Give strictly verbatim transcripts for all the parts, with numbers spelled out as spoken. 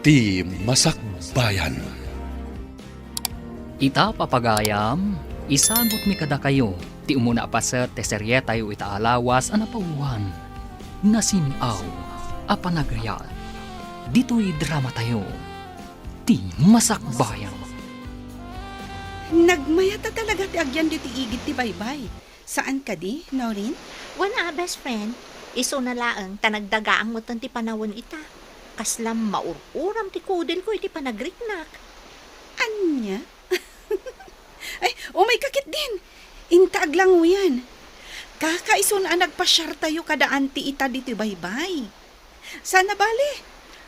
Ti Masakbayan. Ita, papagayam, isagutmi kadakayo ti umuna a paset ti serietayo ita a lawas a napawan, Nasin-aw a Panagayat. Ditoy dramatayo, Ti Masakbayan. Nagmayat a talaga ti agyan ditoy igid ti baybay. Saan kadi, Noreen? Wen a, best friend. Isuna laeng ta nagdagaang metten ti panawen ita. Kasla maur-uram ti kudilko iti panagriknak. Ania? Ay, umayka ketdin. Inta aglanguyan. Kakaisuna a nagpasiartayo kada anti ita ditoy baybay. Saan a bale,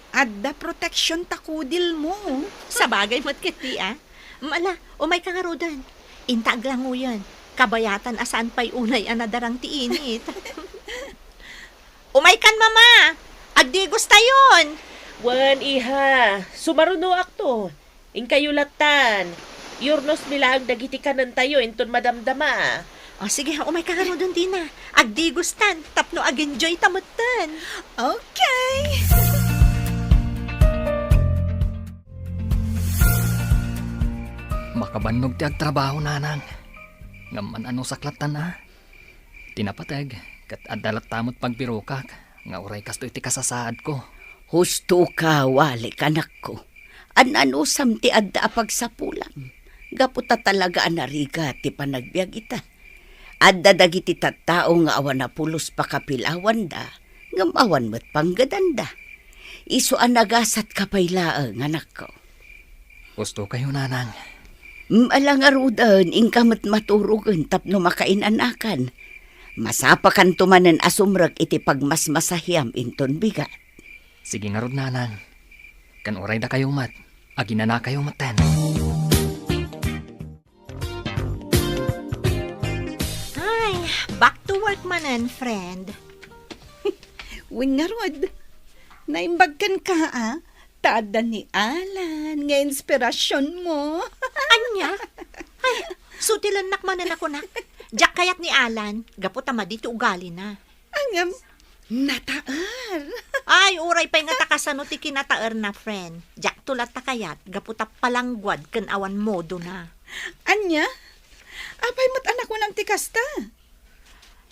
adda protection ta kudilmo. Sabagay met ketdi, a. Ala, umayka ngaruden. Inta aglanguyen. Kabayatan a saan pay unay a nadarang ti init. Umaykan, Mama! Agdigustayon! Wen, iha, sumarunoakto. Inkayo lattan. Iurnosmi laeng dagiti kanentayo inton madamdama. O, sige, umayka ngaruden dina. Agdigustan tapno agenjoyta metten. Okay. Makabannog ti agtrabaho, nanang. Ngem man-anusak lattan a. Ti napateg, ket adda latta met pagbirokak nga uray kastoy ti kasasaadko. Husto ka, walik, anakko. An-anusam ti adda a pagsapulam. Gapu ta talaga a narigat ti panagbiag ita. Adda dagiti tattao nga awan a pulos pakapilawanda, ngem awan met panggedanda. Isu a nagasatka pay laeng, anakko. Husto kayo, nanang. Mm, ala ngaruden, inka met maturogen tapno makain-anakan. Masapakanto manen a sumrek iti pagmasmasahiam inton bigat. Sige ngarud, nanang. Ken uray dakayo met, aginanakayo metten. Ay, back to work manen, friend. Wen ngarud, naimbag kenka, a? Ta adda ni Alan nga inspirasionmo. Ania? Ay, sutilennak manen a kunak. Diak kayat ni Alan, gapu ta madi ti ugalina. Ngem, nataer. Ay, uray pay nga ta kasano ti kinataerna, friend. Diakto latta kayat, gapu ta palangguad ken awan modona. Ania? Apay met a nakunam ti kasta?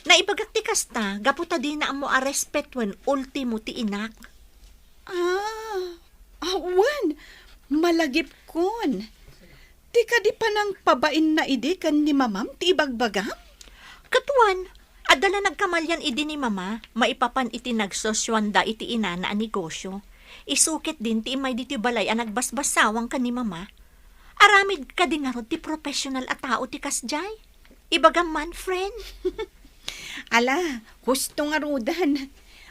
Naibagak ti kasta, gapu ta dina ammo a respetuen ultimo ti inak. Ah, awan. Malagipkon. Ti kadi panangpabainna idi ken ni mamam ti ibagbagam? Ket wen, adda la nagkamalian idi ni mama, maipapan iti nagsusuanda iti inana a negosio. Isu ketdin ti immay ditoy balay a nagbasbassawang ken ni mama. Aramid kadi ngarud ti professional a tao ti kasdiay? Ibagam man, friend. Ala, husto ngaruden.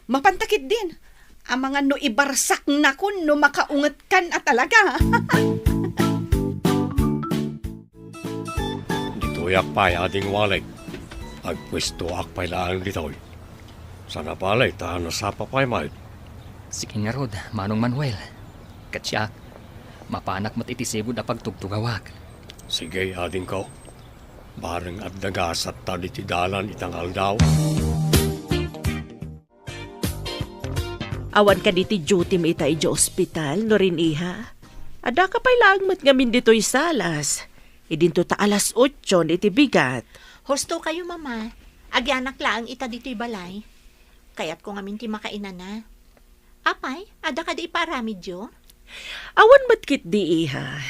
Mapanta ketdin. Amangan no ibarsaknakon no makaungetkan a talaga. Ditoyak pay, Ading Walik. Agpuestoak pay laeng ditoy. Saan a bale ta nasapa pay met. Sige ngarud, Manong Manuel. Ket siak, mapanak met iti sigud a pagtugtugawak. Sige, adingko. Bareng adda gasatta ditoy dalan ita nga aldaw. Awan kadi ti duty-mi ita idiay ospital, Noreen iha? Addaka pay laeng met ngamin ditoy salas. Idinto ta alas otson iti bigat. Husto kayo, Mama. Agianak laeng ita ditoy balay. Kayatko ngamin ti makainana. Apay, adda kadi ipaaramidyo? Awan met ketdi, iha.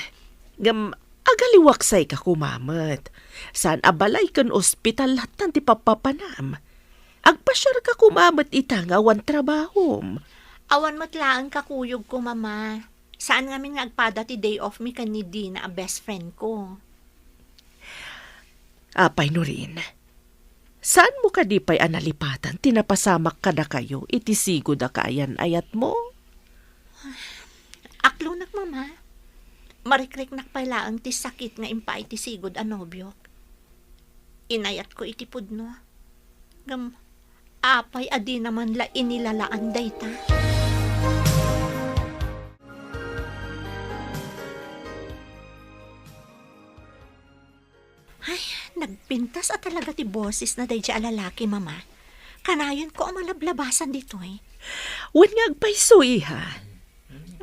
Ngem, agaliwaksayka koma met. Saan a balay ken ospital lattan ti pappapanam. Agpasiarka koma met ita nga awan trabahom. Awan met laeng kakuyogko, Mama. Saan ngamin nga agpada ti day off mi ken ni Dina a best friend ko. Apay, Noreen, saanmo kadi pay a nalipatan ti napasamak kadakayo iti sigud a kaayan-ayatmo? Aklonak, Mama. Marikriknak pay laeng ti sakit nga impaay ti sigud a nobiok. Inayatko iti pudno. Ngem, apay a dina man la inilalaan dayta? Ay, nagpintas a talaga ti bosesna daydiay a lalaki, Mama. Kanayonko a malablabasan ditoy. Wen nga agpayso, iha.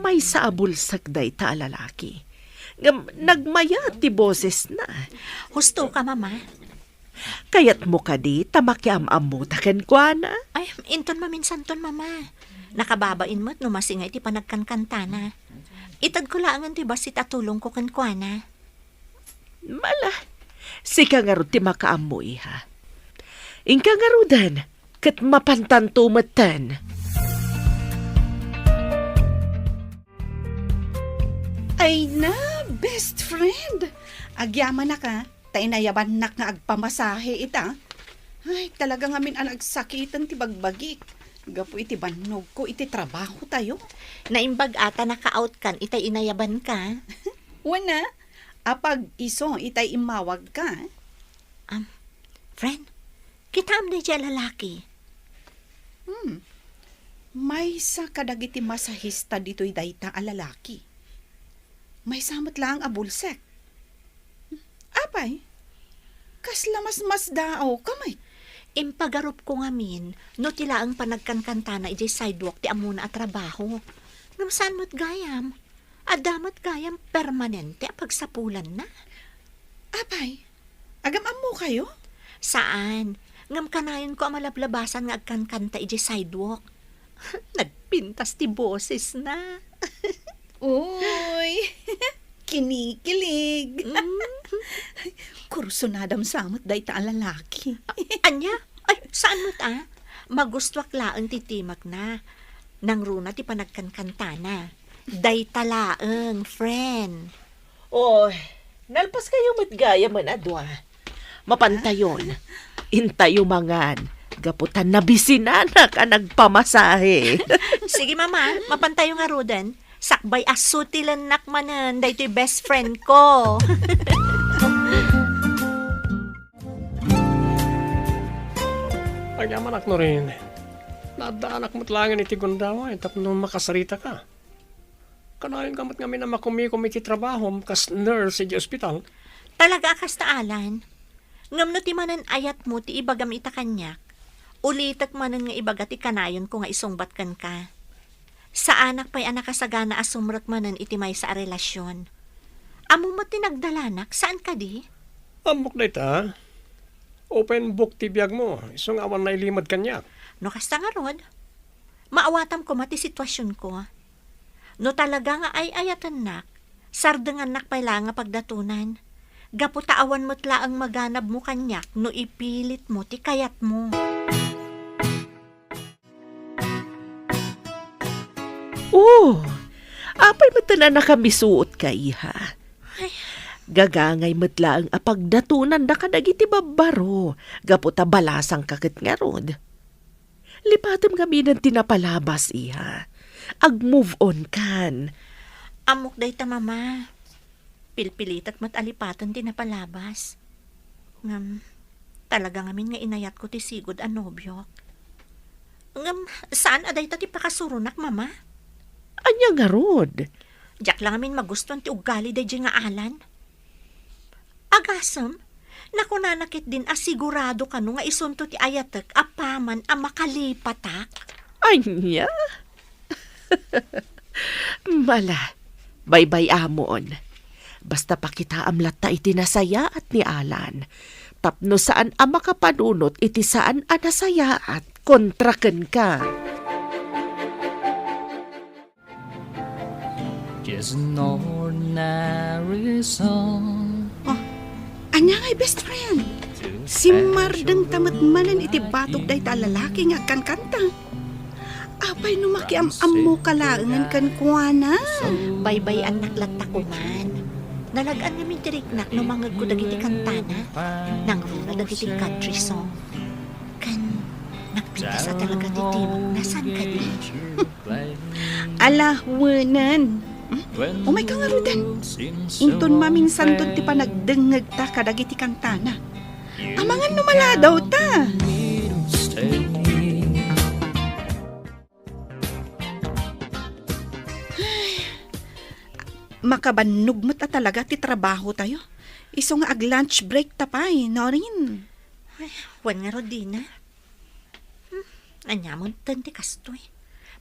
Maysa a bulsek dayta a lalaki. Ngem nagmayat ti bosesna. Husto ka, Mama. Kayatmo kadi ta makiam-ammota kenkuana? Ay, inton maminsanton, Mama. Nakababain met no masinga iti panagkankantana. Itedko laengen ti bassit a tulongko kenkuana. Mala, sika ngarud ti makaammo, iha. Inka ngaruden, ket mapantanto metten. Ay na, best friend! Agyamanak, a, ta inayabannak nga agpamasahe ita. Ay, talaga ngamin a nagsakiten ti bagbagik gapu iti bannogko iti trabaho tayo. Naimbag a ta naka-out kan itay inayabanka. Wen a, apag isu itay immawagka. Am, friend, kitaem daydiay a lalaki. Hmm. Maysa kadagiti masahista ditoy dayta a lalaki. Maysa met laeng a bulsek. Apay, kasla masmasdaawka met? Impagarupko ngamin no ti laeng panagkankantana idiay sidewalk ti ammona a trabaho. Ngem saan met gayam? Adda met gayam permanente a pagsapulanna? Apay, agam-ammokayo? Saan. Ngem kanayonko a malablabasan nga agkankanta idiay sidewalk. Nagpintas ti bosesna. Uy, kinikilig. Mm. Kursunadam sa met dayta a lalaki. Ania? Ay, saan met a? Magustuak laeng ti timekna. Nangruna ti panagkankantana. Dayta laeng, friend. Oy, nalpaskayo met gayamen a dua. Mapantayon. Intayo mangan. Gapu ta nabisinanak a nagpamasahe. Sige, Mama. Mapantayo ngaruden. Sakbay a sutilennak manen daytoy best friend ko. Agyamanak, Norin. Naaddaanak met laengen iti gundaway tapno makasaritaka. Kanayonka met ngamin a makumikom iti trabahom kas nurse iti ospital. Talaga a kasta, Alan. Ngem no ti manen ayatmo ti ibagam ita kaniak, ulitek manen nga ibaga ti kanayonko nga isungbat kenka. Saanak pay a nakasagana a sumrek manen iti maysa a relasion. Ammom met ti nagdalanak, saan kadi? Ammok dayta. Open book ti biagmo, isu nga awan nailimed kaniak. No kasta ngarud, maawatam koma ti situasionko. No talaga nga ay-ayatennak, sardengannak pay laeng a pagdatonan. Gapu ta awan met laeng maganabmo kaniak no ipilitmo ti kayatmo. Oh, apay met a nakamisuotka, iha? Ay. Gagangay met laeng a pagdatonanda kadagiti babbaro, gapu ta balasangka ket ngarud. Lipatem ngamin ti napalabas, iha. Ag-move on kan. Ammok dayta, Mama. Pilpilitek met a lipaten ti napalabas. Ngem, talaga ngamin nga inayatko ti sigud a nobiok. Ngem, saan a dayta ti pakasuronak, Mama? Ania ngarud? Diak la ngamin magustuan ti uggali daydiay nga Alan. Agasem, nakunana ketdin a sigurado kano nga isunto ti ayatek apaman a makalipatak. Ania? Mala, baybay-amon. Basta pakitaam latta iti nasayaat ni Alan. Tapno saan a makapanunot iti saan a nasayaat kontra kenka. Just an ordinary song. Oh, ania ngay, best friend? Simmardengta met manen iti batog dayta a lalaki nga agkankanta. Apay no makiam-ammoka laengen kenkuana? Baybay-annak latta koman. Nalag-an ngamin ti riknak no mangegko dagiti kantana. Nangruna dagiti country song. Ken nagpintas a talaga ti timekna, saan kadi? Ala, wenen. Hmm? Umayka ngaruden. Inton maminsanton ti panagdengngegta kadagiti kantana. Amangan no maladawta. Ay, makabannog met a talaga ti trabaho tayo. Isu nga ag-lunch break ta pay, Norin. Ay, wen ngarud, Dina. Hmm, ania met ti kastoy?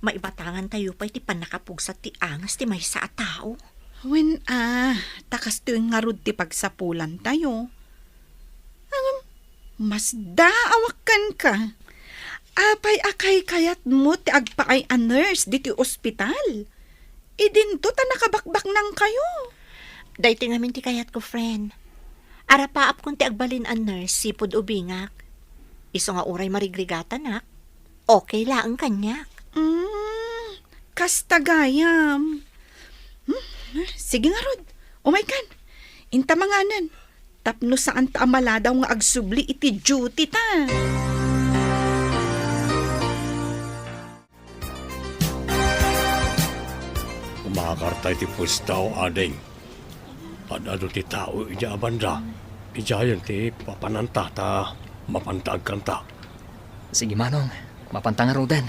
Maibatangantayo pay ti pannakapugsat ti angas ti maysa a tao. Wen a, ta kastoy ngarud ti pagsapulantayo. Ngem, masdaawak kenka. Apay a kaykayatmo ti agpaay a nurse ditoy ospital? Idinto ta nakabakbaknangkayo. Daytoy ngamin ti kayatko, friend. Arapaapkon ti agbalin a nurse sipud ubingak. Isu nga uray marigrigatanak, okay laeng kaniak. Mm, kasta gayam. Hmm, sige ngarud, umaykan. Inta manganen. Tapno saanta a maladaw nga agsubli iti duty ta. Umakarta iti puestayo, ading. Ad-adu ti tao idiay a banda. Idiayen ti papananta ta mapanta agkanta. Sige, Manong. Mapanta ngaruden.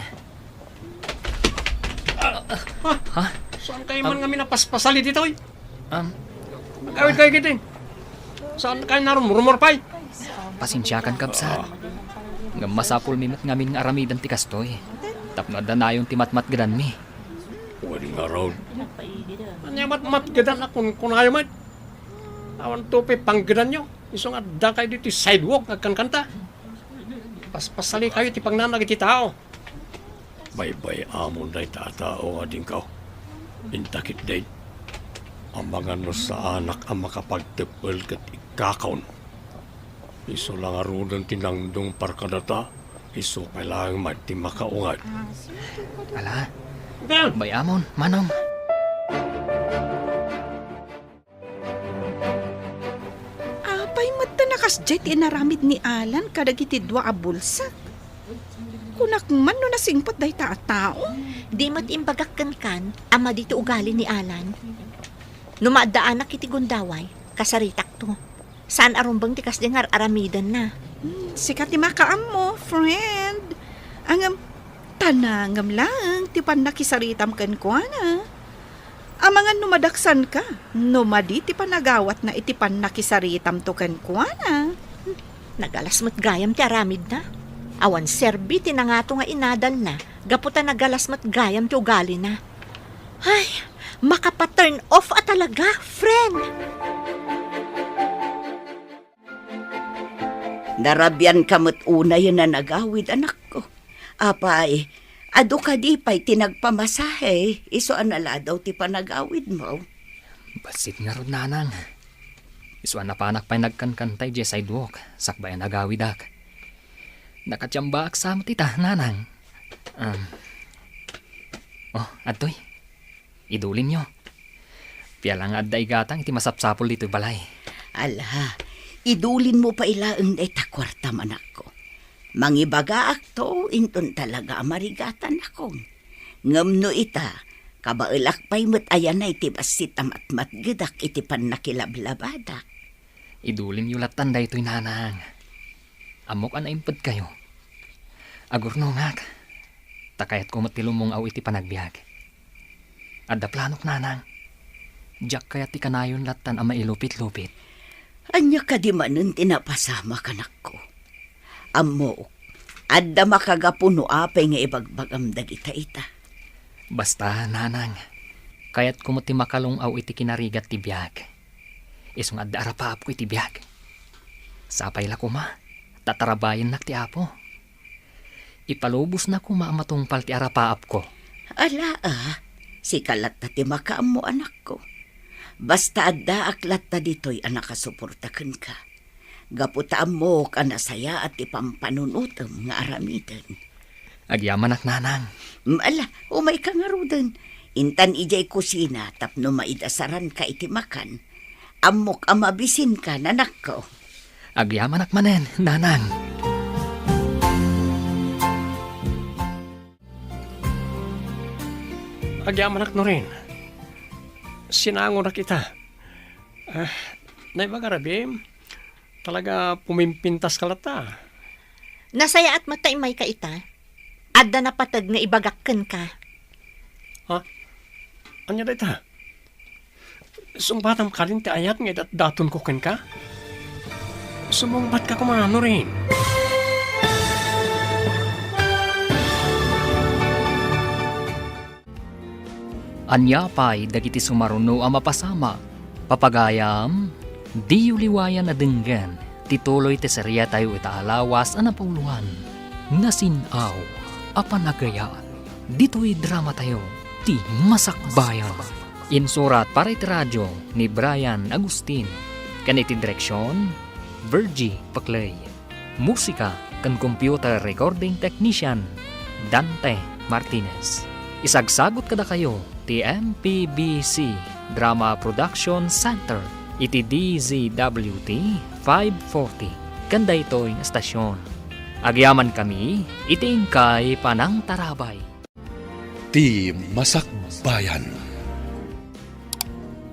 Ha? Ha? Saan kayo man Am- ngamin a paspasali ditoy? Am, Agawid kayo kiti. Saan kayo narumrumor pay? Pasensiakan, kabsat. Ngem masapulmi met ngamin nga aramiden ti kastoy. Tapno adda nayon ti matmatgedanmi. Wen ngarud. Ania matmatgedan a kunkunayo met? Awan to pay panggedanyo. Isu nga adda kayo ditoy sidewalk nga agkankanta. Paspasali kayo ti pangnanag iti tao. Baybay-amon dayta a tao, adingko. Inta ketdi. Amangan no saanak a makapagteppel ket ikkakon. Isu la ngaruden ti nangdungpar kadata, isu pay laeng met ti makaunget. Ala, Ken! Bay-amon, Manong. Apay met ta nakasdiay ti inaramid ni Alan kadagiti dua a bulsak? Kunak man no nasingpet dayta a tao. Di met imbagak kenkan a madi ti ugali ni Alan. No maaddaanak iti gundaway, kasaritakto. Saan a rumbeng ti kasdiay nga ar-aramidenna. Hmm, sika ti makaammo, friend. Ngem, ta nangem laeng ti pannakisaritam kenkuana. Amangan no madaksanka, no madi ti panagawatna iti pannakisaritamto kenkuana. Nagalas met gayam ti aramidna. Awan serbi ti nangato nga inadalna, gapu ta nagalas met gayam ti ugalina. Ay, makapa-turn off a talaga, friend! Narabianka met unayen a nagawid, anakko. Apay, adu kadi pay ti nagpamasahe, isu a naladaw ti panagawidmo? Bassit ngarud, Nanang. Isu a napanak pay nagkankanta idiay sidewalk, sakbay a nagawidak. Nakatiambaak sa met ita, Nanang. Um, oh, adtoy. Idulinyo. Piala nga adda igatang iti masapsapul ditoy balay. Ala, idulinmo pay laeng dayta kuartam, anakko. Mangibagaakto inton talaga a marigatanakon. Ngem no ita, kabaelak pay met a yanay ti bassit a matmatgedak iti pannakilablabadak. Idulinyo lattan daytoy, Nanang. Ammok a naimpedkayo. Agurnongak, ta kayatko met ti lumung-aw iti panagbiag. Adda planok, Nanang. Diak kayat ti kanayon lattan a mailupit-lupit. Ania kadi manen ti napasamak, anakko? Ammok, adda makagapu no apay nga ibagbagam dagita ita. Basta, Nanang, kayatko met ti makalung-aw iti kinarigat ti biag. Isu nga adda arapaapko iti biag. Sapay la koma, ta tarabayennak ti Apo. Ipalubosna koma a matungpal ti arapaapko. Ala a, sika latta ti makaammo, anakko. Basta addaak latta ditoy a nakasuporta kenka. Gapu ta ammok a nasayaat ti pampanunotem nga aramiden. Agyamanak, Nanang. Mm, ala, umayka ngaruden. Intan idiay kusina tapno maidasaranka iti makan. Ammok a mabisinka, anakko. Agyamanak manen, Nanang. Agyamanak, Norin. Sinangonak ita. Ah, naibaga, Rabim, talaga pumimpintaska latta. Nasayaat met ta immayka ita. Adda napateg nga ibagak kenka. Ha? Ania dayta? Sungbatam kadin ti ayat nga idatdatonko kenka? Sumungbatka koma, Norin. Ania pay dagiti sumaruno a mapasamak? Papagayam, diyo liwayan a denggen ti tuloy ti serietayo ita a lawas a napauloan, Nasin-aw a Panagayat. Ditoy dramatayo, ti Masakbayan. Insurat para iti radio ni Brian Agustin, ken iti direksion, Virgie Paclay. Musika ken computer recording technician, Dante Martinez. Isagsagut kadakayo ti M P B C Drama Production Center iti D Z W T five forty ken daytoy nga estasion. Agyamankami iti inkay panangtarabay. Ti Masakbayan.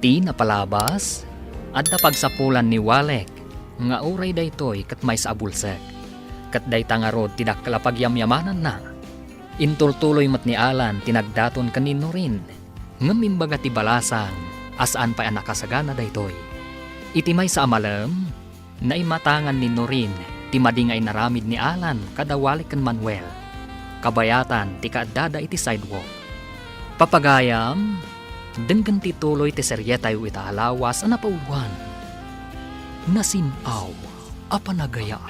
Ti napalabas, adda pagsapulan ni Walek nga uray daytoy ket maysa a bulsek. Ket dayta ngarud ti dakkel a pagyamyamananna. Intultuloy met ni Alan ti nagdaton ken ni Norin, ngem imbaga ti balasang a saan pay a nakasagana daytoy. Iti maysa a malem, naimatangan ni Norin ti madi nga inaramid ni Alan kada Walek ken Manuel, kabayatan ti kaaddada iti sidewalk. Papagayam, denggen ti tuloy ti serietayo ita a lawas a napauloan, Nasin-aw a Panagayat.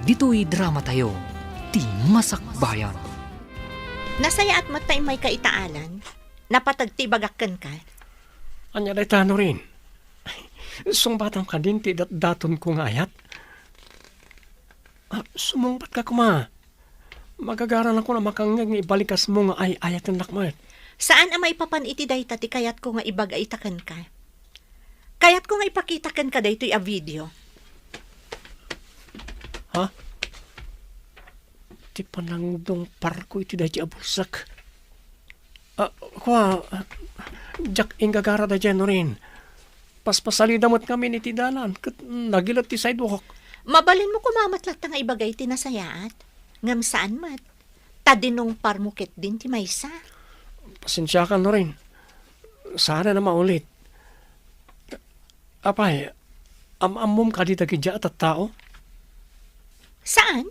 Ditoy dramatayo, ti Masakbayan. Nasayaat met ta immayka ita, Alan. Napateg ti ibagak kenka. Ania dayta, Norin? Sungbatam kadin ti datdatonko nga ayat? Ah, sumungbatka koma. Magagaranakon a makangngeg nga ibalikasmo nga ay-ayatennak met. Saan a maipapan iti dayta ti kayatko nga ibaga ita kenka. Kayatko nga ipakita kenka daytoy a video. Ha? Ti panangdungparko iti daydi a bulsek. Ah, kua, diak inggagara daydiay, Norin. Paspasalida met ngamin iti dalan ket nagilet ti sidewalk. Mabalinmo koma met latta nga ibaga iti nasayaat. Ngem saan met. Ta dinungparmo ketdin ti maysa. Pasensiakan, Norin. Saanen a maulit. Apay, am-ammom kadi dagidiay a tattao? Saan?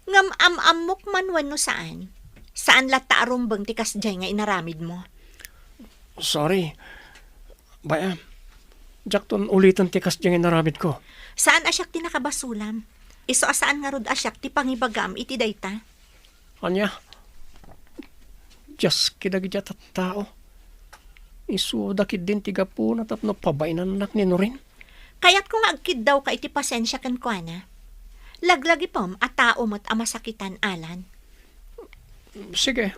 Ngem am-ammok man wenno saan, saan latta a rumbeng ti kasdiay nga inaramidmo. Sorry. Bay-am, diakton uliten ti kasdiay nga inaramidko. Saan a siak ti nakabasulam. Isu a saan ngarud a siak ti pangibagam iti dayta. Ania? Diaski dagidiay a tattao. Isuda ketdin ti gapuna tapno pabainannak ni Norin. Kayatko nga agkiddawka iti pasensia kenkuana. Laglagipem a tao met a masakitan, Alan. Sige,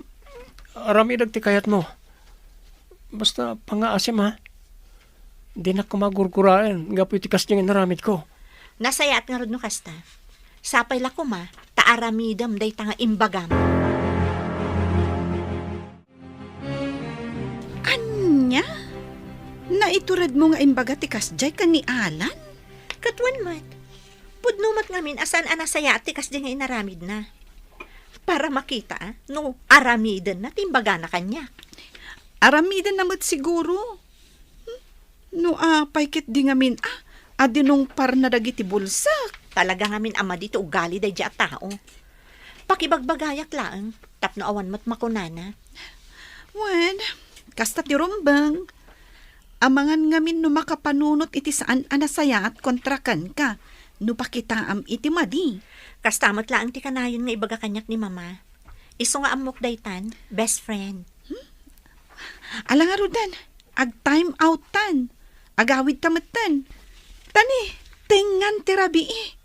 aramidek ti kayatmo. Basta pangngaasim, ha? Dinak koma gurguraen gapu iti kasdiay nga inaramidko. Nasayaat ngarud no kasta. Sapay la koma ta aramidem dayta nga imbagam. Ania? Naituredmo nga imbaga ti kasdiay ken ni Alan? Ket wen met. Pudno met ngamin a saan a nasayaat ti kasdiay nga inaramidna. Para makita, no aramidenna ti imbagana kaniak. Aramidenna met siguro. Hmm? No apay ketdi ngamin a, a dinungparna dagiti bulsek. Talaga ngamin a madi ti ugali daydiay a tao. Pakibagbagayak laeng, tapno awan met makunana. Wen, kasta ti rumbeng. Amangan ngamin no makapanunot iti saan a nasayaat kontra kenka, no pakitaam iti madi. Kasta met laeng ti kanayon nga ibaga kaniak ni Mama. Isu nga ammok daytan, best friend. Hmm? Ala ngaruden, ag-time out-tan. Agawidta metten. Tani, tengngan ti rabii.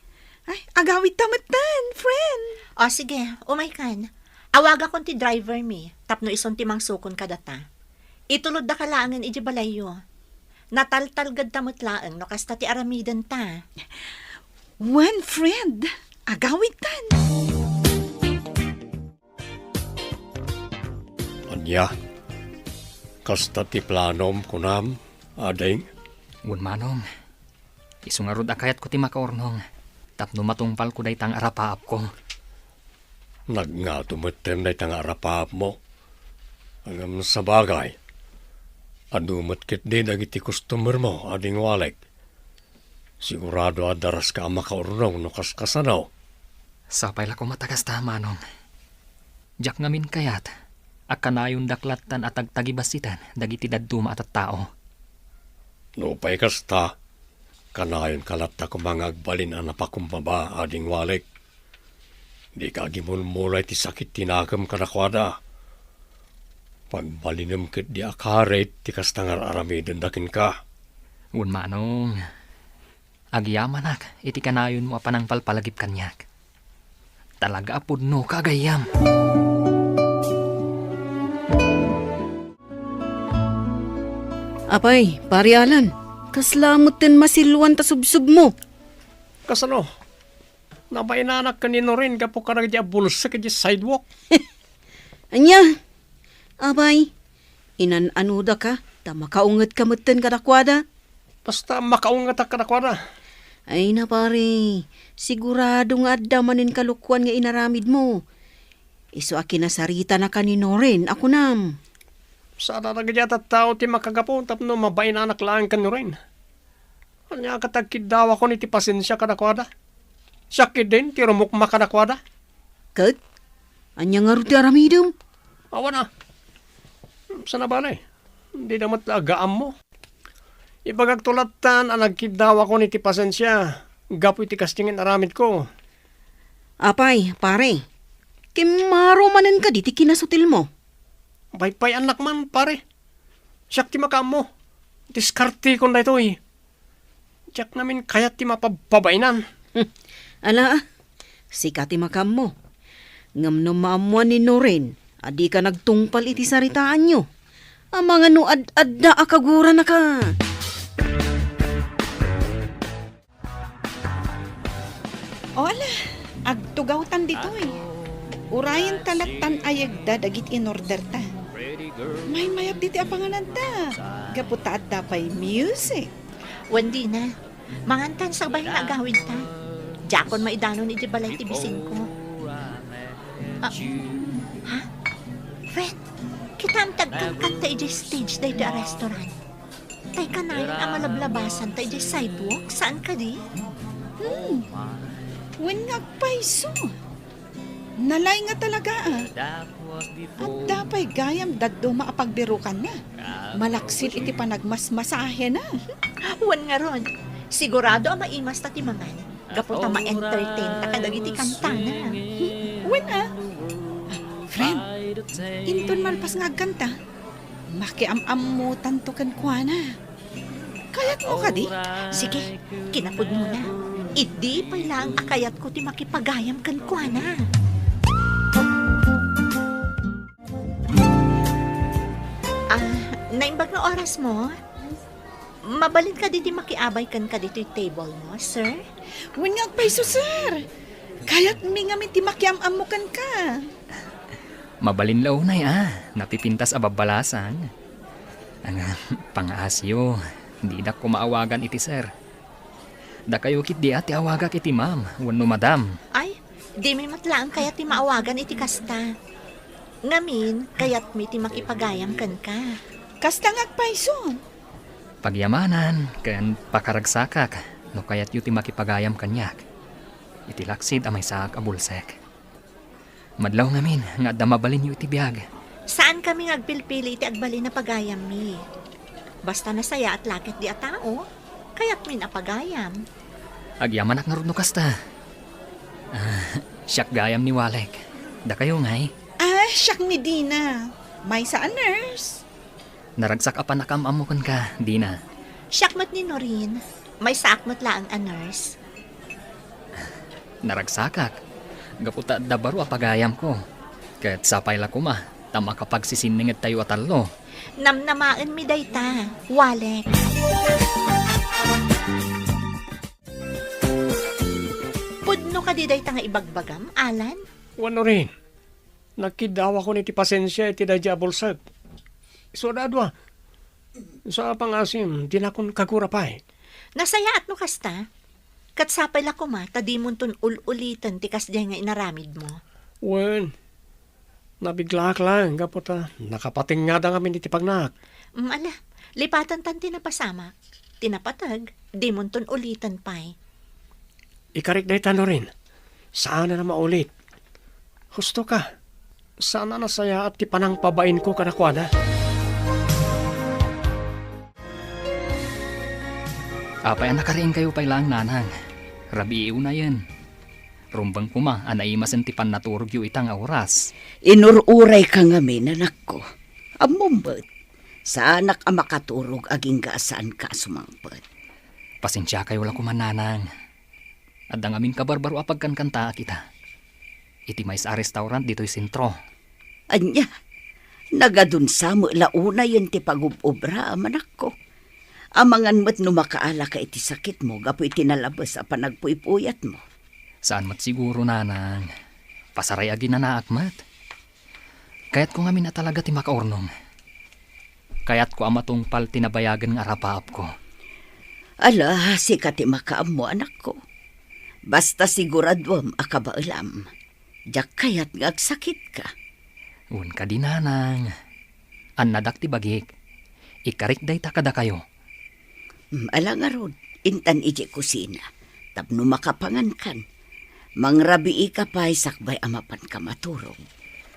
Ay, agawidta metten, friend. O, sige, umaykan. Awagakon ti driver mi, tapno isun ti mangsukon kadata. Itulodda ka laengen idiay balayyo. Nataltalgedta met laeng no kasta ti aramidenta. Wen, friend, agawidtan. Ania? Kasta ti planom, kunam, ading? Wen, manong. Isu ngarud a kayatko ti makaurnong tapno matungpalko dayta nga arapaapko. Nagngato metten dayta nga arapaapmo. Ngem sabagay, adu met ketdi dagiti customermo, ading Walek. Sigurado a daraska a makaurnong no kaskasano. Sapay la koma ta kasta, manong. Diak ngamin kayat A kanayondak lattan a tagtagibassitan dagiti dadduma a tattao. Nupay kasta, kanayonka latta koma nga agbalin a napakumbaba, Ading Walek. Dika agimulmula iti sakit ti nakem kadakuada. Pagbalinem ketdi a karit ti kasta nga ar-aramidenda kenka. Wen, Manong, agyamanak iti kanayonmo a panangpalpalagip kaniak. Talaga a pudnoka a gayyem. Apay, Pare Alan, kasla metten masilluan ta subsubmo. Kasano? Nabainanak ken ni Norin gapu kadagiti abulsek idiay sidewalk. Ania? Apay, inan-anodaka ta makaungetka metten kadakuada? Basta makaungetak kadakuada. Ay na, pare, sigurado nga adda manen kalokoan nga inaramidmo. Isu a kinasaritanaka ni Noren a kunam. Saan a dagiti a tattao ti makagapu tapno mabainanak laeng ken Noren. Ania ket agkiddawakon iti pasensia kadakuada? Siak ketdin ti rumukma kadakuada. Ket, ania ngarud ti aramidem? Awan a. Saan a bale, dida met la agaammo. Ibagakto lattan a nagkiddawakon iti pasensia gapu iti kasdi nga inaramidko. Apay, pare, kimmaro manen kadi ti kinasutilmo? Paypay-annak man, pare. Siak ti makaammo. Diskartekon daytoy. Diak ngamin kayat ti mapabpabainan. Ala, sika ti makaammo. Ngem no maammoan ni Noren a dika nagtungpal iti saritaanyo, amangan no ad-adda a kaguranaka. O ala, agtugawtan ditoy. Urayen ta lattan ayegda dagiti inorderta. Maymayat ditoy a pangananta, gapu ta adda pay music. Wen, Dina, mangantan sakbay nga agawidta. Diakon maidanon iti balay ti bisingko. Ah, ha? Fred, kitaem ti agkankanta idiay stage daytoy a restaurant. Tay kanayon a malablabasanta idiay sidewalk, saan kadi? Hmm. Wen nga agpayso. Nalaing nga talaga, a. Adda pay gayam dadduma a pagbirukanna. Malaksid iti panagmasmasahena. Wen ngarud, sigurado a maimasta ti mangan. Gapu ta ma-entertain ta kadagiti kantana. Wen a. Ah, friend, inton malpas nga agkanta, makiam-ammotanto kenkuana. Kayatmo kadi? Sige, kinapudnona. Idi pay laeng a kayatko ti makipagayam kenkuana. Ah, naimbag nga orasmo? Mabalin kadi ti makiabay kenka ditoy table mo, sir? Wen nga agpayso, sir. Kayatmi ngamin ti makiam-ammo kenka. Mabalin la unay a, napipintas a babbalasang. Ang pangaasyo, didak koma awagan iti sir. Dakayo ketdi a ti awagak iti ma'am wenno madam. Ay, dimi met laeng kayat ti maawagan iti kasta. Ngamin, kayatmi ti makipagayam kenka. Kasta nga agpayso. Pagyamanan ken pakaragsakak no kayatyo ti makipagayam kaniak. Iti laksid a maysaak a bulsek. Madlaw ngamin nga adda mabalinyo iti biag. Saankami nga agpilpili iti agbalin a pagayammi. Basta nasayaat la ketdi a tao, kayatmin a pagayam. Agyamanak ngarud no kasta. Ah, siak gayam ni Walek. Dakayo ngay? Ah, siak ni Dina. Maysa a nurse. Naragsak a pannakaam-ammo kenka, Dina. Siak met ni Norin. Maysaak met laeng a nurse. Naragsakak, gapu ta adda baro a pagayamko. Ket sapay la koma ta makapagsisinningedtayo a tallo. Namnamaenmi dayta, Walek. Pudno kadi dayta nga ibagbagam, Alan? Wen, Norin. Nagkiddawakon iti pasensia iti daydiay a bulsek. Isu a dua. Isu a pangasim, dinakon kagura pay. Nasayaat no kasta. Ket sapay la koma ta dimonton ul-uliten ti kasdiay nga inaramidmo. Wen, nabiglak laeng gapu ta nakapatengngada ngamin iti pagnak. Mm, ala, lipatantan ti napasamak. Ti napateg, dimonton uliten pay. Ikarik dayta, Norin. Saanen a maulit. Husto ka. Saan a nasayaat ti panangpabainko kadakuada. Apay a nakariingkayo pay laeng, nanang? Rabii unayen. Rumbeng koma a naimasen ti pannaturogyo ita nga oras. Inur-urayka ngamin, anakko. Ammom met, saanak a makaturog agingga a saanka a sumangpet. Pasensiakayo la koma, nanang. Adda ngamin kabarbaro a pagkankantaak ita. Iti maysa a restaurant ditoy sentro. Ania, nagadunsa met la unayen ti pagub-obraam, anakko. Amangan met no makaalaka iti sakitmo gapu iti nalabes a panagpuypuyatmo. Saan met siguro, nanang. Pasaray a ginanaak met. Kayatko ngamin a talaga ti makaurnong. Kayatko a matungpal ti nabayagen nga arapaapko. Ala, sika ti makaammo, anakko. Basta siguraduem a kabaelam. Diak kayat nga agsakitka. Wen kadi, nanang. Annadak ti bagik. Ikarik dayta kadakayo. Mm, ala ngarud, intan idiay kusina. Tapno makapangankan. Mangrabiika pay sakbay a mapanka maturog.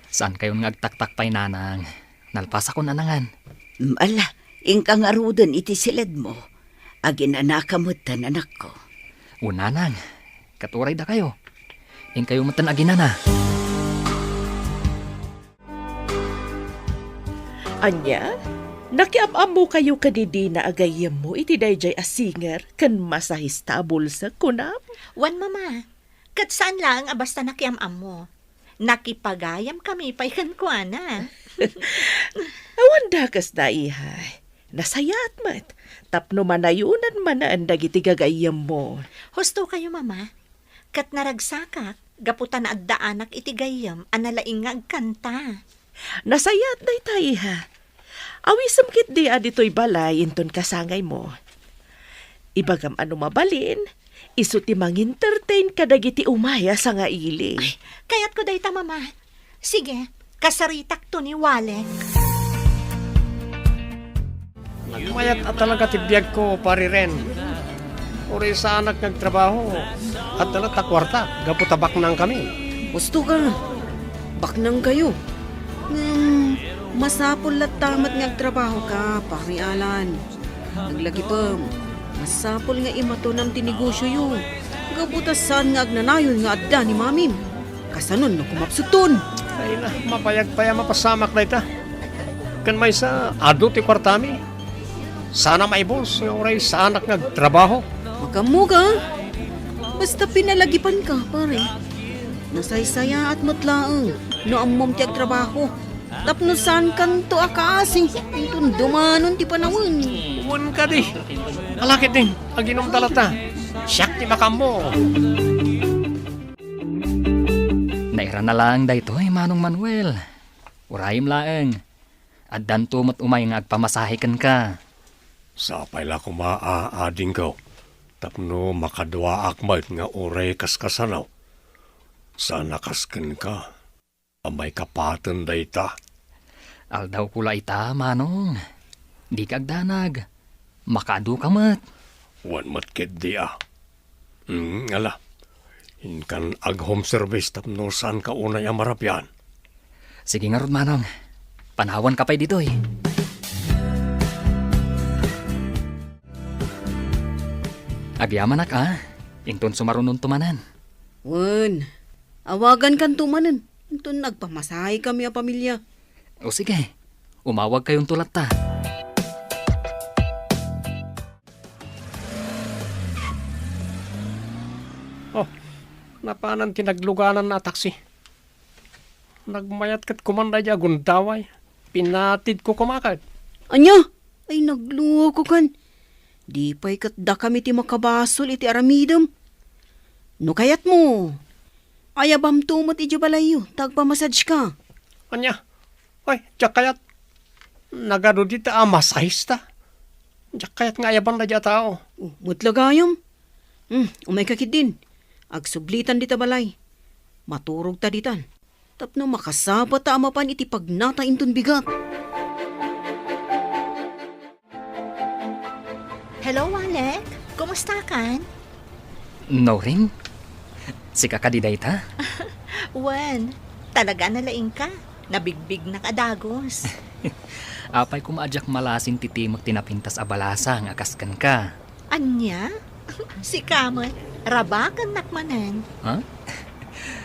Saankayon nga agtaktak pay, nanang. Nalpasakon a nangan. Mm, ala, inka ngaruden iti siledmo. Aginanaka metten, anakko. O, nanang, ket uray dakayo. Inkayo metten aginana. Ania? Nakiam-ammokayo kadi Dina a gayyemmo iti daydiay a singer ken masahista a bulsek, kunam? Wen, Mama. Ket saan laeng a basta nakiam-ammo. Nakipagayamkami pay kenkuana. Awan dakesda, iha. Nasayaat met. Tapno manayonan manen dagiti gagayyemmo. Husto kayo, Mama. Ket naragsakak gapu ta naaddaanak iti gayyem a nalaing nga agkanta. Nasayaat dayta, iha. Awisem ketdi a ditoy balay inton kasangaymo. Ibagam a no mabalin, isu ti mangentertain kadagiti umay a sangaili. Ay, kayatko dayta, Mama. Sige, kasaritakto ni Walek. Nagmayat a talaga ti biagko, Pari Ren. Uray saanak nga agtrabaho, adda latta kuarta gapu ta baknangkami. Husto ka. Baknangkayo. Ngem, masapul latta met nga agtrabahoka, Pari Alan. Aglagipem, masapul nga imatonam ti negosioyo. Gapu ta saan nga agnanayon nga adda ni Mamim. Kasanon no kumapsutton? Ay na, mabayag pay a mapasamak dayta. Ken maysa, adu ti kuartami. Sana maibus, nga uray saanak nga agtrabaho. Makaammoka? Basta pinalagipanka, pare. Nasaysayaat met laeng no ammom ti agtrabaho. Tapno saankanto a kaasi, inton dumanon ti panawen. Wen kadi. Ala ketdin, aginumta latta. Siak ti makaammo. Nairana laeng daytoy, Manong Manuel. Urayem laeng. Addanto met umay nga agpamasahe kenka. Sapay la koma a adingko, tapno makaduaak met nga uray kaskasano. Saan a kas kenka a maikapaten dayta. Aldawko la ita, Manong. Dika agdanag. Makaadu ka met. Wen met ketdi a. Hmm, ala. Inkan ag-home service tapno saanka unay a marabian. Sige ngarud, Manong. Panawanka pay ditoy. Agyamanak a. Inton sumarunonto manen. Wen, awagankanto manen. Inton agpamasahekami a pamilia. O sige, umawagkayonto latta. Oh, napanan ti naglugananna a taksi. Nagmayat ket kuman daydi a gundaway. Pinatidko koma ket. Ania? Ay, nagluokokan. Di pay ket dakami ti makabasol iti aramidem. No kayatmo, ayabamto met idiay balayyo, ta agpamassageka. Ania? Ay, diak kayat. Nagadu dita a masahista. Diak kayat nga ayaban daydi a tao. Oh, met la gayam. Hmm, umayka ketdin. Agsublitan dita balay. Maturogta ditan. Tapno makasapata a mapan iti pagnata inton bigat. Hello, Alec. Kumusta kan? Noring? Sika kadi dayta? Wen, talaga a nalaingka. Nabigbignak a dagus. Apay koma a diak malasin ti timek ti napintas a balasang a kas kenka? Ania? Sika met, rabakennak manen. Ha?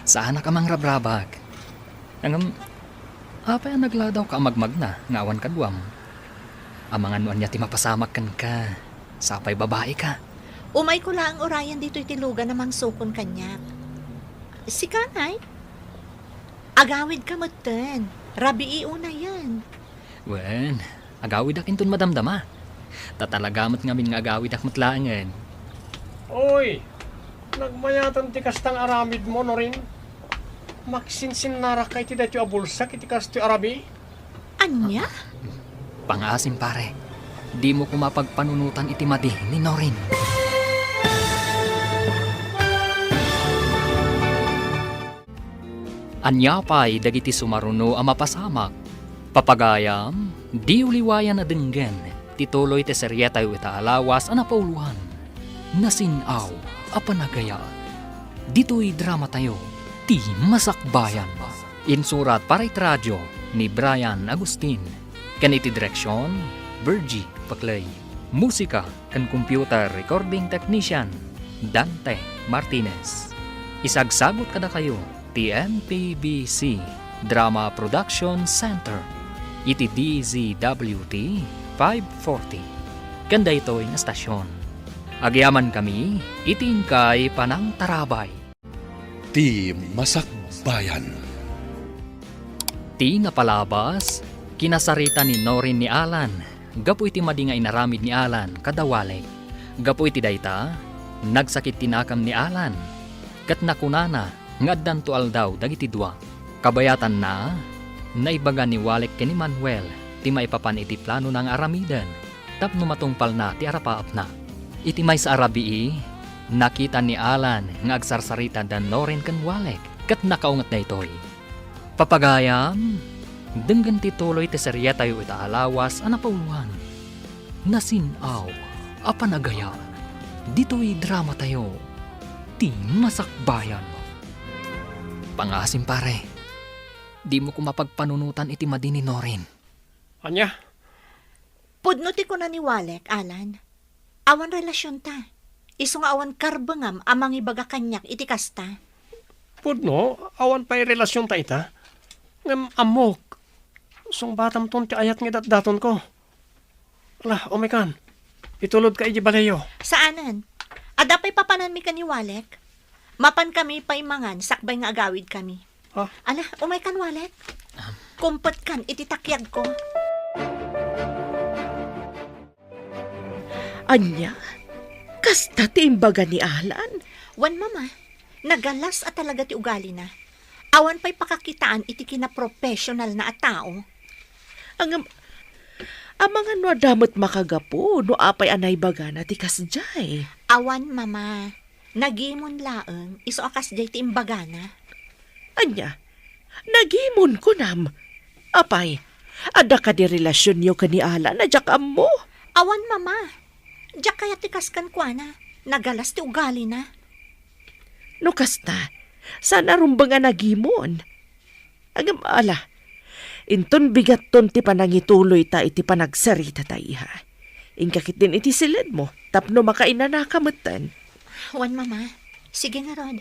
Saanak a mangrabrabak. Ngem, apay a nagladawka a magmagna nga awan kaduam? Amangan no ania ti mapasamak kenka. Sapay babaika. Umayko laeng urayen ditoy ti lugan a mangsukon kaniak. Sika, nay? Agawidka metten. Rabii unayen. Wen, agawidak inton madamdama. Ta talaga met ngamin nga agawidak met laengen. Oy, nagmayaten ti kasta nga aramidmo, Norin. Maksinsinnarakka iti daytoy a bulsak iti kastoy a rabii. Ania? Pangaasim, pare. Dimo koma pagpanunotan iti madi ni Norin. Ania pay dagiti sumaruno a mapasamak? Papagayam, diyo liwayan a denggen ti tuloy ti serietayo ita a lawas a napauloan, Nasin-aw a Panagayat. Ditoy dramatayo, Ti Masakbayan. Insurat para iti radio ni Brian Agustin. Ken iti direksion, Virgie Paclay. Musika ken computer recording technician, Dante Martinez. Isagsagut kadakayo ti M P B C Drama Production Center iti D Z W T five forty. Ken daytoy nga stasyon, agyamankami iti inkay panangtarabay. Ti Masakbayan. Ti napalabas, kinasarita ni Norin ni Alan gapu iti madi nga inaramid ni Alan kada Walek. Gapu iti dayta, nagsakit ti nakam ni Alan, ket nakunana nga addanto aldaw dagiti dua. Kabayatanna, naibaga ni Walek ken ni Manuel ti maipapan iti planona nga aramiden tapno matungpalna ti arapaapna. Iti maysa a rabii, nakita ni Alan nga agsarsarita da Norin ken Walek ket nakaunget daytoy. Papagayam, denggen ti tuloy ti serietayo ita a lawas a napauloan, Nasin-aw a Panagayat, ditoy dramatayo, Ti Masakbayan. Pangaasim, pare. Dimo koma pagpanunotan iti madi ni Norin. Ania? Pudno ti kuna ni Walek, Alan. Awan relasionta. Isu nga awan karbengam a mangibaga kaniak iti kasta. Pudno, awan pay relasionta ita. Ngem ammok, sungbatamton ti ayat nga idatdatonko. Ala, umaykan. Itulodka iti baleyo. Saanen. Adda pay papananmi ken ni Walek. Mapankami pay mangan sakbay nga agawidkami. Ha? Ala, umaykan, Walek. Kumpetkan iti takiagko. Ania? Kasta ti imbaga ni Alan? Wen, Mama. Nagalas a talaga ti ugalina. Awan pay pakakitaan iti kinaprofessionalna a tao. Ngem, amangan no adda met makagapu no apay a naibagana ti kasdiay? Awan, Mama. Nagimon laeng, isu a kasdiay ti imbagana. Ania? Nagimon, kunam? Apay, adda kadi relasionyo ken ni Alan a diak ammo? Awan, Mama. Diak kayat ti kas kenkuana. Nagalas ti ugalina. No kasta, saan a rumbeng a nagimon? Ngem ala, inton bigatton ti panangituloyta iti panagsaritata, iha. Inka ketdin iti siledmo tapno makainanaka metten. Wen, Mama. Sige ngarud.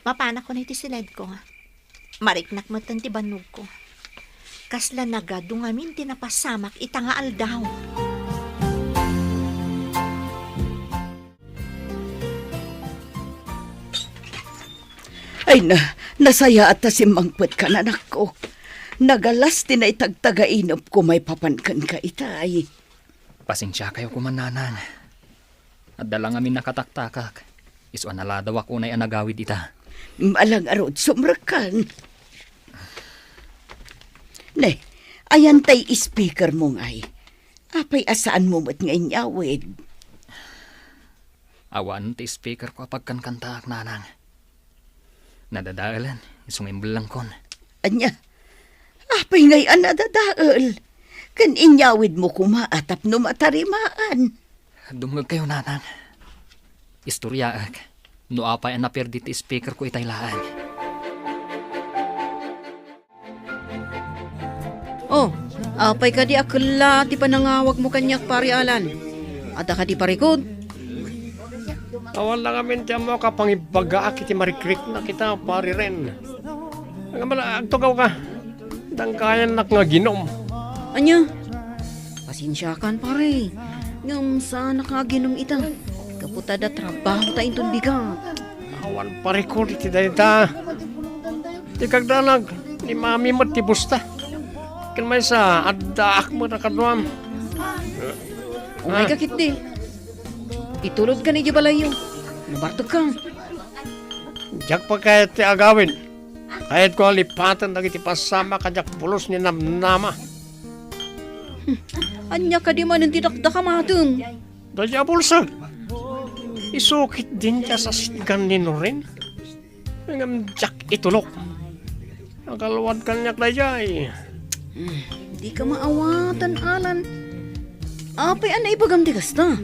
Mapanakon iti siledko. Mariknak metten ti bannogko. Kasla nagadu ngamin ti napasamak ita nga aldaw. Ay na, nasayaat ta simmangpetka, anakko. Nagalas ti naitagtagainepko maipapan kenka itay. Pasensiakayo koma, Nanang. Adda la ngamin nakataktakak. Isu a naladawak unay a nagawid ita. Ala ngarud, sumrekkan. Ne, ayan tay speakermo ngay. Apay a saanmo met nga inyawid? Awan ti speakerko a pagkankantaak, Nanang. Nadadaelen, isu nga imbellengkon. Ania? Apay ngay a nadadael? Ken inyawidmo koma a tapno matarimaan. Dumngegkayo, Nanang. Istoryaek no apay a naperdi ti speakerko itay laeng. Oh, apay kadi a kella ti panangawagmo kaniak, Pari Alan? Adda kadi parikut? Awan la ngamin ti ammo a pangibagaak iti marikriknak ita, Pari Ren. Ngem ala, agtugawka. Dangkayannak nga aginum. Ania? Pasensiakan, pare. Ngem saanak nga aginum ita. Gapu ta adda trabahota inton bigat. Awan parikut iti dayta. Ti kagdanag, ni Mami met ti busta. Ken maysa, addaak met a kaduam. Umayka ketdi. Itulodkan idiay balayyo. Nabartekka. Diak pay kayat ti agawid. Kayatko a lipaten dagiti pasamak a diak pulos ni namnama. Ania kadi manen ti dakdakamatem? Daydiay a bulsek. Isu ketdin ti asasitgan ni Nuren. Ngem diak itulok. Agalwad kaniak daydiay. Hmm, dika maawatan, Alan. Apay a naibagam ti kasta?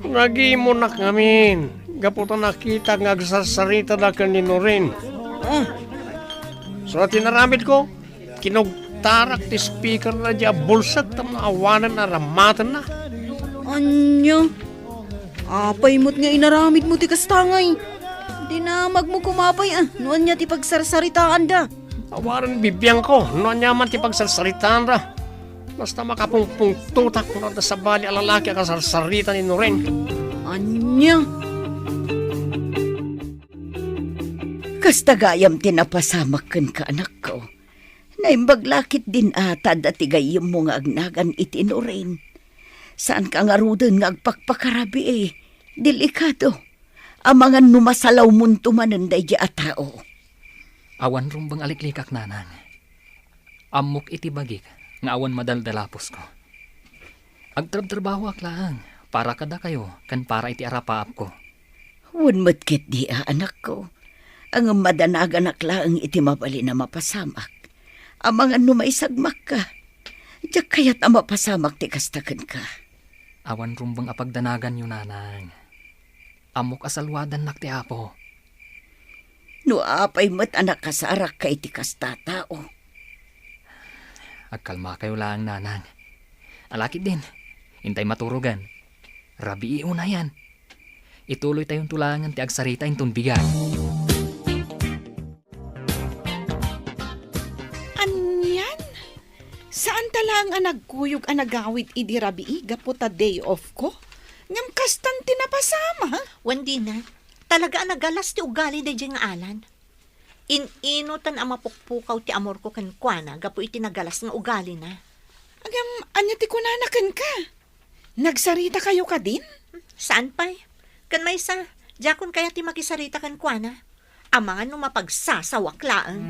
Nagimonak ngamin, gapu ta nakitak nga agsarsaritada ken ni Nuren. Ah. Sa tinaramidko, kinugtarak ti speaker na di a bulsek tapno awanen a ramatenna. Ania? Apay met nga inaramidmo ti kasta ngay? Dinamagmo koma pay, ah, no ania ti pagsarsaritaanda. Awanen bibiangko no ania man ti pagsarsaritaanda. Basta makapungpungtotak no adda sabali a lalaki a kasarsarita ni Nuren. Ania? Kasta gayam ti napasamak kenka, anakko. Naimbag la ketdin a ta adda ti gayyemmo nga agnagan iti Nuren. Saanka ngaruden nga agpakpakarabii. Delikado. Amangan no masalawmonto manen daydiay a tao. Awan rumbeng a liklikak, nanang. Ammok iti bagik nga awan madaldalapusko. Agtrabtrabahoak laeng para kadakayo ken para iti arapaapko. Wen met ketdi a, anakko. Ngem madanaganak laeng iti mabalin a mapasamak. Amangan no maisagmakka. Diak kayat a mapasamak ti kasta kenka. Awan rumbeng a pagdanaganyo, nanang. Ammok a saluadannak ti Apo. No apay met a nakasarakka iti kasta a tao? Agkalmakayo laeng, nanang. Ala ketdin, intay maturogen. Rabii unayen. Ituloytayonto laengen ti agsarita inton bigat. Anian? Saanta laeng a nagkuyog a nagawid idi rabii gapu ta day off ko? Ngem kastan ti napasamak? Wen, dina. Talaga a nagalas ti ugali daydiay nga Alan. In-inutan a mapukpukaw ti amorko kenkuana gapu iti nagalas nga ugalina. Ngem ania ti kunana kenka? Nagsaritakayo kadin? Saan pay? Ken maysa, diakon kayat ti makisarita kenkuana. Amangan no mapagsasawak laeng.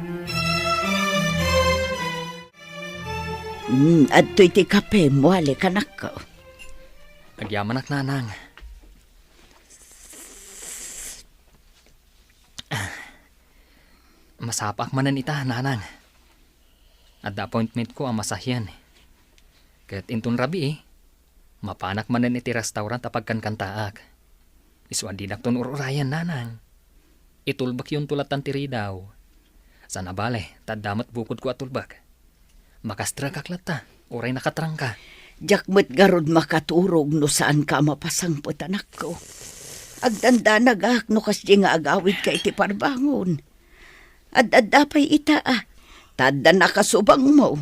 Hmm, adtoy ti kapem, wali, kanakko. Agyamanak, nanang. Masapaak manen ita, nanang. Adda appointmentko a masahian. Ket inton rabii, mapanak manen iti restaurant a pagkankantaak. Isu a dinakton ur-urayan, nanang. Itulbekyonto lattan ti ridaw. Sana bale, ta adda met bukodko a tulbek. Makastrekak latta, uray nakatrangka. Diak met ngarud makaturog no saanka a mapasangpet, anakko. Agdandanagak no kasdi nga agawidka iti parbangon. Ad-adda pay ita, a. Ta adda nakasubangmo.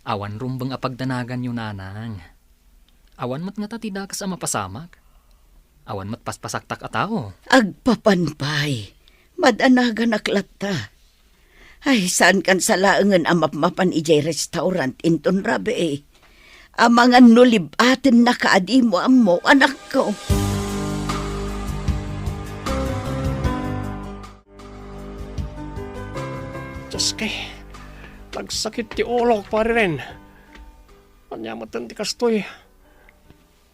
Awan rumbeng a pagdanaganyo, nanang. Awan met ngata ti dakes a mapasamak. Awan met paspasaktak a tao. Agpapan pay. Madanaganak latta. Ay, saankan sa laengen a mapmapan idiay restaurant inton rabii. Amangan no lib-atennaka a dimo ammo, anakko. Dios, kay, nagsakit ti ulok, Pari Ren. Ania met ti kastoy?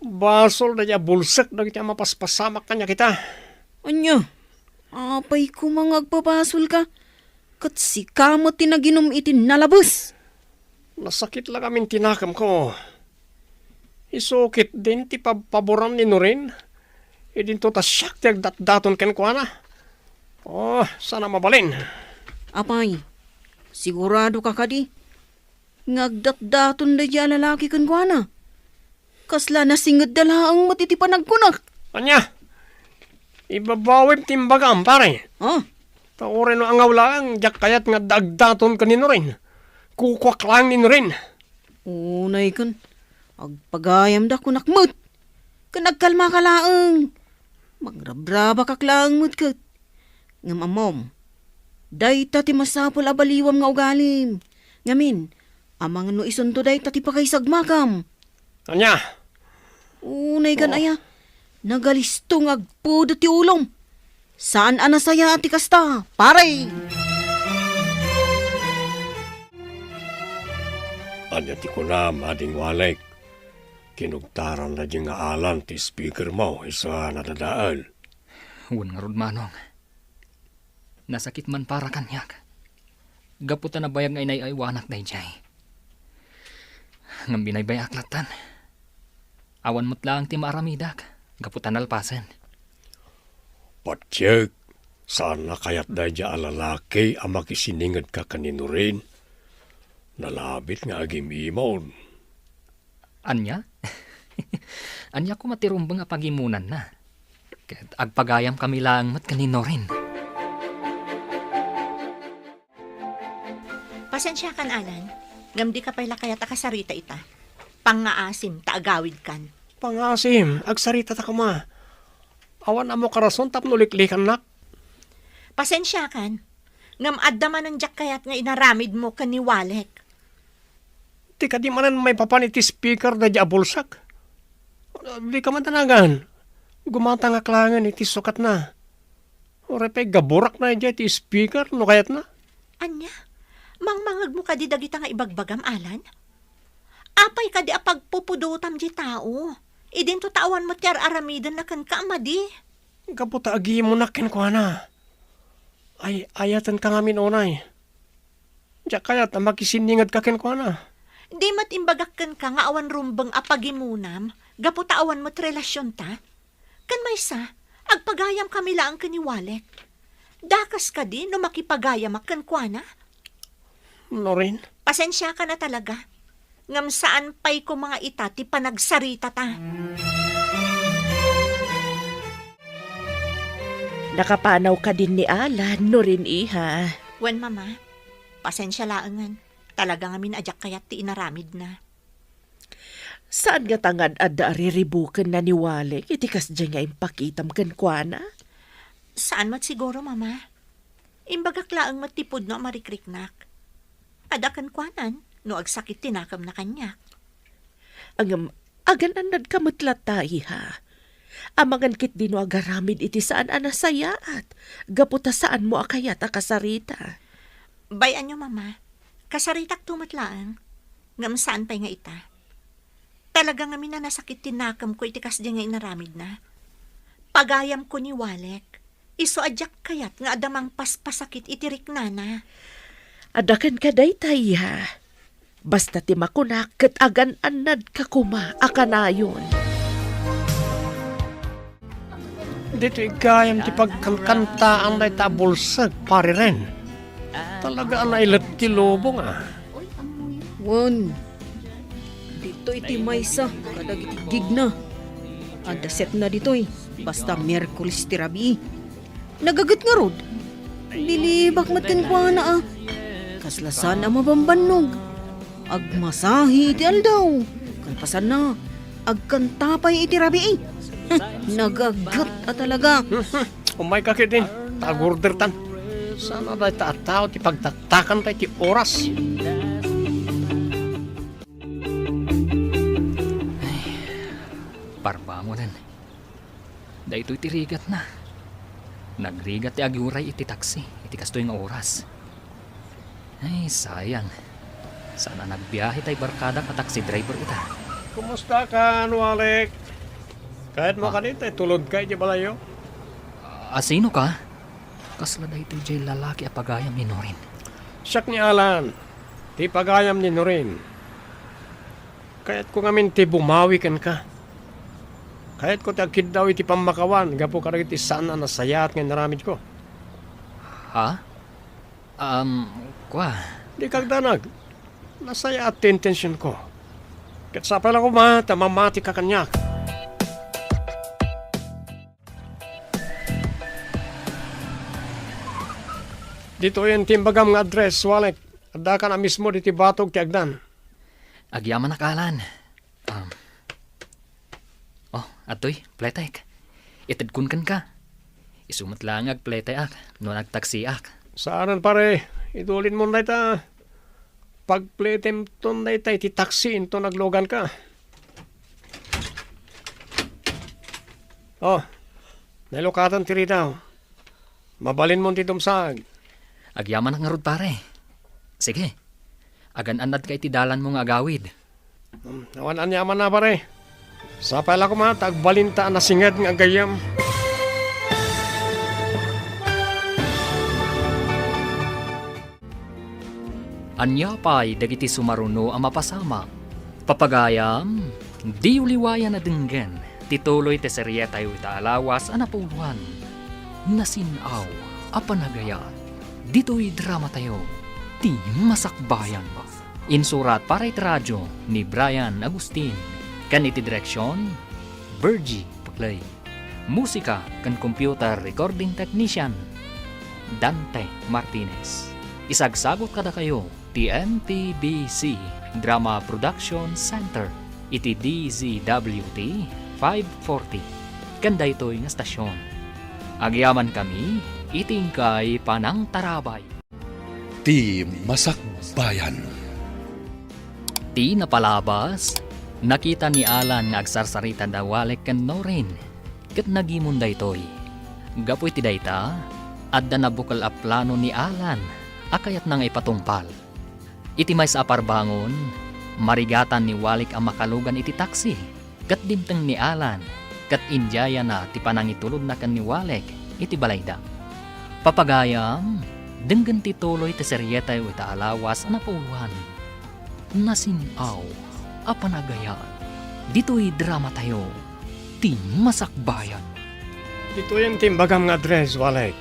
Basol daydiay a bulsek dagiti a mapaspasamak kaniak ita. Ania? Apay koma nga agpabasolka? Ket sika met ti naginum iti nalabes. Nasakit la ngamin ti nakemko. Isu ketdin ti pabpaboran ni Nuren. Idinto ta siak ti agdatdaton kenkuana. Oh, sana mabalin. Apay, siguradoka kadi? nga agdatdaton daydiay a lalaki kenkuana. Kasla nasingedda laeng met iti panagkuna. Ania? Ibabawim ti imbagam, pare. Ah? Ta uray no angaw laeng, diak kayat nga agdatdaton ken ni Norin. Kukuak laeng ni Norin. Unay ken, agpagayamda kunak met. Ken agkalmaka laeng. Mangrabrabakak laeng met ket. Ngem ammom, dayta ti masapul a baliwam nga ugalim. Ngamin, amangan no isunto dayta ti pakaisagmakam. Ania? Unay kan Oh. aya, nagalisto nga agpudot ti ulom. Saan a nasayaat ti kasta, pare. Ania ti kunam, Ading Walek? Kinugtaran daydiay nga Alan ti speaker mo, isu a nadadael. Wen ngarud, Manong. Nasakit man para kaniak. Gapu ta nabayag nga inay-aywanak daydiay. Ngem binaybay-ak lattan. Awan met laeng ti maaramidak, gapu ta nalpasen. Patiek, saan a kayat daydiay a lalaki a makisiningedka ken ni Norin. Nalabit nga agim-imon. Ania? Ania koma ti rumbeng a pagimonanna? Ket agpagayamkami laeng met ken ni Norin. Pasensiakan, Alan, ngem dika pay la kayat a kasarita ita. Pangngaasim ta agawidkan. Pangngaasim, agsaritata koma. Awan ammo karason tapno liklikannak. Pasensiakan, ngem adda manen diak kayat nga inaramidmo ken ni Walek. Ti kadi manen maipapan iti speaker daydiay a bulsek. Dika man danagan. Gumatangak laengen iti sukatna. Uray pay gaburak daydiay ti speaker no kayatna. Ania? Mangmangegmo kadi dagita nga ibagbagam, Alan? Apay kadi a pagpupudotam diay tao? Idinto ta awan met ti ar-aramidenna kenka a madi. Gapu ta agimonak kenkuana. Ay, ayatenka ngamin unay. Diak kayat a makisiningedka kenkuana. Di met imbagak kenka nga awan rumbeng a pagimonam gapu ta awan met relasionta? Ken maysa, agpagayamkami laeng ken ni Walek. Dakes kadi no makipagayamak kenkuana? Norin? Pasensiakan a talaga. Ngem saan pay koma nga ita ti panagsaritata. Nakapanaw kadin ni Alan, Norin, iha? Wen, Mama. Pasensia laengen. Talaga ngamin a diak kayat ti inaramidna. Saan ngata nga ad-adda a riribukenna ni Walek iti kasdiay nga impakitam kenkuana? Saan met siguro, Mama. Imbagak laeng met ti pudno a marikriknak. Adda kenkuanan no agsakit ti nakemna kaniak. Ngem, agan-annadka met latta, iha. Amangan ketdi no agaramid iti saan a nasayaat, gapu ta saanmo a kayat a kasarita. Bay-anyo, Mama. Kasaritakto met laeng. Ngem saan pay nga ita. Talaga ngamin a nasakit ti nakemko iti kasdi nga inaramidna. Pagayamko ni Walek. Isu a diak kayat nga adda mangpaspasakit iti riknana. Adda kenka dayta, iha. Basta ti makunak ket agan-annadka koma a kanayon. Ditoy gayam ti pagkankantaan dayta a bulsek, Pari Ren. Talaga a nailet ti lubong, a. Wen, ditoy ti maysa kadagiti gigna. Adda setna ditoy, basta Miyerkules ti rabii. Nagaget ngarud. Bilibak met kenkuana, a. Kasla saan a mabambannog. Agmasahi iti aldaw. Kalpasanna, agkanta pay iti rabii. Nagaget a talaga. Umayka ketdin, ta agordertan. Saan a dayta a tao ti pagtatakanta iti oras. Ay, parbangonen. Daytoy ti rigatna. Nagrigat ti aguray iti taksi iti kastoy nga oras. Ay, sayang. Saan a nagbiahe tay barkadak a taxi driver ita. Kumusta ka, Walek? Kayatmo Ah. kadi ta itulodka iti balayyo? A, sino ka? Kasla daytoy diay lalaki a pagayam ni Norin. Siak ni Alan, ti pagayam ni Norin. Kayatko ngamin ti bumawi kenka. Kayatko ti agkiddaw iti pammakawan gapu kadagiti saan a nasayaat nga inaramidko. Ha? Um, kua. Dika agdanag. Nasayaat ti intensionko. Ket sapay la koma ta mamatika kaniak. Ditoyen ti imbagam nga address, Walek. Addaka a mismo ditoy batog ti agdan. Agyamanak, Alan. Um, oh, adtoy, pletek. Itedkon kenka. Isu met laeng nga agpleteak no nagtaksiak. Saanen, pare. Idulinmon dayta. Pagpletemton dayta iti taksi inton agluganka. Oh, nailukaten ti ridaw. Mabalinmon ti dumsag. Agyamanak ngarud, pare. Sige. Agan-annadka iti dalanmo nga agawid. Hmm, awan aniamanna, pare. Sapay la koma ta agbalinta a nasinged nga agayyem. Ania pay dagiti sumaruno a mapasamak? Papagayam, diyo liwayan a denggen ti tuloy ti serietayo ita a lawas a napuloan. Nasin-aw a panagayat ditoy dramatayo, Ti Masakbayan. Insurat para iti radio ni Brian Agustin, ken iti direksion, Virgie Paclay. Musika ken computer recording technician, Dante Martinez. Isagsagut kadakayo ti M T B C Drama Production Center iti D Z W T five forty ken daytoy nga stasyon. Agyamankami iti inkay panangtarabay. Ti Masakbayan. Ti napalabas, nakita ni Alan nga agsarsarita da Walek ken Norin, ket nagimon daytoy. Gapu iti dayta, adda nabukel a plano ni Alan a kayatna nga ipatungpal. Iti maysa a parbangon, marigatan ni Walek a makalugan iti taksi. Ket dimteng ni Alan, ket indiayana ti panangitulodna ken ni Walek iti balayda. Papagayam, denggen ti tuloy ti serietayo ita a lawas a napuloan. Nasin-aw a panagayat ditoy dramatayo, Ti Masakbayan. Ditoyen ti imbagam nga address, Walek.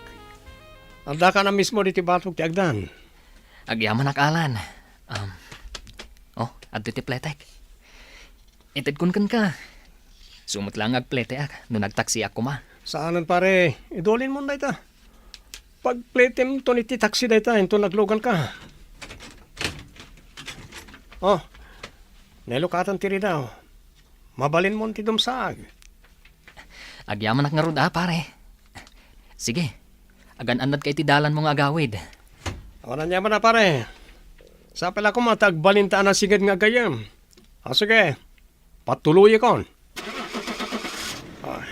Addaka a mismo ditoy batog ti agdan. Agyamanak, Alan. Um, oh, adtoy ti pletek. Itedkon kenka. Isu met laeng nga agpleteak no nagtaksiak koma. Saanen, pare. Idulinmon dayta. Pagpletemton iti taksi dayta inton agluganka. Oh, nailukaten ti ridaw. Mabalinmon ti dumsag. Agyamanak ngarud a, pare. Sige, agan-annadka iti dalanmo nga agawid. Awan aniamanna, pare. Sapay la koma ta agbalinta a nasinged nga agayyem. A, sige, patuloyekon. Ah.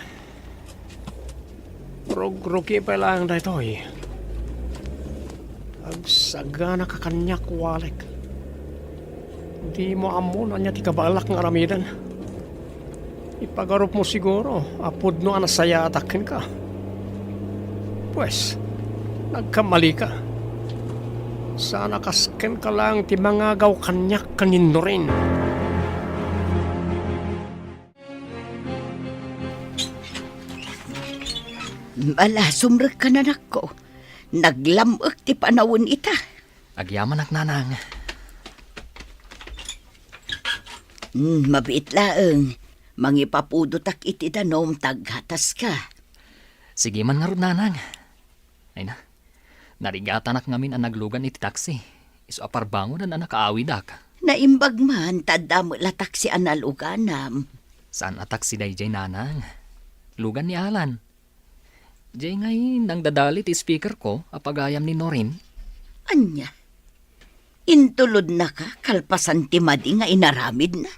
Rugrugi pay laeng daytoy. Agsaganaka kaniak, Walek. Dimo ammo no ania ti kabaelak nga aramiden. Ipagarupmo siguro a pudno a nasayaatak kenka. Pues, nagkamalika. Saan a kas kenka laeng ti mangagaw kaniak ken ni Norin. Bala, sumrekka, anakko. Naglam-ek ti panawen ita. Agyamanak, nanang. Hmm, mabiit laeng. Mangipapudotak iti danum ta aghataska. Sige man ngarud, nanang. Ay na, narigatanak ngamin a naglugan iti taksi. Isu a parbangonan a nakaawidak. Naimbag man ta adda met la taksi a naluganam. Saan a taksi daydiay, nanang. Lugan ni Alan. Diay ngay nangdadali ti speakerko a pagayam ni Norin. Ania? Intulodnaka kalpasan ti madi nga inaramidna?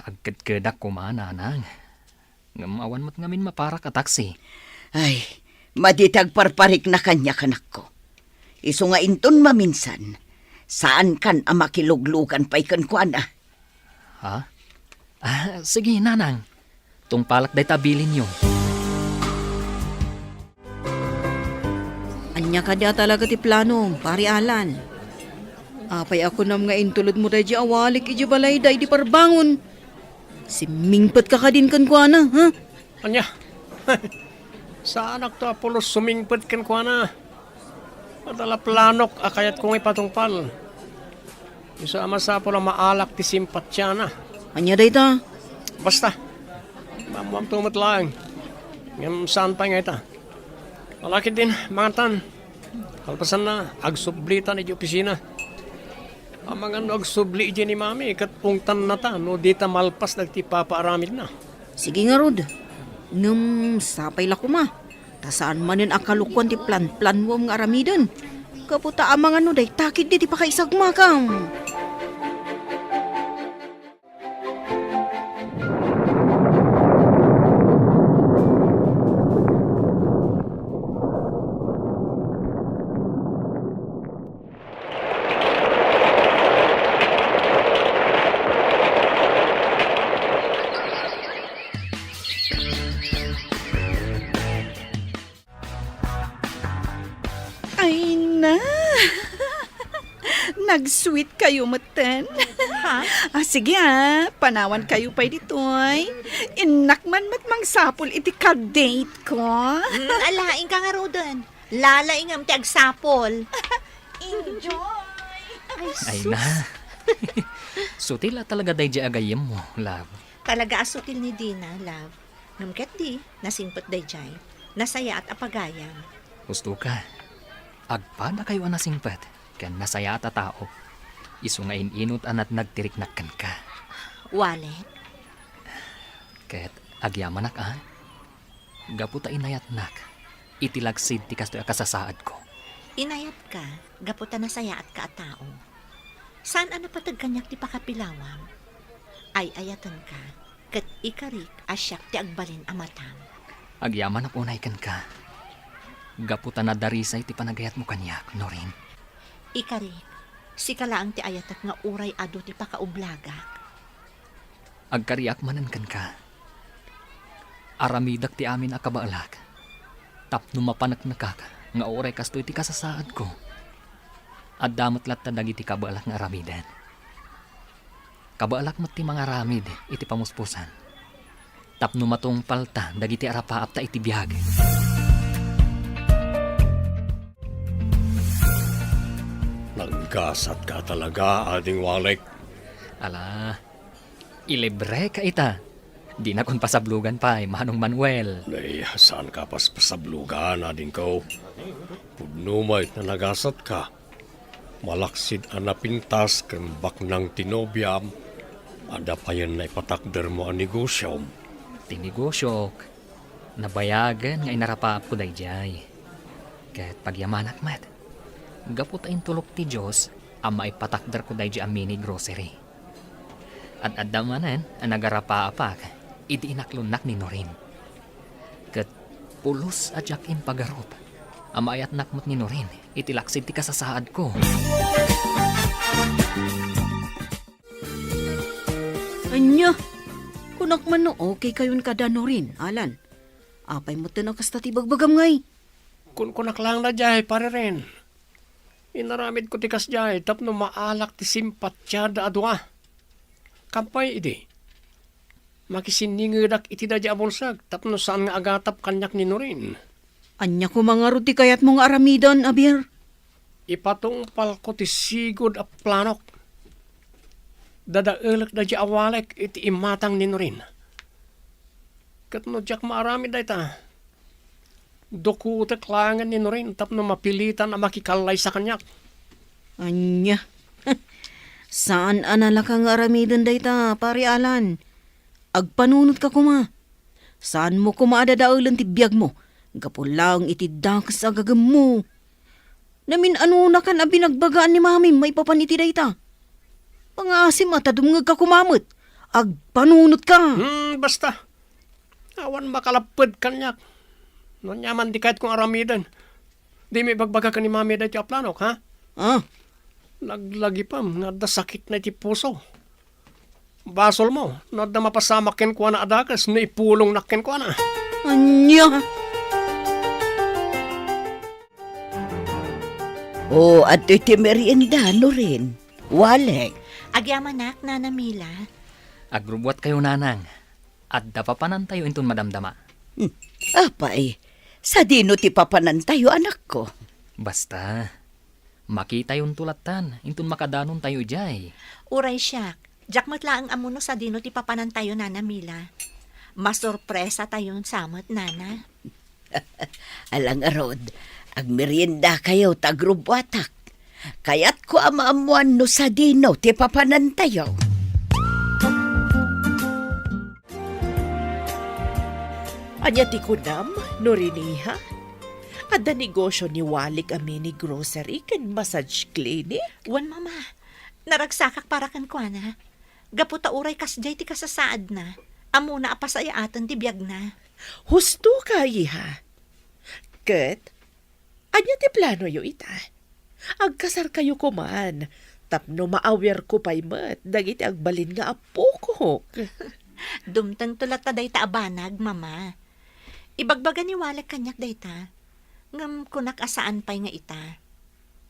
Agkedkedak koma, nanang. Ngem awan met ngamin maparak a taksi. Ay, madi ti agparparikna kaniak, anakko. Isu nga inton maminsan, saankan a makiluglugan pay kenkuana. Ha? Ah, sige, nanang. Tungpalak dayta bilinyo. Ania kadi a talaga ti plano, Pari Alan? Apay a kunam nga intulodmo daydiay a Walek idiay balayda idi parbangon? Simmingpetka kadin kenkuana, ha? Ania? Saanakto a pulos sumingpet kenkuana. Adda la planok a kayatko nga ipatungpal. Isu a masapul a maalak ti simpatiana. Ania dayta? Basta, maammoamto met laeng. Ngem saan pay nga ita. Ala ketdin, mangantan. Kalpasanna, agsublitan iti opisina. Amangan no agsubli iti ni Mami, ket ungtannata no dita malpas dagiti papaaramidna. Sige ngarud. Ngem sapay la koma. Ta saan manen a kalukuan ti planplanuam nga aramiden. Gapu ta amangan no dayta ketdi ti pakaisagmakam. Ay na! Nag-sweet kayo metten. Ha? Ah, sige ah, panawan kayo pay ditoy. Innak man met mangsapul iti ka-date ko. Hmm, ala, inka ngaruden. Lalaingem ti agsapul. Enjoy! Ay, Ay sus. Na. Sutil a talaga daydiay a gayyemmo, love. Talaga a sutil ni Dina, love. Ngem ketdi, nasingpet daydiay. Nasayaat a pagayam. Husto ka. Agpadakayo a nasingpet ken nasayaat a tao. Isu nga in-inut a natnag ti riknak kenka. Wallet? Ket agyamanak a, gapu ta inayatnak iti laksid ti kastoy a kasasaadko. Inayatka gapu ta nasayaatka a tao. Saan a napateg kaniak ti pakapilawam. Ay-ayatenka, ket ikarik a siak ti agbalin a matam. Agyamanak unay kenka, gapu ta nadarisay ti panagayatmo kaniak, Norin. Ikarik, sika laeng ti ayatek nga uray adu ti pakaublagak. Agkariak manen kenka. Aramidek ti amin a kabaelak tapno mapaneknekak nga uray kastoy ti kasasaadko. Adda met latta dagiti kabaelak nga aramiden. Kabaelak met ti mangaramid iti pamuspusan tapno matungpalta dagiti arapaapta iti biag. Naggasatka talaga, Ading Walek. Ala, ilibreka ita. Dinakon pasablogan pay, Manong Manuel. Nay, saanka paspasablogan, adingko. Pudno met nga nagasatka. Malaksid a napintas ken baknang ti nobiam, adda payen naipatakdermo a negosiom. Ti negosiok, nabayagen nga inarapaapko daydiay. Ket pagyamanak met, gapu ta intulok ti Dios a maipatakderko daydiay a mini grocery. Ad-adda manen a nagarapaapak idi inaklonnak ni Norin. Ket pulos a diak impagarup a maayatnak met ni Norin iti laksid ti kasasaadko. Ania? Kunak man no okay kayon kada Norin, Alan. Apay metten a kasta ti bagbagam ngay? Kunkunak laeng daydiay, Pare Ren. Inaramidko ti kasdiay tapno maalak ti simpatiada a dua. Kampay idi, makisinningedak iti daydiay a bulsek tapno saan nga agatap kaniak ni Norin. Ania koma ngarud ti kayatmo nga aramiden, Abir? Ipatungpalko ti sigud a planok. Dadaelek daydiay a walek iti imatang ni Norin. Ket no diak maaramid dayta, dukotek laengen ni Norin tapno mapilitan a makikallaysa kaniak. Ania? Saan a nalaka nga aramiden dayta, Pare Alan. Agpanunotka koma. Saanmo koma a dadaelen ti biagmo gapu laeng iti dakes a gagemmo. Namin-anonakan a binagbagaan ni Mamim maipapan iti dayta. Pangaasim a ta dumngegka koma met. Agpanunotka. Hmm, basta. Awan makalapped kaniak. No ania man di kayatko nga aramiden, dimo ibagbaga ken ni Mami daytoy a planok, ha? Ah. Laglagipem nga adda sakitna iti puso. Basolmo no adda mapasamak kenkuana a dakes no ipulongnak kenkuana. Ania? O, adtoy ti merienda, Norin. Walek. Agyamanak, Nana Mila. Agrubbuatkayo, Nanang. Adda papanantayo inton madamdama. Hmm. Apay, sadino ti papanantayo, anakko? Basta, Makitayonto lattan, inton makadanontayo idiay. Uray siak, diak met laeng ammo no sadino ti papanantayo, Nana Mila. Masorpresatayon sa met, Nana. Ala ngarud, agmeriendakayo ta agrubbuatak. Kayatko a maammoan no sadino ti papanantayo. Ania ti kunam, Norin iha? Adda negosio ni Walik a mini grocery ken massage clinic? Wen, Mama. Naragsakak para kenkuana. Gapu ta uray kasdiay ti kasasaadna, ammona a pasayaaten ti biagna. Husto ka, iha. Ket, ania ti planoyo ita? Agkasarkayo koman, tapno maawirko pay met dagiti agbalin nga appokok. Dumtengto latta dayta a banag, Mama. Ibagbaga ni Walek kaniak dayta, ngem kunak a saan pay nga ita.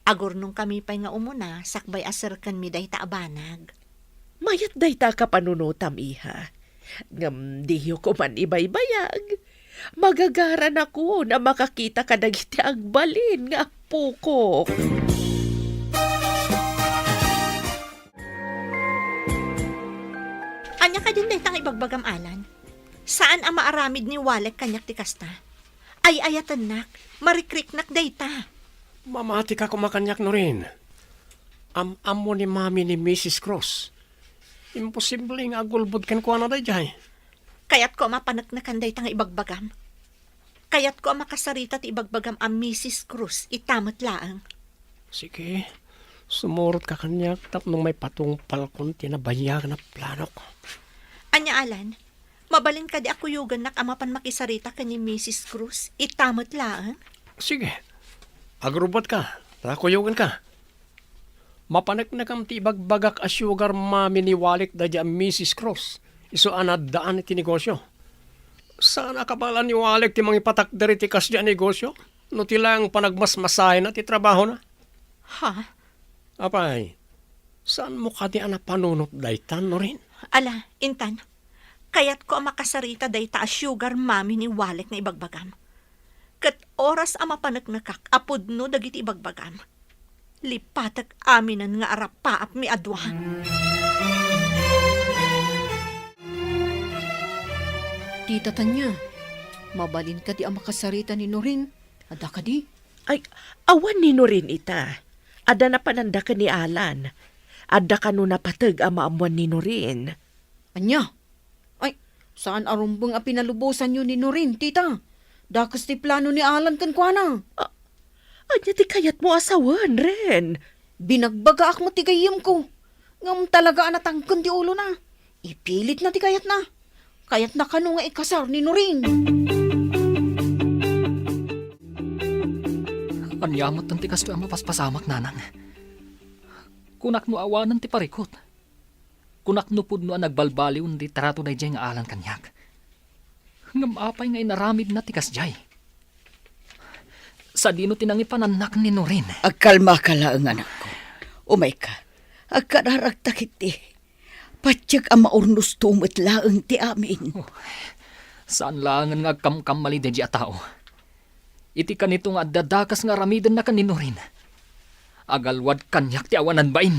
Agurnongkami pay nga umuna sakbay a serkenmi dayta a banag. Mayat dayta a kapanunotam, iha. Ngem diyo koman ibaybayag. Magagaranakon a makakita kadagiti agbalin nga appokok. Ania kadin dayta nga ibagbagam, Alan? Saan a maaramid ni Walek kaniak ti kasta. Ay-ayatennak, marikriknak dayta. Mamatika koma kaniak, Norin. Am-ammo ni Mami ni Missus Cruz. Imposible nga agulbod kenkuana daydiay. Kayatko a mapaneknekan dayta nga ibagbagam. Kayatko a makasarita ti ibagbagam a Missus Cruz ita met laeng. Sige, sumurotka kaniak tapno maipatungpalkon ti nabayagan a planok. Ania, Alan? Mabalin kadi a kuyogannak a mapan makisarita ken ni Missus Cruz ita met laeng? Sige. Agrubbuatka, ta kuyoganka. Mapaneknekam ti ibagbagak a sugar mommy ni Walek daydiay a Missus Cruz, isu a naaddaan iti negosio. Saan a kabala ni Walek ti mangipatakder iti kasdiay a negosio no ti laeng panagmasmasayna ti trabahona. Ha? Apay, saanmo kadi a napanunot dayta, Norin? Ala, intan, kayatko a makasarita dayta a sugar mommy ni Walek nga ibagbagam. Ket oras a mapaneknekak a pudno dagiti ibagbagam, lipatek aminen nga arapaapmi a dua. Tita Tania, mabalin kadi a makasarita ni Norin? Adda kadi? Ay, awan ni Norin ita. Adda napananda ken ni Alan. Adda kano napateg a maammuan ni Norin. Ania? Ay, saan a rumbeng a pinalubosanyo ni Norin, tita. Dakes ti plano ni Alan kenkuana. A-, ania ti kayatmo a sawen, Ren? Binagbagaak met ti gayyemko. Ngem talaga a natangken ti ulona. Ipilitna ti kayatna. Kayatna kano nga ikasar ni Norin. Ania met ti kastoy a mapaspasamak, nanang? Kunak no awanen ti parikut. Kunak no pudno a nagbalbaliwen ti trato daydiay nga Alan kaniak. Ngem apay nga inaramidna ti kasdiay? Sadino ti nangipanannak ni Norin? Agkalmaka laeng, anakko. Umayka. Agkararagta ketdi. Patiek a maurnosto met laeng ti amin. Oh, saan laengen nga agkamkamali daydiay a tao. Iti kanito nga adda dakes nga aramidenna ken ni Norin, agalwad kaniak ti awanan bain.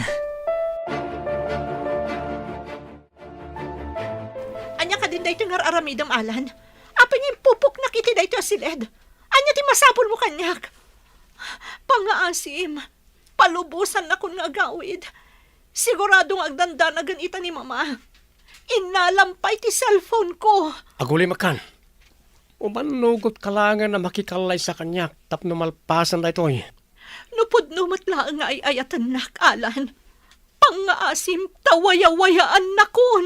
Ania kadin daytoy nga ar-aramidem, Alan? Apay nga impupoknak iti daytoy a siled? Ania ti masapulmo kaniak? Pangngaasim, palubosannakon nga agawid. Sigurado nga agdandanagen ita ni Mama. Innalam pay ti cellphone ko. Agulimek kan. Umannugot ka laengen a makikallaysa kaniak tapno malpasen daytoy. No pudno met laeng nga ay-ayatennak, Alan, pangngaasim ta wayawayaannakon.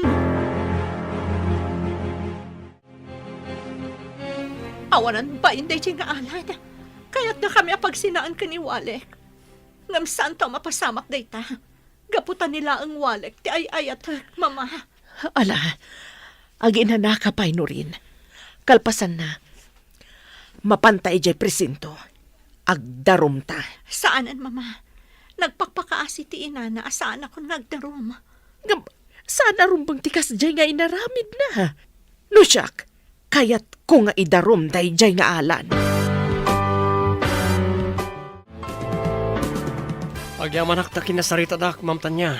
Awanan bain daydiay nga Alan. Kayatnakami a pagsinaan ken ni Walek. Ngem saanto a mapasamak dayta. Gapu ta ni laeng Walek ti ay-ayatek, Mama. Ala, aginanaka pay, Norin. Kalpasanna, mapanta idiay presinto. Agdarumta. Saanen, Mama. Nagpakpakaasi ti inana a saanakon nga agdarum. Ngem, saan a rumbeng ti kasdiay nga inaramidna? No siak, kayatko nga idarum daydiay nga Alan. Agyamanak ta kinasaritadak, Ma'am Tania.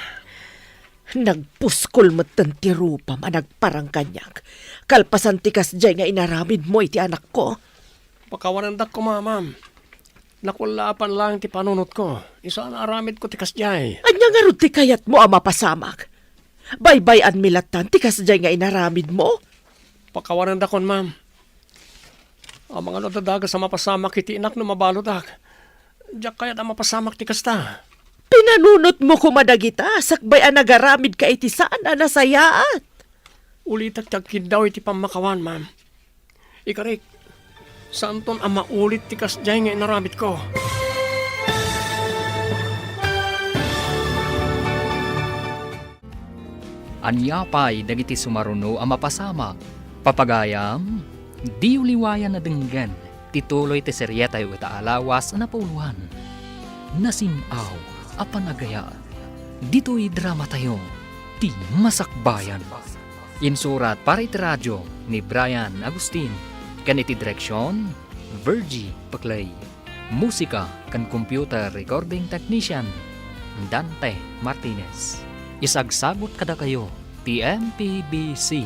Nagpuskol metten ti rupam a nagparang kaniak, kalpasan ti kasdiay nga inaramidmo iti anakko. Pakawanendak koma, ma'am. Nakullaapan laeng ti panunotko. Isu a naaramidko ti kasdiay. Ania ngarud ti kayatmo a mapasamak? Baybay-anmi lattan ti kasdiay nga inaramidmo? Pakawanendakon, ma'am. Amangan no adda dakes a mapasamak iti inak no mabaludak. Diak kayat a mapasamak ti kasta. Pinanunotmo koma dagita sakbay a nagaramidka iti saan a nasayaat. Ulitek ti agkiddaw iti pammakawan, ma'am. Ikarik, saanton a maulit ti kasdiay nga inaramidko. Ania pay dagiti sumaruno a mapasamak? Papagayam, diyo liwayan a denggen ti tuloy ti serietayo ita a lawas a napauloan. Nasin-aw a panagayat. Ditoy dramatayo, ti Masakbayan. Insurat para iti radio ni Brian Agustin, ken iti direksion, Virgie Paclay. Musika ken computer recording technician, Dante Martinez. Isagsagut kadakayo ti M P B C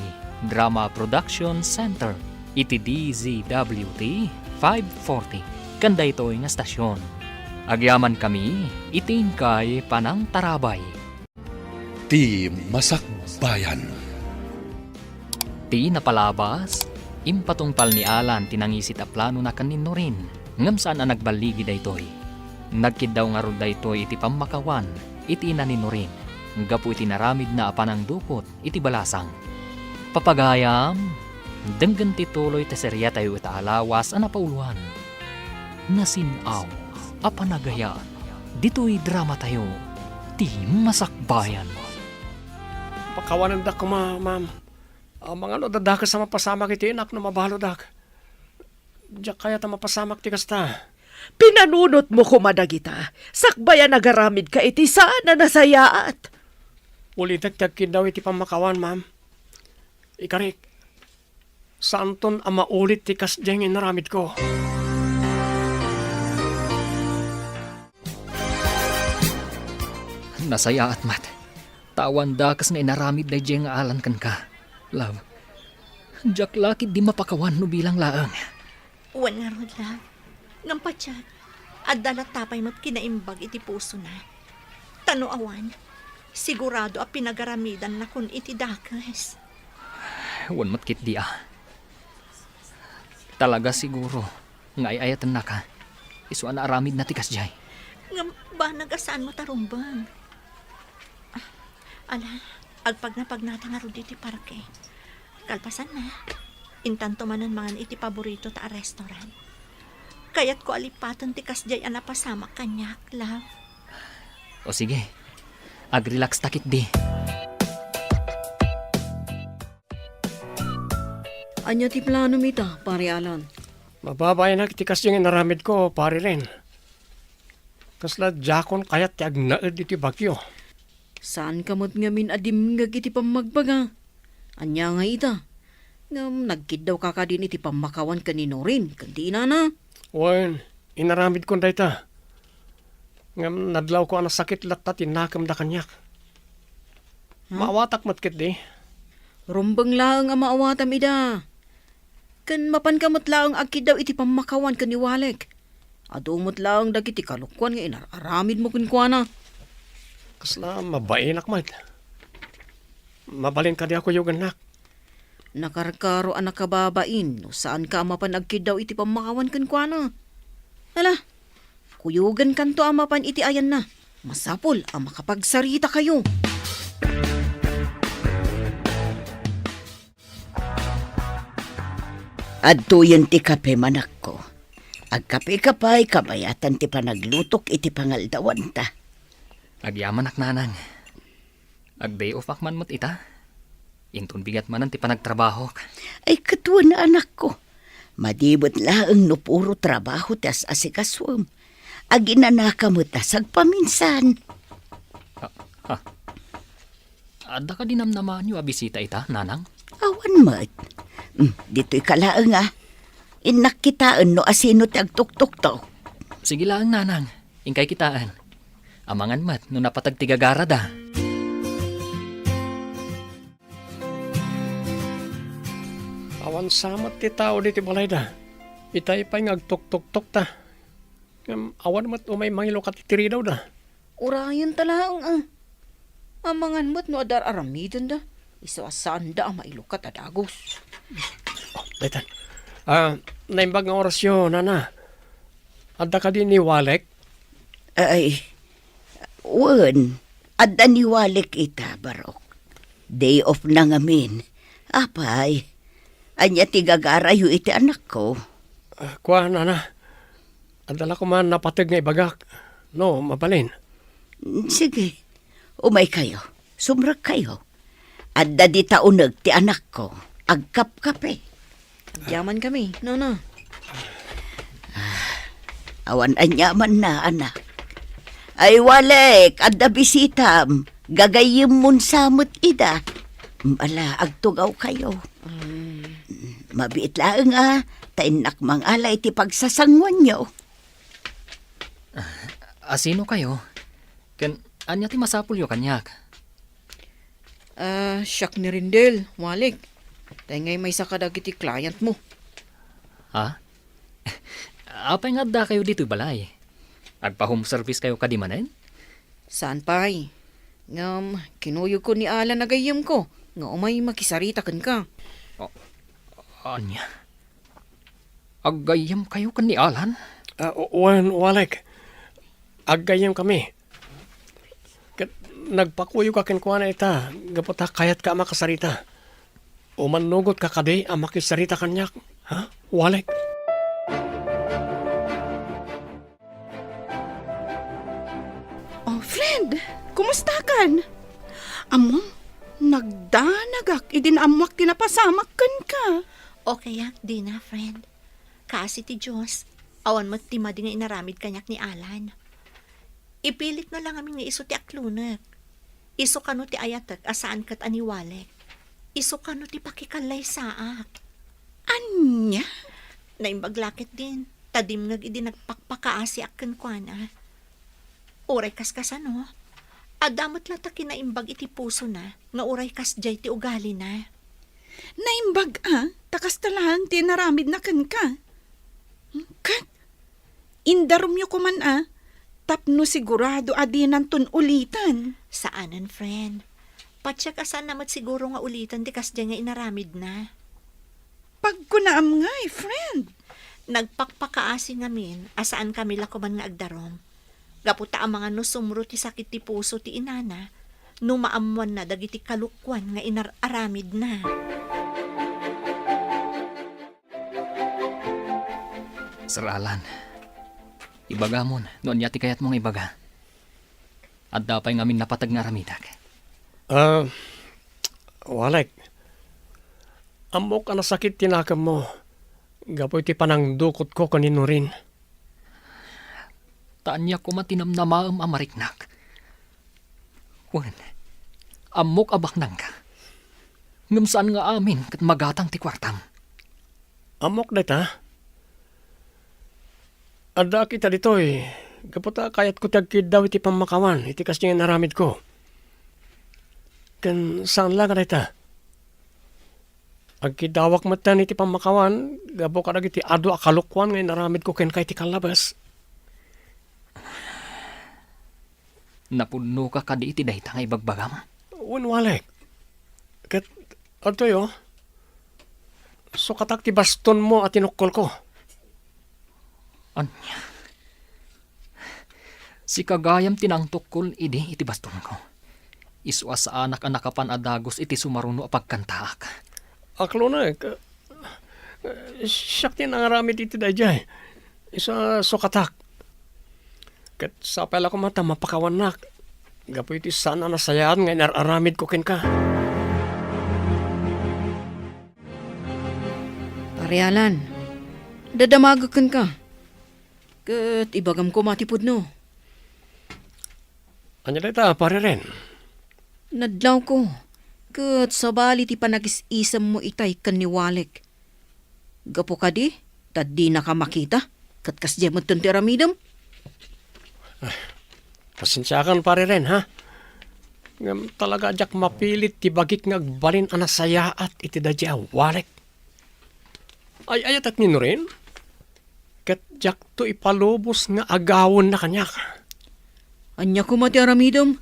Drama Production Center iti D Z W T five forty ken daytoy nga stasyon. Agyamankami iti inkay panangtarabay. Ti Masakbayan. Ti napalabas, impatungpal ni Alan ti nangisit a planona ken ni Norin, ngem saan a nagballigi daytoy. Nagkiddaw ngarud daytoy iti pammakawan iti ina ni Norin, gapu iti naramidna a panangdukot iti balasang. Papagayam, denggen ti tuloy ti serietayo ita a lawas a napauloan. Nasin-aw a panagayat. Ditoy dramatayo, ti Masakbayan. Pakawanendak koma, ma'am. Amangan no adda dakes a mapasamak iti inak no mabaludak. Diak kayat a mapasamak ti kasta. Pinanunotmo koma dagita, sakbay a nagaramidka iti saan a nasayaat. Ulitek ti agkiddaw iti pammakawan, ma'am. Ikarik, saanton a maulit ti kasdiay nga inaramidko. Nasayaat met. Ta awan dakes nga inaramid daydiay nga Alan kenka, love. Diak la ketdi mapakawan no bilang laeng. Wen ngarud, love. Ngem patiek, adda latta pay met kinaimbag iti pusona. Ta no awan, sigurado a pinagaramidanna kun iti dakes. Wen met ketdi a. Talaga siguro nga ay-ayatennaka. Isu a naaramidna ti kasdiay. Ngem banag a saan met a rumbeng. Ah, ala, agpagnapagnata ngarud iti parke. Kalpasanna, intanto manen mangan iti paboritota a restaurant. Kayatko a lipaten ti kasdiay a napasamak kaniak, love. O sige, agrelaxta ketdi. Ania ti planom ita, Pare Alan? Mababainak iti kasdiay nga inaramidko, Pare Ren. Kasla diakon kayat ti agnaed iti bagyo. Saanka met ngamin a dimngeg iti pammagbaga. Ania ngay ita? Ngem nagkiddawka kadin iti pammakawan ken ni Norin ken ti inana? Wen, inaramidkon dayta. Ngem nadlawko a nasakit latta ti nakemda kaniak. Hmm? Maawatak met ketdi. Rumbeng laeng a maawatam ida. Ken mapanka met laeng agkiddaw iti pammakawan ken ni Walek. Adu met laeng dagiti kalokuan nga inar-aramidmo kenkuana. Kasla mabainak met. Mabalin kadi a kuyogennak. Nakarkaro a nakababain no saanka a mapan agkiddaw iti pammakawan kenkuana. Ala, kuyogenkanto a mapan iti ayanna. Masapul a makapagsarita kayo. Adtoyen ti kape, manakko. Agkape ka pay, kabayatan ti panaglutok iti pangaldawanta. Agyamanak, nanang. Agday-off-ak man met ita. Inton bigat manen ti panagtrabahok. Ay, ket wen, anakko. Madi met laeng no puro trabaho ti as-asikasuem. Aginanaka met a sagpaminsan. Ha, ha. Adda kadi namnamaanyo a bisita ita, nanang? Awan met. Hmm, ditoy ka laeng, a. Innak kitaen no asino ti agtuktuktok. Sige laeng, nanang. Inkay kitaen. Amangan met no napateg ti gagarada. Awan sa met ti tao ditoy balayda. Itay pay nga agtuktuktokta. Ngem awan met umay mangilukat iti ridawda. Urayenta laeng, a. Amangan met no adda ar-aramidenda. Isu a saanda a mailukat a dagus. Oh, daytan. Ah, naimbag nga orasyo, nana. Adda kadi ni Walek? Ay, wen, adda ni Walek ita, Barok. Day off na ngamin. Apay, ania ti gagarayo iti anakko? Ah, kua, nana. Adda la koma napateg nga ibagak. No, mabalin. Sige, umaykayo. Sumrekkayo. Adda dita uneg ti anakko. Agkapkape. Diaman kami, nana. Awan aniamanna, anak. Ay, Walek, adda bisitam. Gagayyemmon sa met ida. Ala, agtugawkayo. Mm. Mabiit laeng a, ta innak mangala iti pagsasanguanyo. Asinokayo? Ken ania ti masapulyo kaniak? Ah, siak ni Rendel, Walek. Tay ngay maysa kadagiti client mo. Ha? Apay nga addakayo ditoy balay? Agpa-home service kayo kadi manen? Saan pay. Ngem, kinuyogko ni Alan a gayyemko nga umay makisarita kenka. Oh, ania? Aggayyemkayo ken ni Alan? Ah, wen, Walek. Aggayyemkami. Ket nagpakuyogka kenkuana ita, gapu ta kayatka a makasarita. Umannugotka kadi a makisarita kaniak, ha, Walek? Oh, friend, kumustakan? Ammom, nagdanagak idi naammoak ti napasamak kenka. Okay ak, Dina, friend. Kaasi ti Dios, awan met ti madi nga inaramid kaniak ni Alan. Ipilitna la ngamin nga isu ti aklonek. Isu kano ti ayatek a saan ket a ni Walek. Isu kano ti pakikallaysaak. Ania? Naimbag la ketdin, ta dimngeg idi nagpakpakaasiak kenkuana. Uray kaskasano, adda met la ta kinaimbag iti pusona nga uray kasdiay ti ugalina. Naimbag a, ta kasta laeng ti inaramidna kenka. Ket, indarumyo koman a, tapno sigurado a dinanton uliten. Saanen, friend. Patiek a saanna met siguro nga uliten ti kasdiay nga inaramidna. Pagkunaam ngay, friend. Nagpakpakaasi ngamin a saankami la koman nga agdarum. Gapu ta amangan no sumro ti sakit ti puso ti inana, no maammoanna dagiti kalokuan nga inar-aramidna. Sir Alan, ibagamon no ania ti kayatmo nga ibaga. Adda pay ngamin napateg nga aramidek. Ah, Walek, ammok a nasakit ti nakemmo gapu iti panangdukotko ken ni Nurin. Ta ania koma ti namnamaem a mariknak? Wen, ammok a baknangka. Ngem saan nga amin ket magatang ti kuartam. Ammok dayta. Addaak ita ditoy, gapu ta kayatko ti agkiddaw iti pammakawan iti kasdiay nga inaramidko. Ken saan la nga dayta. Agkiddawak metten iti pammakawan gapu kadagiti adu a kalokuan nga inaramidko kenka iti kallabes. Napudnoka kadi iti dayta nga ibagbagam? Wen, Walek. Ket adtoy, sukatak ti bastonmo a tinukkolko. Ania? Sika gayam ti nangtukkol idi iti bastonko. Isu a saanak a nakapan a dagus iti sumaruno a pagkantaak. Aklonek, siak ti nangaramid iti daydiay. Isu a sukatak. Ket sapay la koma ta mapakawannak gapu iti saan a nasayaat nga inar-aramidko kenka. Pare Alan, dadamagek kenka. Ket ibagam koma ti pudno. Ania dayta, Pare Ren? Nadlawko, ket sabali ti panagis-isemmo itay ken ni Walek. Gapu kadi, ta dinaka makita, ket kasdiay metten ti aramidem. Pasensiakan, Pari Ren, ha? Ngem talaga a diak mapilit ti bagik nga agbalin a nasayaat iti daydiay a walek. Ay-ayatek ni Norin? Ket diakto ipalubos nga agawenna kaniak. Ania koma ti aramidem?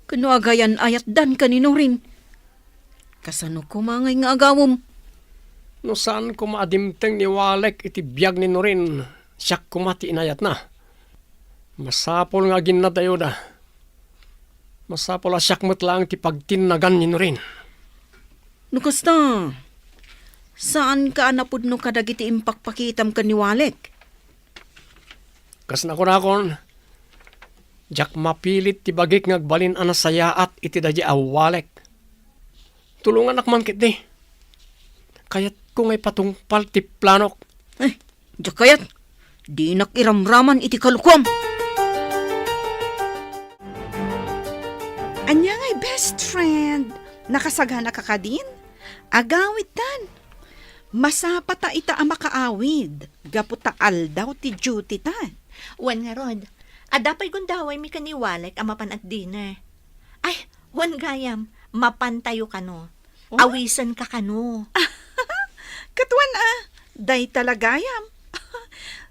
Ken no agayan-ayatdan ken ni Norin? Kasano koma ngay nga agawem? No saan koma a dimteng ni Walek iti biag ni Norin, siak koma ti inayatna. Masapul nga aginnadayoda. Masapul a siak met laeng ti pagtinnagan ni Norin. No kasta, saanka a napudno kadagiti impakpakitam ken ni Walek? Kas nakunakon, diak mapilit ti bagik nga agbalin a nasayaat iti daydiay a Walek. Tulongannak man ketdi. Kayatko nga ipatungpal ti planok. Eh, diak kayat. Dinak iramraman iti kalukuam. Ania ngay, best friend? Nakasaganaka kadin? Agawidtan. Masapata ita a makaawid gapu ta aldaw ti duty ta. Wen ngarud, adda pay gundawaymi ken ni Walek a mapan at dinner. Ay, wen gayam, mapantayo kano. Oh? Awisenka kano. Ket wen a, dayta la gayam.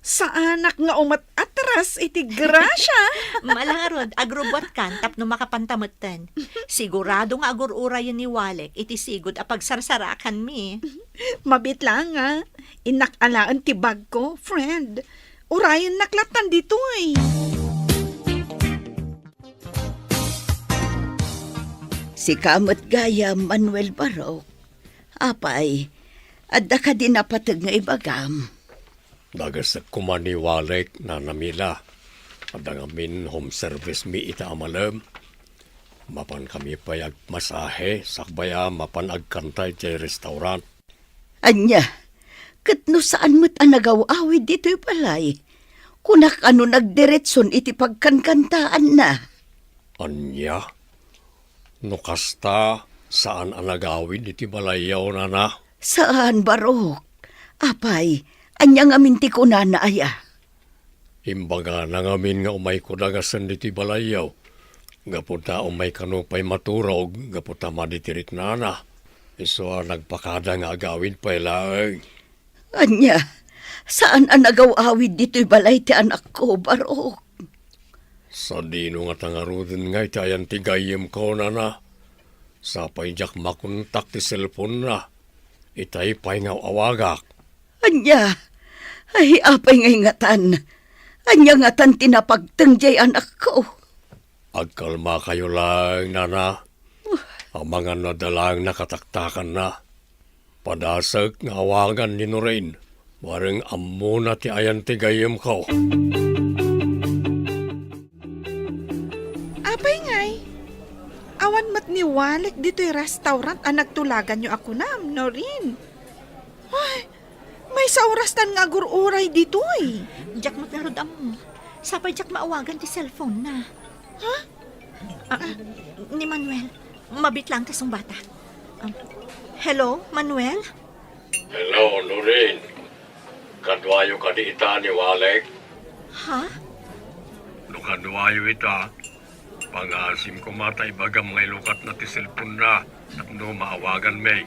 Saanak nga umat-atras iti grasia. Mala ngarud, agrubbuatkan tapno makapanta metten. Sigurado nga agur-urayen ni Walek iti sigud a pagsarsarakanmi. Mabiit laeng a, innak alaen ti bagko, friend. Urayennak lattan ditoy. Sika met gayam, Manuel Barok. Apay, adda kadi napateg nga ibagam? Dagesek koma ni Walek, Nana Mila. Adda ngamin home service mi ita a malem. Mapan kami pay agmasahe, sakbay a mapan agkanta idiay restaurant. Ania, ket no saan met a nagaw-awid ditoy balay, kunak a no nagdiretson iti pagkankantaanna. Ania? No kasta, saan a nagawid iti balayyo, Nana? Saan, Barok. Apay, ania ngamin ti kunana aya? Imbagana ngamin nga umayko dagasen ditoy balayyo, gapu ta umay kano pay maturog, gapu ta madi ti riknana. Isu a nagpakada nga agawid pay laeng. Ania, saan a nagaw-awid ditoy balay ti anakko, Barok? Sadino ngata ngaruden ngay ti ayan ti gayyemko, Nana? Sapay diak makontak ti cellphone-na. Itay pay nga aw-awagak. Ania? Ay, apay ngay ngatan? Ania ngatan ti napagteng diay anakko? Agkalmakayo laeng, Nana. Amangan no adda laeng nakataktakanna. Padasek nga awagan ni Norin. Bareng ammona ti ayan ti gayyemko. Apay ngay, awan met ni Walek ditoy restaurant a nagtulaganyo a kunam, Norin? Ay, maysa a orastan nga agur-uray ditoy. Diak met ngarud ammo. Sapay diak maawagan ti cellphone-na. Ha? Ah, ni Manuel, mabiit laeng ta sungbata. Ah, hello, Manuel? Hello, Norin. Kaduayo kadi ita ni Walek? Ha? No kaduayo ita, pangaasim koma ta ibagam nga ilukatna ti cellphone-na tapno maawaganmi.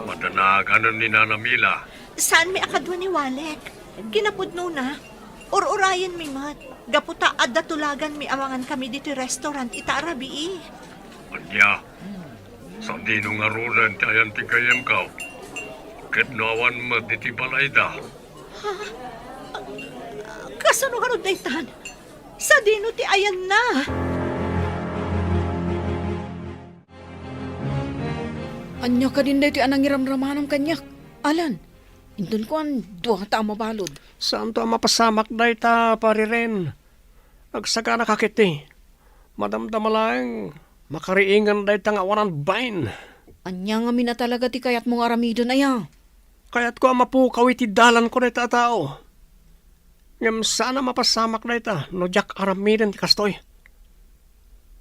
Madanaganen ni Nana Mila. Saanmi a kadua ni Walek. Kinapudnona, ur-urayenmi met. Gapu ta adda tulaganmi amangan kami ditoy restaurant ita a rabii. Ania? Sadino ngaruden ti ayan ti gayyemko? Ket no awan met iti balayda? Ha? Kasano ngarud daytan? Sadino ti ayanna? Ania kadin daytoy a nangiramramanam kaniak, Alan? Inton kuan, duata a mabalud. Saanto a mapasamak dayta, Pari Ren. Agsagana ka ketdi. Madamdama laeng, makariingen dayta nga awanan bain. Ania ngamin a talaga ti kayatmo nga aramiden aya? Kayatko a mapukaw iti dalanko dayta a tao. Ngem saan a mapasamak dayta no diak aramiden ti kastoy.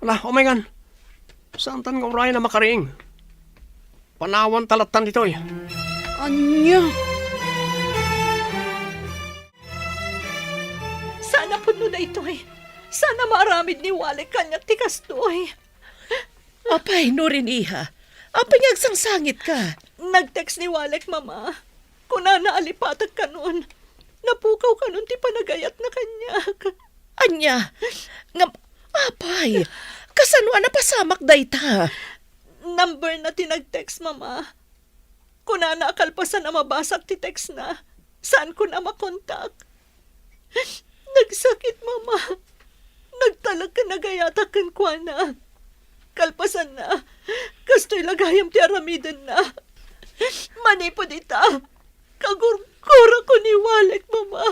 Ala, umayngan. Saantan nga urayen a makariing. Panawanta lattan ditoy. Ania? Saan a pudno daytoy. Saan a maaramid ni Walek kaniak ti kastoy. Apay, Norin, iha. Apay nga agsangsangitka? Nag-text ni Walek, Mama. Kunana a lipatek kanon. Napukaw kanon ti panagayatna kaniak. Ania? Ngem, apay, kasano a napasamak dayta? Number na ti nag-text, Mama. Kunana a kalpasan a mabasak ti text na, saankon a makontak. Nagsakit, Mama. Nagtalek ken nagayatak kenkuana. Kalpasanna, kastoy la gayam ti aramidenna. Manipud ita, kagurgurako ni Walek, Mama.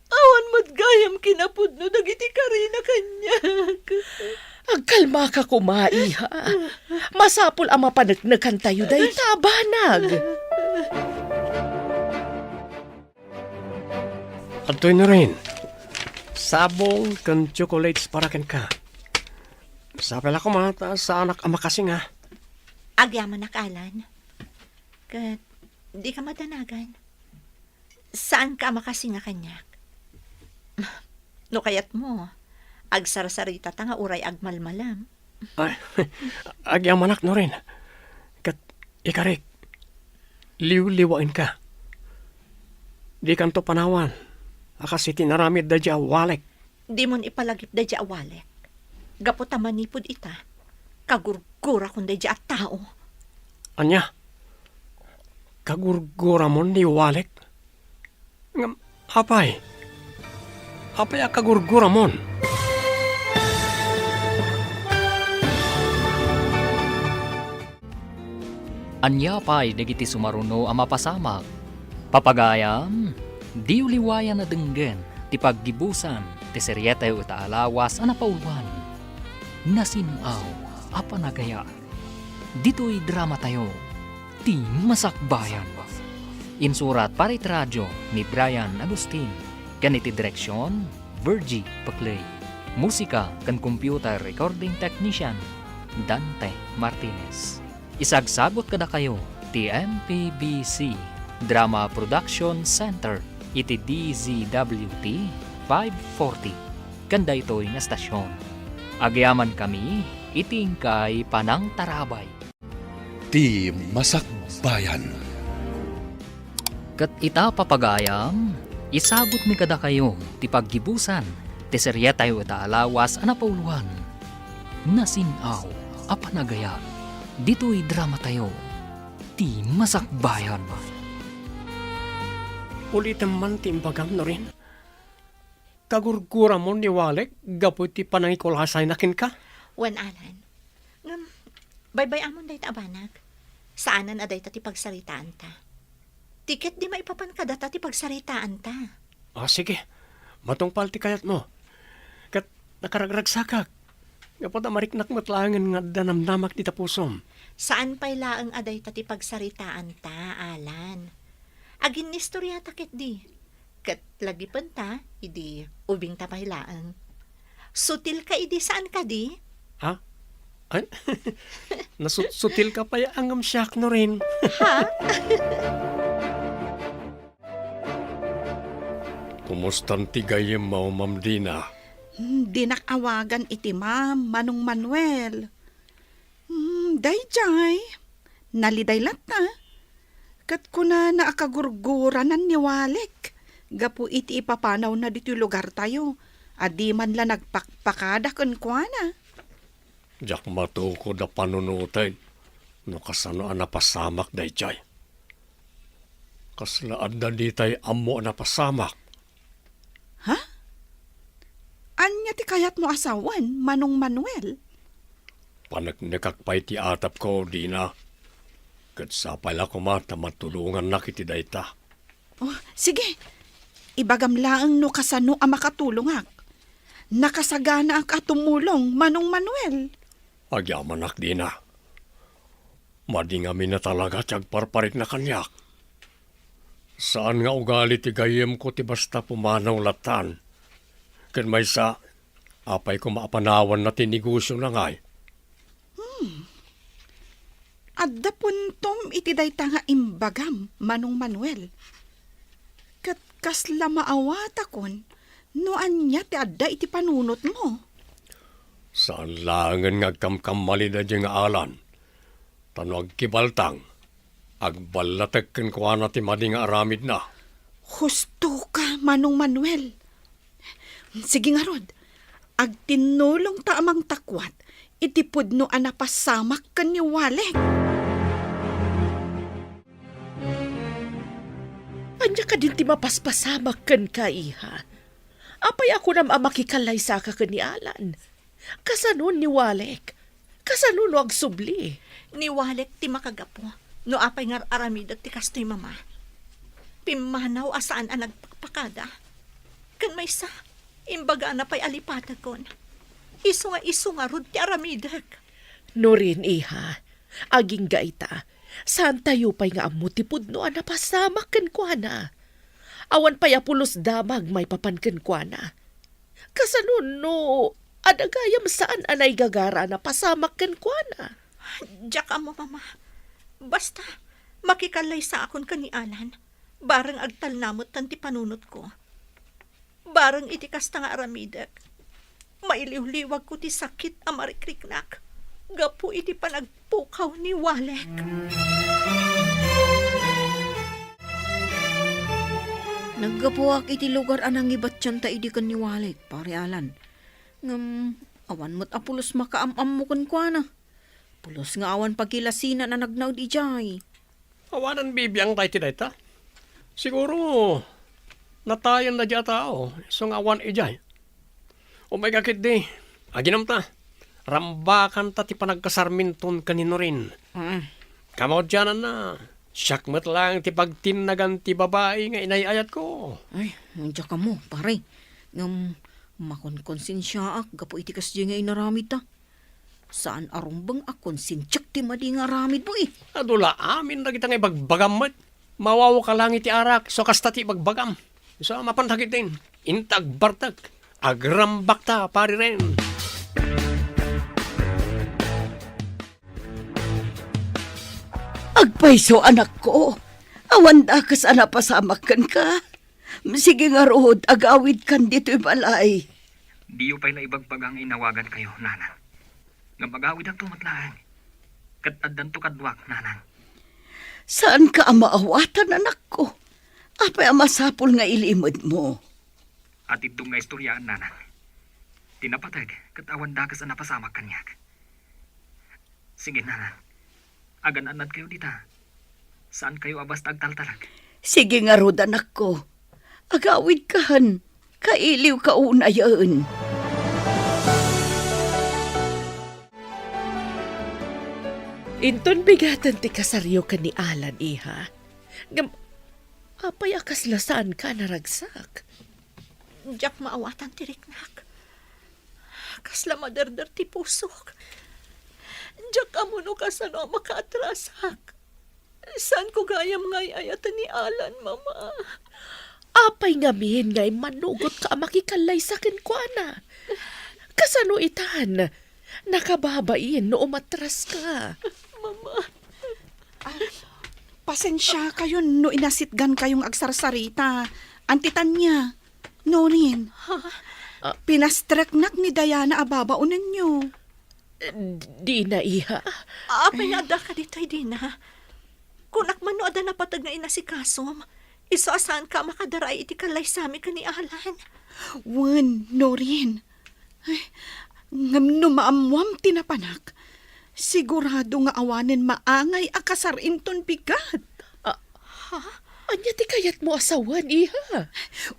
Awan met gayam kinapudno dagiti karina kaniak. Agkalmaka koma, iha. Masapul a mapaneknekantayo dayta a banag. Adtoy, Norin. Sabong ken chocolates para kenka. Sapay la koma ta saanak a makasinga. Agyamanak, Alan. Ket dika madanagan. Saanka a makasinga kaniak. No kayatmo, agsarsarita ta nga uray agmalmalem. Ay, agyamanak, Norin. Ket ikarik, liwliwaenka. Dikanto panawan a kas iti inaramid daydiay a Walek. Dimon ipalagip daydiay a Walek. Gapu ta manipud ita, kagurgurakon daydiay a tao. Ania? Kagurguramon ni Walek? Ngem, apay? Apay a kagurguramon? Ania pay dagiti sumaruno a mapasamak? Papagayam, diyo liwayan a denggen ti paggibusan ti serietayo ita a lawas a napauluan, Nasin-aw a Panagayat. Ditoy dramatayo, Ti Masakbayan. Insurat para iti radio ni Brian Agustin, ken iti direksion, Virgie Paclay. Musika ken computer recording technician, Dante Martinez. Isagsagut kadakayo ti M P B C Drama Production Center iti D Z W T five forty, ken daytoy nga estasion. Agyamankami iti inkay panangtarabay. Ti Masakbayan. Ket ita, papagayam, isagutmi kadakayo ti paggibusan ti serietayo ita a lawas a napauluan, Nasin-aw a Panagayat, ditoy dramatayo, Ti Masakbayan. Ulitem man ti imbagam, Norin. Kagurguramon ni Walek gapu iti panangikulasayna kenka? Wen, Alan. Ngem, baybay-amon dayta a banag. Saanen a dayta ti pagsaritaanta. Ti ket di maipapan kadata ti pagsaritaanta. Ah, sige. Matungpal ti kayatmo. Ket nakaragragsakak. Gapu ta mariknak met laengen nga adda namnamak dita pusom. Saan pay laeng a dayta ti pagsaritaanta, Alan. Aginnistoriata ketdi. Ket lagipenta, idi ubingta pay laeng. Sutilka idi saan kadi? Ha? Ay, nasut-, sutilka pay a ngem siak, Norin. Ha? Kumustan ti gayyemmo, Ma'am Dina? Hmm, dinak awagan iti Ma'am, Manong Manuel. Hmm, daydiay. Naliday latta. Ket kunana a kagurguranan ni Walek gapu iti ipapanawna ditoy lugartayo a di man la nagpakpakada kenkuana. Diak matukod a panunoten no kasano a napasamak daydiay. Kasla adda ditay ammo a napasamak. Ha? Ania ti kayatmo a sawen, Manong Manuel? Paneknekak pay ti atapko, Dina. Ket sapay la koma ta matulongannak iti dayta. Oh, sige. Ibagam laeng no kasano a makatulongak. Nakasaganaak a tumulong, Manong Manuel. Agyamanak, Dina. Madi ngamin a talaga ti agparparikna kaniak. Saan nga ugali ti gayyemko ti basta pumanaw latan. Ken maysa, apay koma a panawanna ti negosiona ngay? Hmm. Adda puntom iti dayta nga imbagam, Manong Manuel. Ket kasla maawatakon No ania ti adda iti panunotmo? Saan laengen nga agkamkammalida diay nga Alan. Ta no agkibaltang, agballatek kenkuana ti madi nga aramidna. Husto ka, Manong Manuel. Sige ngarud, agtinnulongta a mangtakuat iti pudno a napasamak ken ni Walek. Ania kadin ti mapaspasamak kenka, iha? Apay a kunam a makikalaysaka ken ni Alan? Kasano ni Walek? Kasano no agsubli? Ni Walek ti makagapu no apay nga ar-aramidek ti kastoy, Mama. Pimmanaw a saan a nagpakpakada. Ken maysa, imbagana pay a lipatekon. Isu nga isu ngarud ti aramidek. Norin, iha, agingga ita, saantayo pay nga ammo ti pudno a napasamak kenkuana. Awan pay a pulos damag maipapan kenkuana. Kasano no adda gayam saan a naigagara a napasamak kenkuana? Diak ammo, Mama. Basta, makikalaysaakon ken ni Alan. Bareng agtalna metten ti panunotko. Bareng iti kasta nga aramidek, mailiwliwagko ti sakit a marikriknak gapu iti panagpukaw ni Walek. Naggapuak iti lugar a nangibattianta idi ken ni Walek, Pare Alan. Ngem awan met a pulos makaam-ammo kenkuana. Pulos nga awan pagilasinan a nagnaed idiay. Awanen bibiangta iti dayta. Siguro, natayenna diay a tao, isu nga awan idiay. Umay ka ketdi, aginumta. Rambakanta ti panagkasarminton ken ni Norin. Mm. Kamaudiananna, siak met laeng ti pagtinnagan ti babai nga inay-ayatko. Ay, diak ammo, pare. Ngem, makonkonsensiaak gapu iti kasdiay nga inaramidta. Saan a rumbeng a konsensiak ti madi nga aramidmo, eh. Adu la amin dagita nga ibagbagam met. Mawawka laeng iti arak, isu kasta ti ibagbagam. Isu a mapan dagiti. Inta agbartek. Agrambakta, pari Ren. Agpayso, anakko. Awan dakes a napasamak kenka. Sige ngarud, agawidkan ditoy balay. Diyo pay la ibagbaga nga inawagankayo, Nanang. Ngem agawidakto met laeng. Ket addanto kaduak, Nanang. Saanka a maawatan, anakko. Apay a masapul nga ilimedmo? Atiddog nga istoriaan, Nanang. Ti napateg ket awan dakes a napasamak kaniak. Sige, Nanang. Agan-annadkayo dita. Saankayo a basta agtaltalek. Sige ngarud, anakko. Agawidkan. Kailiwka unayen. Inton bigaten ti kasaryo ken ni Alan, iha. Ngem, apay a kasla saanka a naragsak? Diak maawatan ti riknak. Kasla maderder ti pusok. Diak ammo no kasano a makaatrasak. Saanko gayam nga ay-ayaten ni Alan, Mama. Apay ngamin nga immanugotka a makikalaysa kenkuana? Kasano itan? Nakababain no umatraska. Mama. Ah, pasensiakayon no inasitgankayo nga agsarsarita. Anti Tania, Norin. Ha? Ah. Pinastreknak ni Diana a babaonenyo. Dina, iha. Apay nga addaka ditoy, Dina? Kunak man no adda napateg nga inasikasom. Isu a saanka a makadaraay iti kalaysami ken ni Alan. Wen, Norin. Ay, ngem no maammuam ti napanak, sigurado nga awanen maangay a kasar inton bigat. Ah, ha? Ania ti kayatmo a sawen, iha?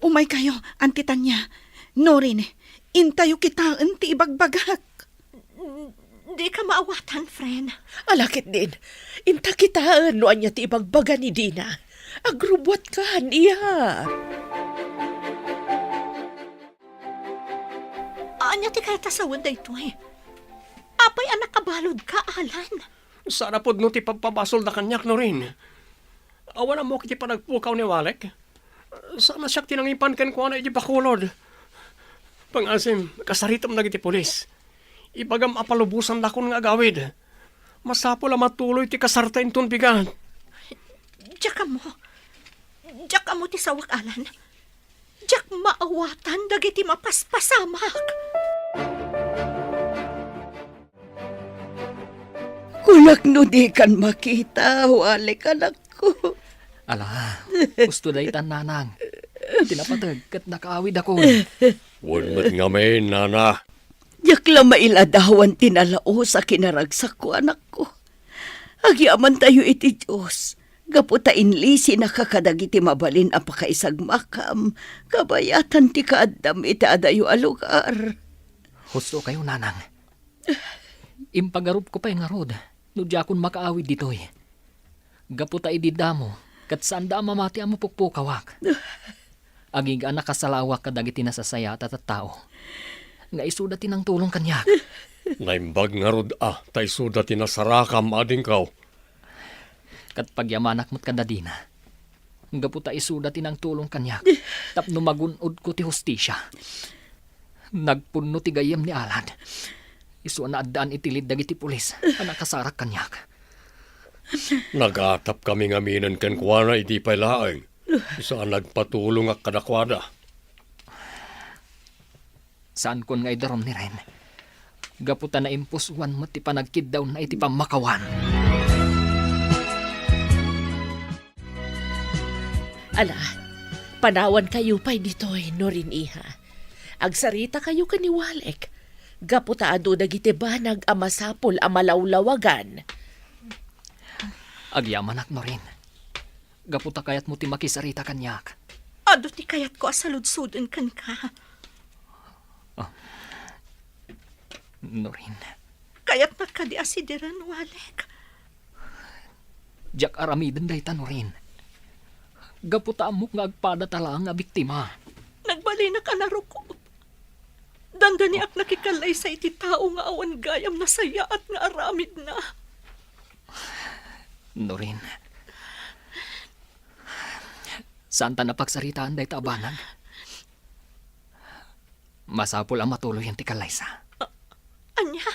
Umaykayo, Anti Tania. Norin, intayo kitaen ti ibagbagak. Dika maawatan, friend. Ala ketdin, inta kitaen no ania ti ibagbaga ni Dina. Agrubbuatkan, iha. Ania ti kayat a sawen daytoy? Apay a nakabaludka, Alan? Saan a pudno ti pagpabasolda kaniak, Norin. Awan ammok iti panagpukaw ni Walek. Saan a siak ti nangipan kenkuana iti bakulod. Pangasim, kasaritem dagiti pulis. Ibagam a palubosandakon nga agawid. Masapul a matuloy ti kasarta inton bigat. Diak ammo. Diak ammo ti sawak, Alan. Diak Maawatan dagiti mapaspasamak. Kunak no dikan makita, Walek, anakko. Ala, husto daytan, nanang. Ti napateg ket nakaawidakon. Wen met ngamin, nana. Diak la mailadawan ti nalaus a kinaragsakko, anakko. Agyamantayo iti Dios, gapu ta inlisinaka kadagiti mabalin a pakaisagmakam, kabayatan ti kaaddam iti adayo a lugar. Husto kayo, nanang. Impagarupko pay ngarud no diakon makaawid ditoy. Gapu ta idi damo, ket saanda a mamati a mapukpukawak. Agingga a nakasalawak kadagiti nasasayaat a tattao, nga isuda ti nangtulong kaniak. Naimbag ngarud a ta isuda ti nasarakam, adingko. Ket pagyamanak met kadadina, gapu ta isuda ti nangtulong kaniak tapno magun-odko ti hustisia. Nagpunno ti gayyem ni Alan. Isu a naaddaan iti lead dagiti pulis a nakasarak kaniak. Nagatapkami ngaminen kenkuana idi pay laeng. Isu a nagpatulongak kadakuada. Saankon nga idarum ni Ren, gapu ta naimpusoan met ti panagkiddawna iti pammakawan. Ala, panawankayo pay ditoy, Norin, iha. Agsaritakayo ken ni Walek, gapu ta adu dagiti banag a masapul a malawlawagan. Agyamanak, Norin. Gapu ta kayatmo ti makisarita kaniak. Adu ti kayatko a saludsoden kenka. Ah. Norin. Kayatnak kadi a sidiren, Walek? Diak aramiden dayta, Norin. Gapu ta ammok nga agpadata laeng a biktima. Nagbalinak a narukop. Dandaniak nakikallaysa iti tao nga awan gayam nasayaat nga aramidna. Norin, saanta a pagsaritaan dayta a banag. Masapul a matuloyen ti kallaysa. A-, ania?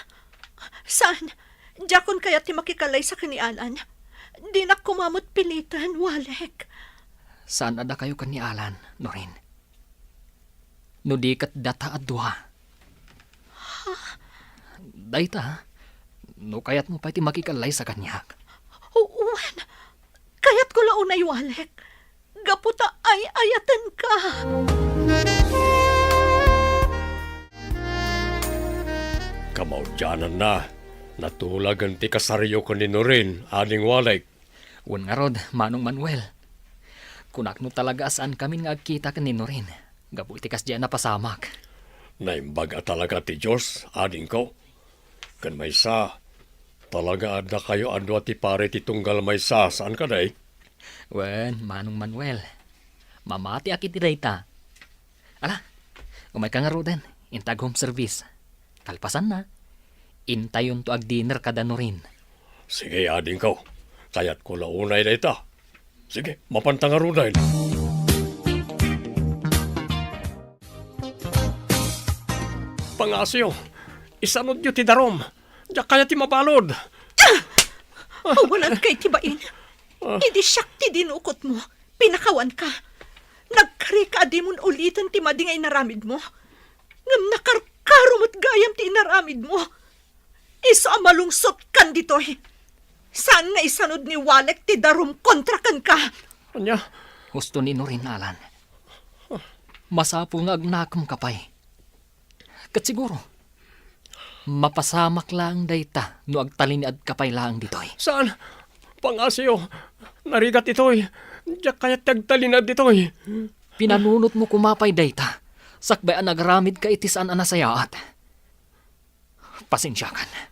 Saan? Diakon kayat ti makikallaysa ken ni Alan. Dinak koma met piliten, Walek. Saan a dakayo ken ni Alan, Norin? No di ket data a dua. Ha? Dayta, no kayatmo pay ti makikallaysa kaniak. Wen, kayatko la unay, Walek. Gapu ta ay-ayatenka. Kamaudiananna, natulagen ti kasaryo ken ni Norin, ading Walek. Wen ngarud, Manong Manuel. Kunak no talaga a saankamin nga agkita ken ni Norin, gapu iti kasdi a napasamak. Naimbag a talaga ti Dios, adingko. Ken maysa, talaga addakayo a dua ti pari ti tunggal maysa, saan kadi? Wen, Manong Manuel. Mamatiak iti dayta. Ala, umayka ngaruden, inta ag home service. Kalpasanna, intayonto ag-dinner kada Norin. Sige, adingko. Kayatko la unay dayta. Sige, mapanta ngaruden. Pangasyo, isanudyo ti darum. Diak kayat ti mabalud. Awan agkay ti bain. Ah. Idi siak ti dinukotmo, pinakawanka. Nagkarika a dimon uliten ti madi nga inaramidmo. Ngem nakarkaro met gayam ti inaramidmo. Isu a malungsotkan ditoy. Saan nga isanud ni Walek ti darum kontra kenka? Ania? Husto ni Norin, Alan. Masapul nga agnakemka pay. Ket siguro, mapasamak laeng dayta no agtalinaedka pay laeng ditoy. Saan? Pangasyo, narigat itoy. Diak kayat ti agtalinaed ditoy. Pinanunotmo koma pay dayta, sakbay a nagaramidka iti saan a nasayaat. Pasensiakan.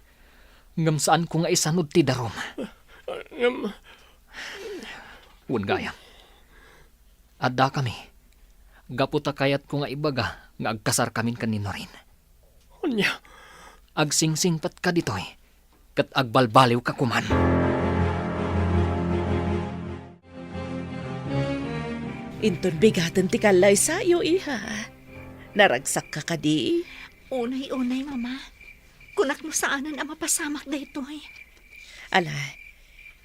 Ngem saanko nga isanud ti darum. Ngem Wen gayam. Addakami, gapu ta kayatko nga ibaga nga agkasarkamin ken ni Norin. Ania? Agsingsingpetka ditoy, ket agbalbaliwka koman. Inton bigaten ti kallaysayo, iha. Naragsakka kadi? Unay, unay, Mama. Kunak no saanen a mapasamak daytoy. Ala,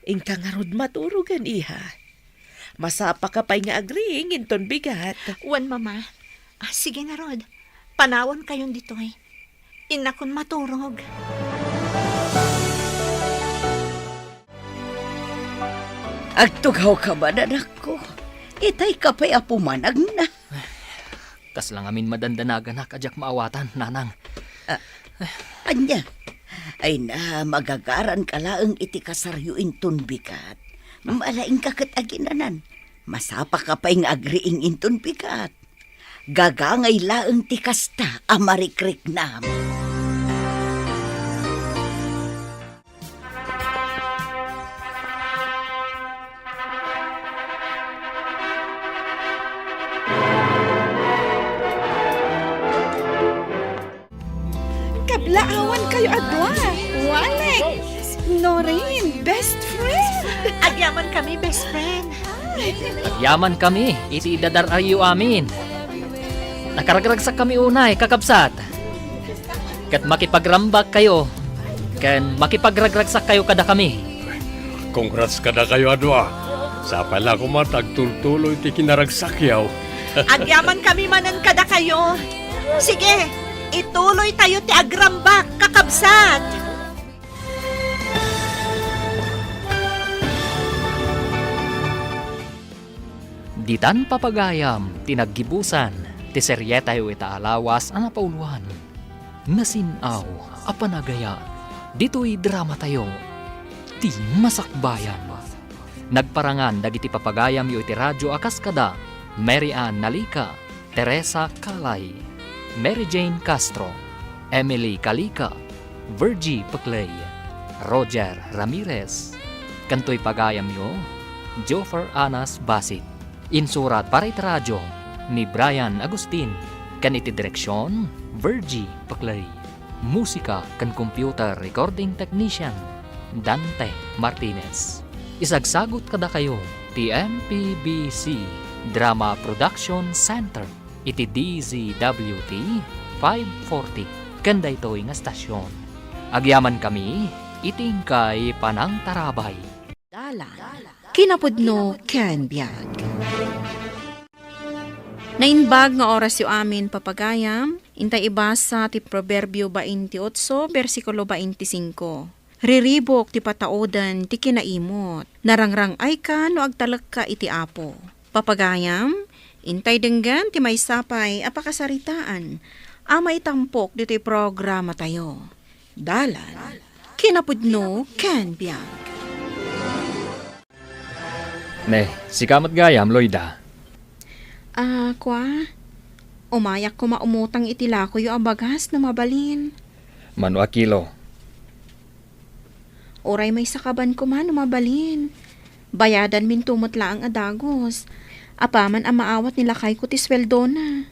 inka ngarud maturogen, iha. Masapaka pay nga agriing inton bigat. Wen, Mama. Ah, sige ngarud. Panawankayon ditoy. Innakon maturog. Agtugawka man, anakko. Itay ka pay a pumanagna. Kasla ngamin madandanaganak a diak maawatan, nanang. Ah, ania? Ay na, magagaranka laeng iti kasaryo inton bigat. Malaingka ket aginanan. Masapaka pay nga agriing inton bigat. Gagangay laeng ti kasta a marikriknam. Kablaawankayo a dua. Walek, Noreen, best friend. Agyaman kami, best friend. Agyaman kami iti idadar-ayo amin. Nakaragragsak kami unay, kakabsat. Ket makipagrambak kayo, ken makipagragragsak kayo kadakami. Congrats kadakayo a dua. Sapay la koma ta agtultuloy ti kinaragsakyo. Agyaman kami manen kadakayo. Sige, ituloy tayo ti agrambak, kakabsat. Ditan papagayam ti naggibusan ti serietayo ita a lawas a napauloan. Nasin-aw a panagayat ditoy dramatayo, Ti Masakbayan. Nagparangan dagiti papagayamyo iti radio a kas kada Mary Ann Nalica, Teresa Calay, Mary Jane Castro, Emily Calica, Virgie Peclay, Roger Ramirez, ken toy pagayamyo, Joffer Anas Basit. Insurat para iti radio ni Brian Agustin, ken iti direksion, Virgie Peclay. Musika ken computer recording technician, Dante Martinez. Isagsagut kadakayo ti M P B C Drama Production Center iti D Z W T five forty ken daytoy nga stasyon. Agyamankami iti inkay panangtarabay. Dalan, kinapudno ken biag. Naimbag nga orasyo amin, papagayam, intay ibasa ti Proverbio baintiotso, bersikulo baintisingko. Riribuk ti patauden ti kinaimut. Narangrang-ayka no agtalekka iti Apo. Papagayam, intay denggen ti maysa pay a pakasaritaan a maitampok ditoy programatayo. Dalan, kinapudno ken biag. Ne, sika met gayam, Loida. Ah, kua, umayak koma umutang iti lakoyo a bagas no mabalin. Mano a kilo? Uray maysa kaban koma no mabalin. Bayadanminto met laeng a dagus. Apaman a maawat ni lakayko ti sueldona.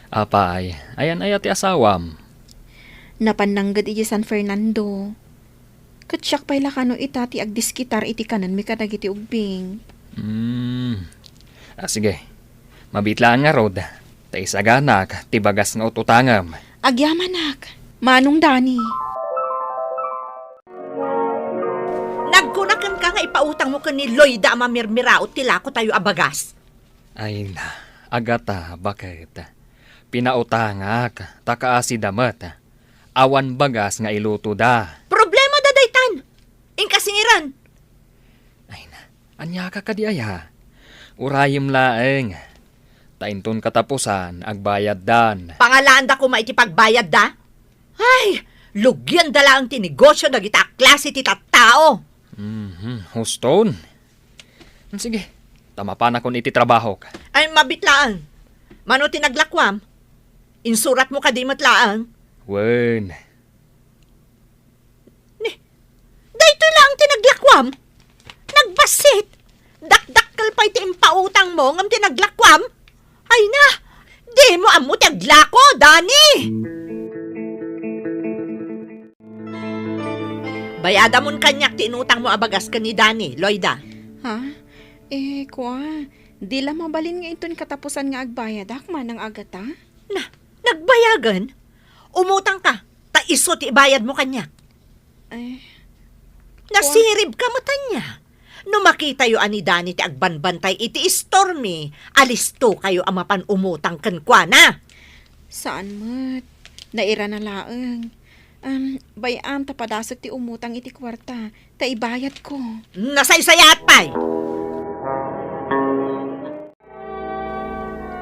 Apay, ayan aya ti asawam? Napan nangged idiay San Fernando. Ket siak pay la kano ita ti agdiskitar iti kanenmi kadagiti ubbing. Hmm. Ah, sige. Mabiit laeng ngarud, ta isaganak ti bagas nga ut-utangem. Agyamanak, Manong Dani. Nagkuna kenka nga ipautangmo ken ni Loida a mamirmiraot ti lakotayo a bagas. Ay na, Agata, baket? Pinautangak, ta kaasida met. Awan bagas nga ilutoda. Problema da daytan! Inka singiran! Ay na, aniaka kadi aya? Urayem laeng. Ta inton katapusan, agbayaddan. Pangalaanda koma iti pagbayadda? Ay, lugianda laeng ti negosio dagita a klase ti tattao. Mhm, huston. Sige, ta mapanakon iti trabahok. Ay, mabiit laeng. Mano ti naglakuam? Insuratmo kadi met laeng? Wen. Ni, daytoy laeng ti naglakuam? Nagbassit! Dakdakkel pay ti impautangmo ngem ti naglakuam? Ay na, dimo ammo ti aglako, Dani! Bayadamon kaniak ti inutangmo a bagas ken ni Dani, Loida. Ha? Eh, kua, di la mabalin nga inton katapusan nga agbayadak, Manang Agata? Na, nagbayagen? Umutangka, ta isu ti ibayadmo kaniak. Eh, kua- Nasiribka met ania? No makitayo a ni Dani ti agbanbantay iti istormi, alistokayo a mapan umutang kenkuana. Saan met. Nairana laeng. Am, bay-am ta padasek ti umutang iti kuarta, ta ibayadko. Nasaysayaat pay!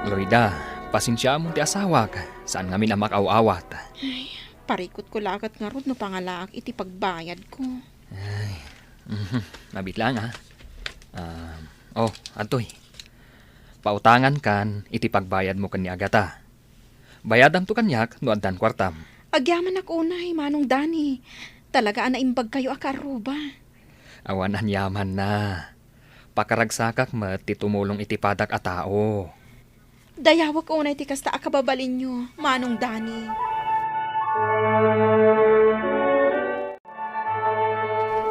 Loida, pasensiaam ti asawak. Saan ngamin a makaaw-awat. Ay, parikutko la ket ngarud no pangalaak iti pagbayadko. Ay, mhm. Mabit lang, ah. Ah, oh, adtoy. Pautangankan iti pagbayadmo ken ni Agata. Bayadamto kaniak no addan kuartam. Agyamanak unay, Manong Dani. Talaga a naimbagkayo a kaarruba. Awan aniamanna. Pakaragsakak met ti tumulong iti padak a tao. Dayawek unay ti kasta a kababalinyo, Manong Dani.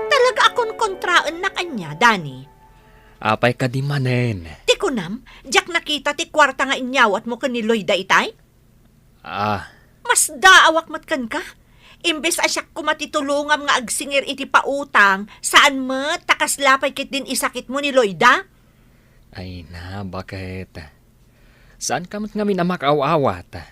Talaga a konkontraennak ania, Dani? Apay kadi manen? Ti kunam, diak nakita ti kuarta nga inyawatmo ken ni Loida itay? Ah. Masdaawak met kenka. Imbes a siak koma ti tulongam nga agsingir iti pautang, saan met ta kasla pay ketdin isakitmo ni Loida? Ay na, baket? Saanka met ngamin a makaaw-awat.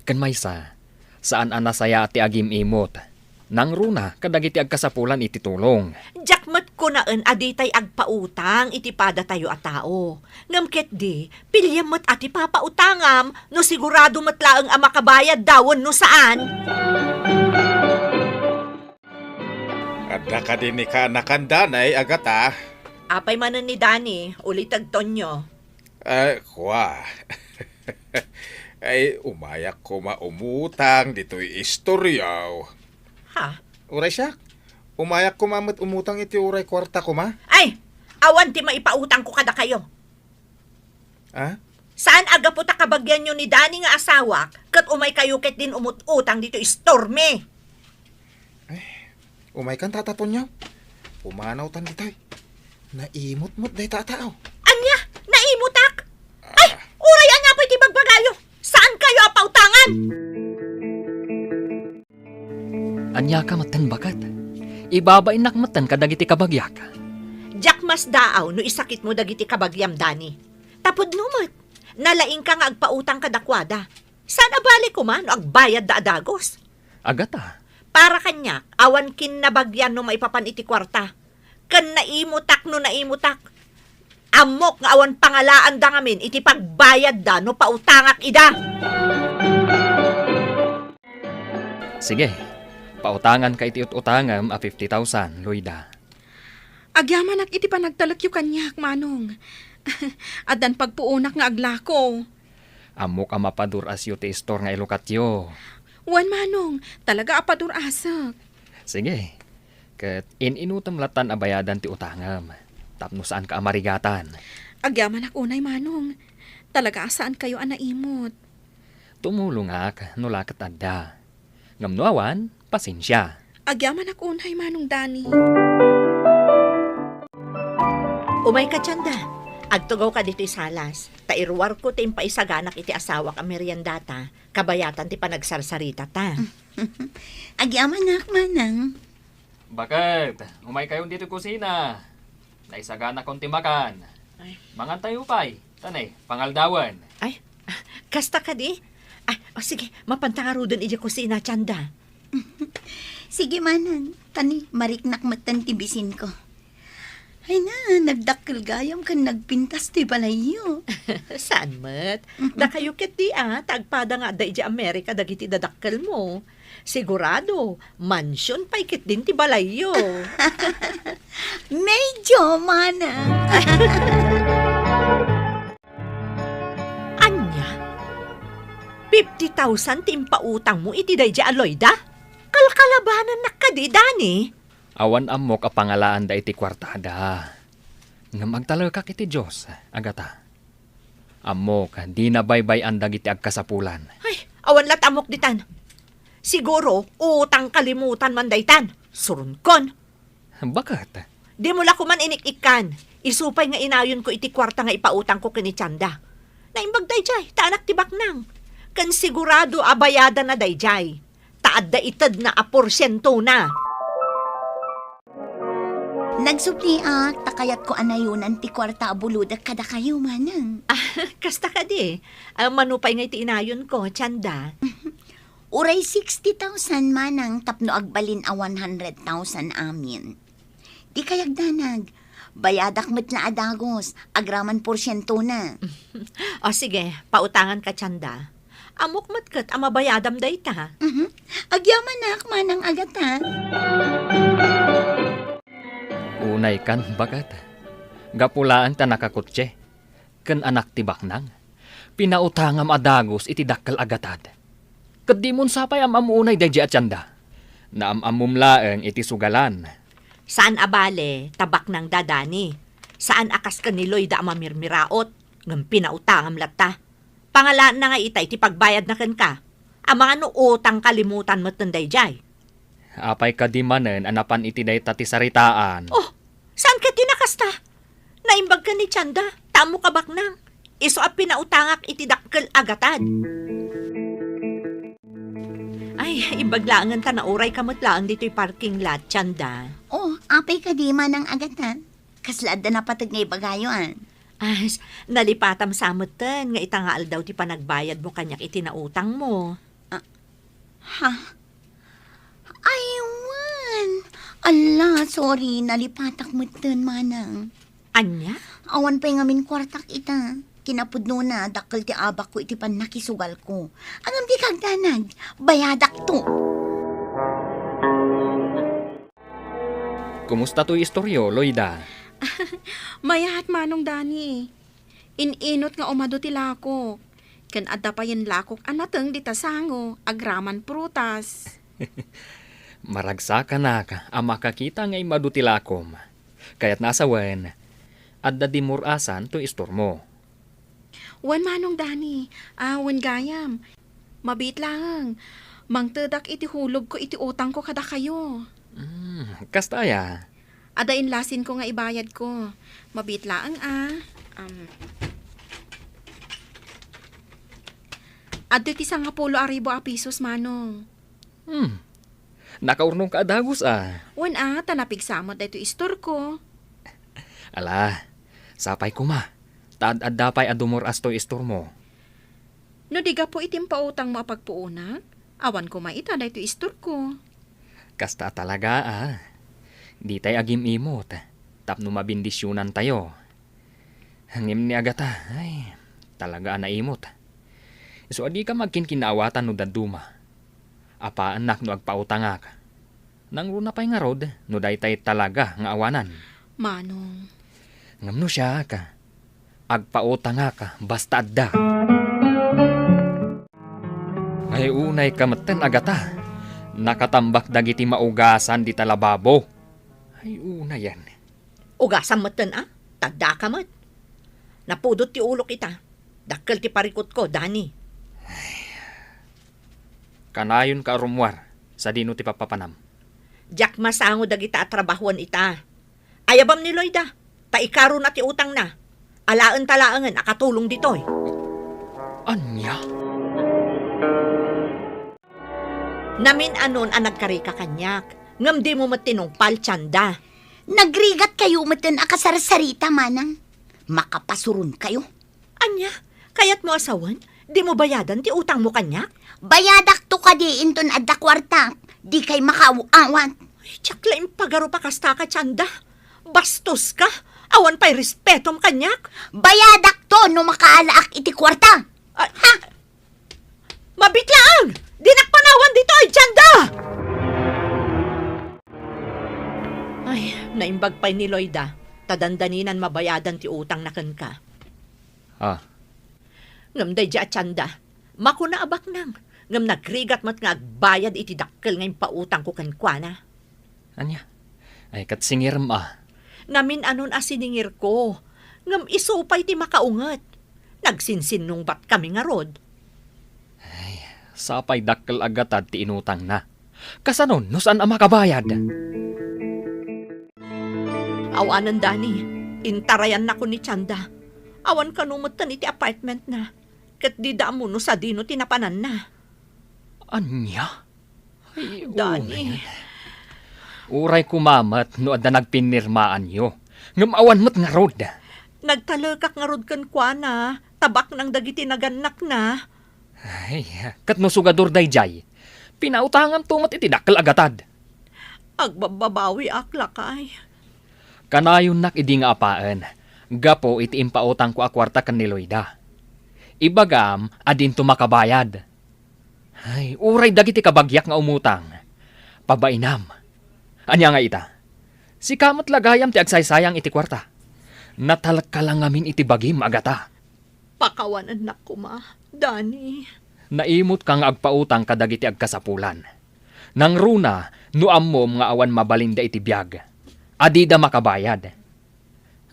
Ken maysa, saan a nasayaat ti agim-imot. Nangruna kadagiti agkasapulan iti tulong. Diak met kunaen a ditay agpautang iti padatayo a tao. Ngem ketdi, piliem met a ti papautangam no sigurado met laeng a makabayadda wenno saan. Adda kadi ni kaanakan, Danay, Agata? Apay manen ni Dani, ulitegtonyo. Ay, kua. Ay, umayak koma umutang ditoy istoryaw. Ha? Uray siak, umayak koma met umutang iti uray kuarta koma. Ay, awan ti maipautangko kadakayo. Ah? Saan a gapu ta kabagianyo ni Dani nga asawak, ket umaykayo ketdin umut-utang ditoy istormi? Ay, umaykan, Tata Tonyo. Pumanawtan ditoy. Naimot met dayta a tao. Ania? Naimutak? Ay, Ah. Uray ania pay ti bagbagayo? Saankayo a pautangan? Aniaka metten, baket? Ibabainnak metten kadagiti kabagiak. Diak masdaaw no isakitmo dagiti kabagiam, Dani. Ta pudno met, nalaingka nga agpautang kadakuada. Saan a bale koma no agbayadda a dagus? Agata. Para kaniak, awan kinnabagian no maipapan iti kuarta. Ken naimutak no naimutak. Ammok nga awan pangalaanda ngamin iti pagbayadda no pautangak ida. Sige, pautanganka iti ut-utangem a fifty thousand, Loida. Agyamanak iti panagtalekyo kaniak, Manong. Addan pagpuonak nga aglako. Ammok a mapadur-asyo ti istor nga ilukatyo. Wen, Manong, talaga a padur-asek. Sige. Ket in-inutem lattan a bayadan ti utangem, tapno saanka a marigatan. Agyamanak unay, Manong. Talaga a saankayo a naimot. Tumulongak no la ket adda. Ngem no awan, pasensia. Agyamanak unay, Manong Dani. Umayka, Tienda. Agtugawka ditoy salas, ta iruarko ti impaisaganak iti asawak a meriendata, kabayatan ti panagsarsaritata. Agyamanak, Manang. Baket, umaykayon ditoy kusina. Naisaganakon ti makan. Ay. Mangantayo pay. Tanay, pangaldawen. Ay, kasta kadi? Ay, o sige, mapanta ngaruden idiay kusina, Tienda. Sige, Manang. Tani, mariknak metten ti bisinko. Ay na, nagdakkel gayam ken nagpintas ti balayyo. Saan met? Dakayo ketdi a, ta agpada nga adda idiay Amerika dagiti dadakkelmo. Sigurado, mansion pay ketdin ti balayyo. Medyo, Manang. Ania? Fifty thousand ti impautangmo iti daydiay a Loida? Kalkalabanannak kadi, Dani? Awan ammok a pangalaanda iti kuartada. Ngem agtalekak iti Dios, Agata. Ammok, dina baybay-an dagiti agkasapulan. Ay, awan la't ammok ditan. Siguro, utang kalimutan man daytan. Suronkon. Baket? Dimo la koman inik-ikkan. Isu pay nga inayonko iti kuarta nga ipautangko ken ni Tienda. Naimbag daydiay, ta anak ti baknang. Ken sigurado a bayadanna daydiay. Ta adda itedna a porsientona. Nagsubliak, ta kayatko a nayonan ti kuarta a bulodek kadakayo, manang. Ah, kasta kadi. Ah, mano pay nga iti inayonko, Chanda? Uray sixty thousand, manang, tapno agbalin a one hundred thousand amin. Di kayagdanag. Bayadak met la a dagus, agraman porsientona. O sige, pautangan ka, Chanda. Ammok met ket a mabayadam dayta. Mhm. Agyamanak, manang Agata. Unay kan, baket. Gapu laeng ta nakakotse ken anak ti baknang, pinautangam a dagus iti dakkel a gatad. Ket dimon sapay am-ammo unay daydiay a Chanda. Naam-ammom laeng iti sugalan. Saan a bale ta baknangda, Dani. Saan a kas ken ni Loida a mamirmiraot, ngem pinautangam latta. Pangalaanna nga itay ti pagbayadna kenka. Amangan no utang kalimutan metten daydiay. Apay kadi manen a napan iti dayta ti saritaan? Oh, saan ket ti nakasta? Naimbag ken ni Chanda, ta ammok a baknang. Isu a pinautangak iti dakkel a gatad. Ay, imbag laengen ta nauray ka met laeng ditoy parking lot, Chanda. Oh, apay kadi manang Agata? Kasla adda napateg nga ibagayo, a? Ay, nalipatam sa metten nga ita nga aldaw ti panagbayadmo kaniak iti nautangmo. Ah, ha? Ay, wen. Ala, sorry, nalipatak metten, manang. Ania? Awan pay ngamin kuartak ita. Kinapudnona, dakkel ti abakko iti pannakisugalko. Ngem di kagdanag, bayadakto. Kumusta toy istoryo, Loida? Mayat, Manong Dani. In-inut nga umadu ti lakok. Ken adda payen lakok a nateng dita sango, agraman prutas. Maragsakanak a makakita nga immadu ti lakom. Kayatna a sawen, adda dimur-asan toy istormo. Wen, Manong Dani, a, wen gayam. Mabiit laeng. Mangtedak iti hulogko iti utangko kadakayo. Hmm, kasta aya? Adda inlasinko nga ibayadko. Mabiit laeng, a. Am, adda ti sangapulo a ribu a pisos, Manong. Hmm. Nakaurnongka a dagus, a. Wen, a, ta napigsa met daytoy istorko. Ala, sapay koma. Ta ad-adda pay a dumur-as toy istormo. No di gapu iti impautangmo a pagpuonak, awan koma ita daytoy istorko. Kasta a talaga, a. Ditay agim-imot tapno mabendisionantayo. Ngem ni Agata, ay, talaga a naimot. Isu a dika agkinkinnaawatan no dadduma. Apaannak no agpautangak. Nangruna pay ngarud no daytay talaga nga awanan. Manong. Ngem no siak, agpautangak basta adda. Ay, unayka metten, Agata. Nakatambak dagiti maugasan dita lababo. Ay, unayen. Ugasam metten, a? Ta addaka met. Napudot ti ulok ita. Dakkel ti parikutko, Dani. Kanayonka a rummuar, sadino ti pappapanam? Diak masango dagita a trabahoen ita. Ayabam ni Loida, ta ikarona ti utangna. Alaenta laengen a katulong ditoy. Ania? Namin-anon a nagkarika kaniak, ngem dimo met tinungpal, Chanda. Nagrigatkayo metten a kasarsarita, manang. Makapasuronkayo. Ania? Kayatmo a sawen? Dimo bayadan ti utangmo kaniak? Bayadakto kadi inton adda kuartak. Dikay makaaw-awat. Ay, diak la impagarup a kastaka, Chanda. Bastoska. Awan pay respetom kaniak. Bayadakto no makaalaak iti kuarta. Ay, ha? Mabitlaang! Dinak panawan ditoy, Chanda! Ay, naimbag pay ni Loida, ta dandaninan mabayadan ti utangna kenka. Ah. Ngem daydiay a Chanda, makuna a baknang, ngem nagrigat met nga agbayad iti dakkel nga impautangko kenkuana. Ania? Ay, ket singirem a. Namin-anon a siningirko, ngem isu pay ti makaunget. Nagsinsinnungbatkami ngarud. Ay, sapay dakkel a gatad ti inutangna. Kasano no saan a makabayad? Awanen, Dani, intarayannako ni Chanda. Awan kano metten iti apartmentna. Ket dida ammo no sadino ti napananna. Ania? Ay, Dani. Unay. Uray koma met no adda nagpinirmaanyo. Ngem awan met ngarud. Nagtalekak ngarud kenkuana, ta baknang dagiti nagannakna. Ay, ket no sugador daydiay, pinautanganto met iti dakkel a gatad. Agbabbabawiak, lakay. Kanayonnak idi nga apaen, gapu iti impautangko a kuarta ken ni Loida. Ibagam a dinto makabayad. Ay, uray dagiti kabagiak nga umutang. Pabainam. Ania nga ita? Sika met la gayam ti agsaysayang iti kuarta. Natalka la ngamin iti bagim a gata. Pakawanennak koma, Dani. Naimutka nga agpautang kadagiti agkasapulan. Nangruna no ammom nga awan mabalinda iti biag, a dida makabayad.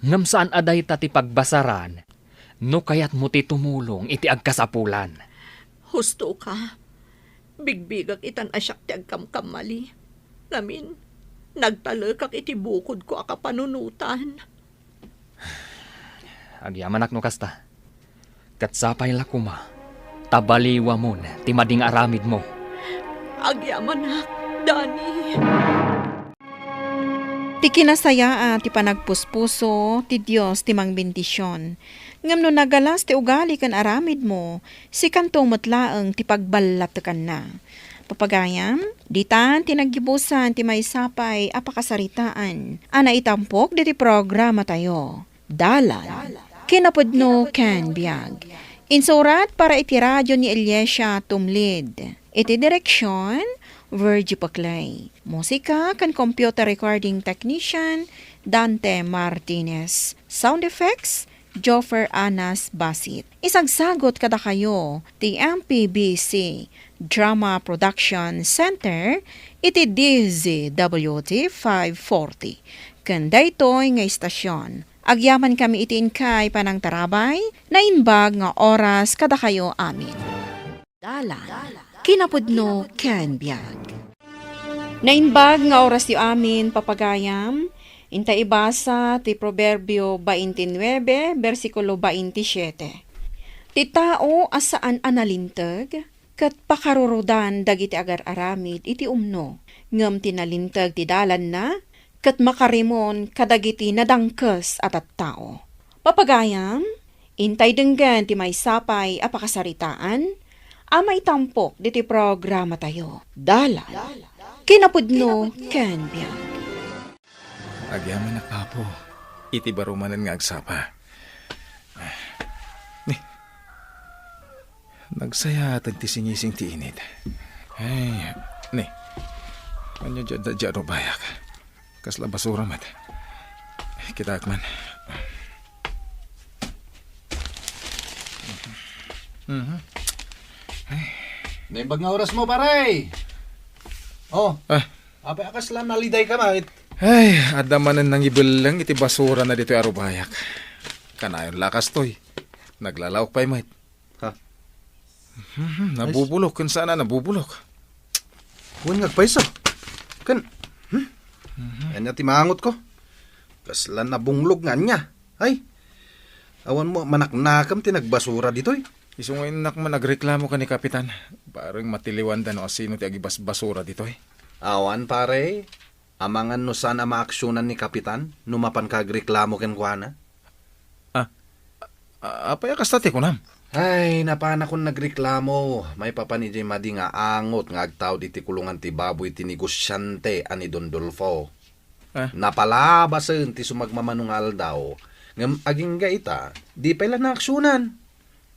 Ngem saan a dayta ti pagbasaran no kayatmo ti tumulong iti agkasapulan. Husto ka. Bigbigak itan a siak ti agkamkamali. Ngamin, nagtalekak iti bukodko a kapanunotan. Agyamanak no kasta. Ket sapay la koma, ta baliwamon ti madi nga aramidmo. Agyamanak, Dani. Ti kinasayaat ti panagpuspuso, ti Dios ti mangbendision. Ngem no nagalas ti ugali ken aramidmo, sikanto met laeng ti pagballatekanna. Papagayam, ditan ti naggibusan ti maysa pay a pakasaritaan a naitampok ditoy programatayo, Dalan, Kinapudno ken Biag. Insurat para iti radio ni Eliasia Tumlid. Iti direksion, Virgie Paclay. Musika ken computer recording technician, Dante Martinez. Sound effects, Joffer Anas Basit. Isagsagot kadakayo ti M P B C Drama Production Center iti D Z W T five forty. Ken daytoy nga istasion, agyamankami iti inkay panangtarabay, naimbag nga oras kadakayo amin. Dalan, kinapudno ken biag. Naimbag nga orasyo amin, papagayam, inta ibasa ti Proverbio twenty-nine, bersikulo twenty-seven. Ti tao a saan a nalinteg, ket pakarurudan dagiti agar-aramid iti umno, ngem ti nalinteg ti dalanna, ket makarimon kadagiti nadangkes a tattao. Papagayam, intay denggen ti maysa pay a pakasaritaan a maitampok ditoy programatayo. Dalan, kinapudno ken biag. Agyamanak, Apo, iti baro manen nga agsapa. Ni, nagsayaaten ti singising ti init. Ay, ni, ania diay adda diay a rubayak? Kasla basura met. Kitaek man. Mhm. Naimbag nga orasmo, pare! Oh, Ah. Apay a kasla nalidayka met? Ay, adda manen nangibelleng iti basurana ditoy a rubayak. Kanayon la kastoy. Naglalaok pay met. Ha? Mhm, nabubulok, ken saan a nabubulok. Wen nga agpayso. Ken, hmm? Mhm. Ania ti maangotko? Kasla nabunglog nga ania? Ay, awan mo manaknakam ti nagbasura ditoy. Isu nga innak man agreklamo ken ni Kapitan. Bareng matiliwanda no asino ti agibasbasura ditoy. Awan, pare. Amangan no saan a maaksionan ni Kapitan no mapanka agreklamo kenkuana. Ah, a-, apay a kasta ti kunam? Ay, napanakon nagreklamo maipapan idiay madi nga angot nga agtaud iti kulongan ti baboy ti negosiante a ni Don Dolfo. Ah. Napalabasen ti sumagmamano nga aldaw, ngem agingga ita, di pay la naaksionan.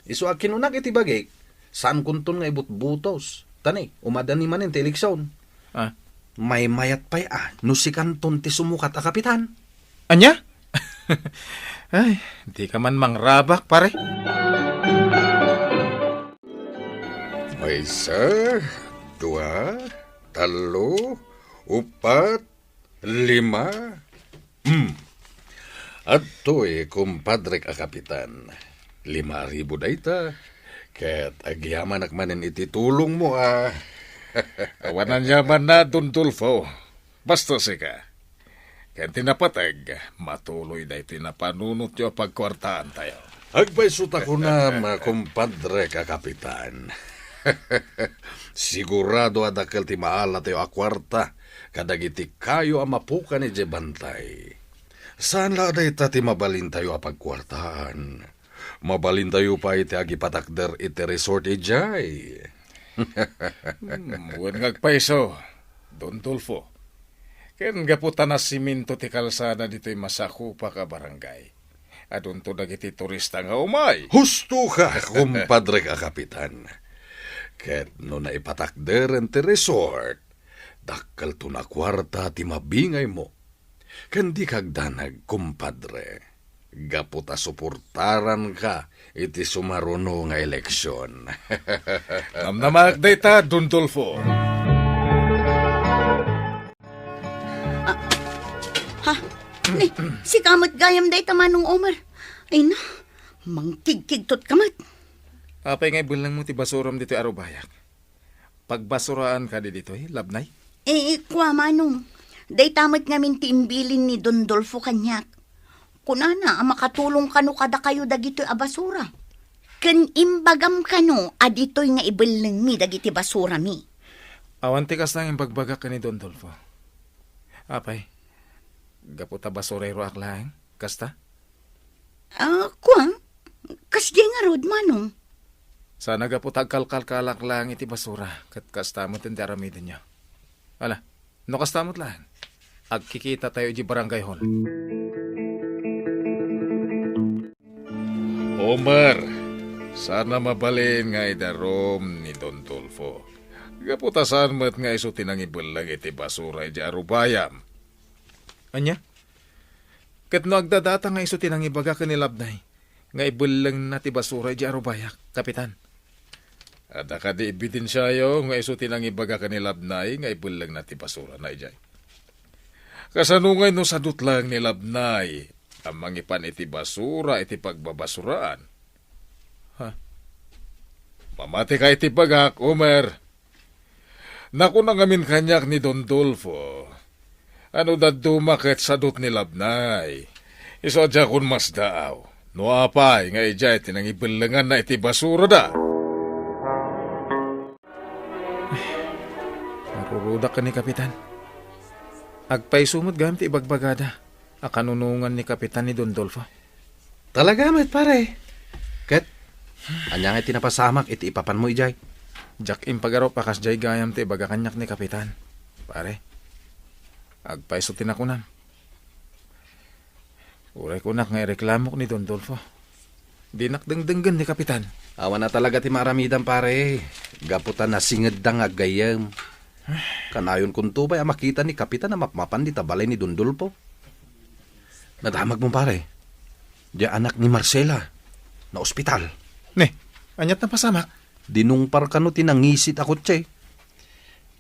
Isu a kinunak iti bagik, saankonton nga ibutbutos. Ta ni, umadani manen ti eleksion. Ah. Maymayat pay a no sikanton ti sumukat a kapitan. Ania? Ay, dika man mangrabak, pare. Maysa, dua, tallo, upat, lima. Hmm. Adtoy, kumpadrek a kapitan. Lima ribu dayta, ket agyamanak manen iti tulongmo a. Awan aniamanna, Don Dolfo. Basta sika. Ken ti napateg, matuloy daytoy napanunotyo a pagkuartaantayo. Agpayso ta kunam, kumpadrek a kapitan. Sigurado a dakkel ti maalatayo a kuarta kadagiti kayo a mapukan idiay bantay. Saan la a dayta ti mabalintayo a pagkuartaan. Mabalintayo pay ti agipatakder iti resort idiay. Hmm, wen nga agpayso, Don Dolfo. Ken gapu ta nasiminto ti kalsada ditoy masakupak a barangay, adunto dagiti turista nga umay. Husto ka, kumpadre a kapitan. Ket no naipatakderen ti resort, dakkelton a kuarta ti mabingaymo. Ken dika agdanag, kumpadre, gapu ta suportaranka iti sumaruno nga eleksion. Namnamaak dayta, Don Dolfo. Ah, ha? Ni, sika met gayam dayta, Manong Omar. Ay na, mangkigkigtot ka met. Apay nga ibellengmo ti basuram ditoy arubayak? Pagbasuraan kadi ditoy, Labnay? Eh, kua, Manong. Dayta met ngamin ti imbilin ni Don Dolfo kaniak. Kunana a makatulong kano kadakayo dagitoy a basura. Ken imbagam kano a ditoy nga ibellengmi dagiti basurami. Awan ti kasta nga imbagbagak ken ni Don Dolfo. Apay, gapu ta basurero ak laeng, kasta? Ah, kua? Kasdiay ngarud, Manong. Sana gapu ta agkalkalkalak laeng iti basura, ket kasta met ti aramidenyo. Ala, no kasta met laeng, agkikitatayo iti barangay hall. Omer, sana mabalin nga idarum ni Don Dolfo. Gapu ta saan met nga isu ti nangibelleng iti basura iti arubayam. Ania? Ket no agdadata nga isu ti nangibaga ken ni Labnay nga ibellengna ti basura idiay arubayak, Kapitan? Adda kadi ebidensiayo nga isu ti nangibaga ken ni Labnay nga ibellengna ti basurana idiay? Kasano ngay no sadut laeng ni Labnay a mangipan iti basura iti pagbabasuraan? Ha? Mamati ka iti bagak, Omer. Nakuna ngamin kaniak ni Don Dolfo, ano dadduma ket sadut ni Labnay. Isu a diakon masdaaw no apay nga idiay ti nangibellenganna iti basurada. Marurudak ken ni Kapitan. Agpayso met gayam ti ibagbagada a kanunongan ni Kapitan ni Don Dolfo. Talaga met, pare. Ket, ania nga ti napasamak iti ipapanmo idiay? Diak impagarup a kasdiay gayam ti ibaga kaniak ni Kapitan, pare. Agpayso ti nakunam. Uray kunak nga ireklamok ni Don Dolfo, dinak dengdenggen ni Kapitan. Awan a talaga ti maaramidam, pare. Gapu ta nasingedda nga aggayyem. Kanayon kunto pay a makita ni Kapitan a mapmapan dita balay ni Don Dolfo. Nadamagmo, pare. Diay anak ni Marcela, naospital. Ne, aniat napasamak? Dinungpar kano ti nangisit a kotse.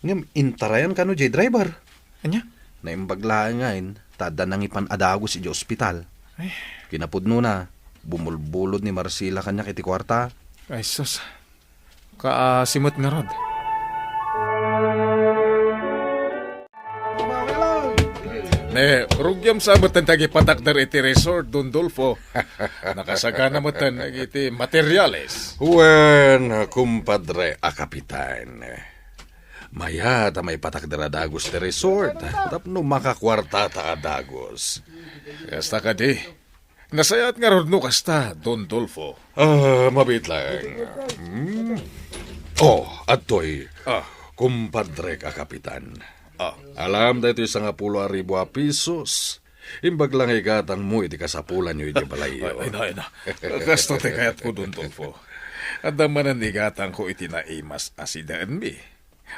Ngem intarayan kano diay driver. Ania? Naimbag laeng ngayen, ta adda nangipan a dagus idiay ospital. Ay. Kinapudnona, bumulbulod ni Marcela kaniak iti kuarta. Ay, sus. Kaasi met ngarud. Ne, rugiam sa met ti agipatakder iti resort, Don Dolfo. Nakasagana met dagiti materiales. Wen, kumpadre a kapitan. Mayat a maipatakder a dagus ti resort tapno makakuartata a dagus. Kasta kadi. Nasayaat ngarud no kasta, Don Dolfo. Ah, mabiit laeng. Hmm? Oh, adtoy. Ah. Kumpadrek a kapitan. Ah. Alam daytoy sangapulo a ribu a pesos. Imbag la nga igatangmo iti kasapulanyo iti balayyo. Ay, ay na, ay na. Kasto ti kayatko, Don Dolfo. Adda manen igatangko iti naimas a sidaenmi.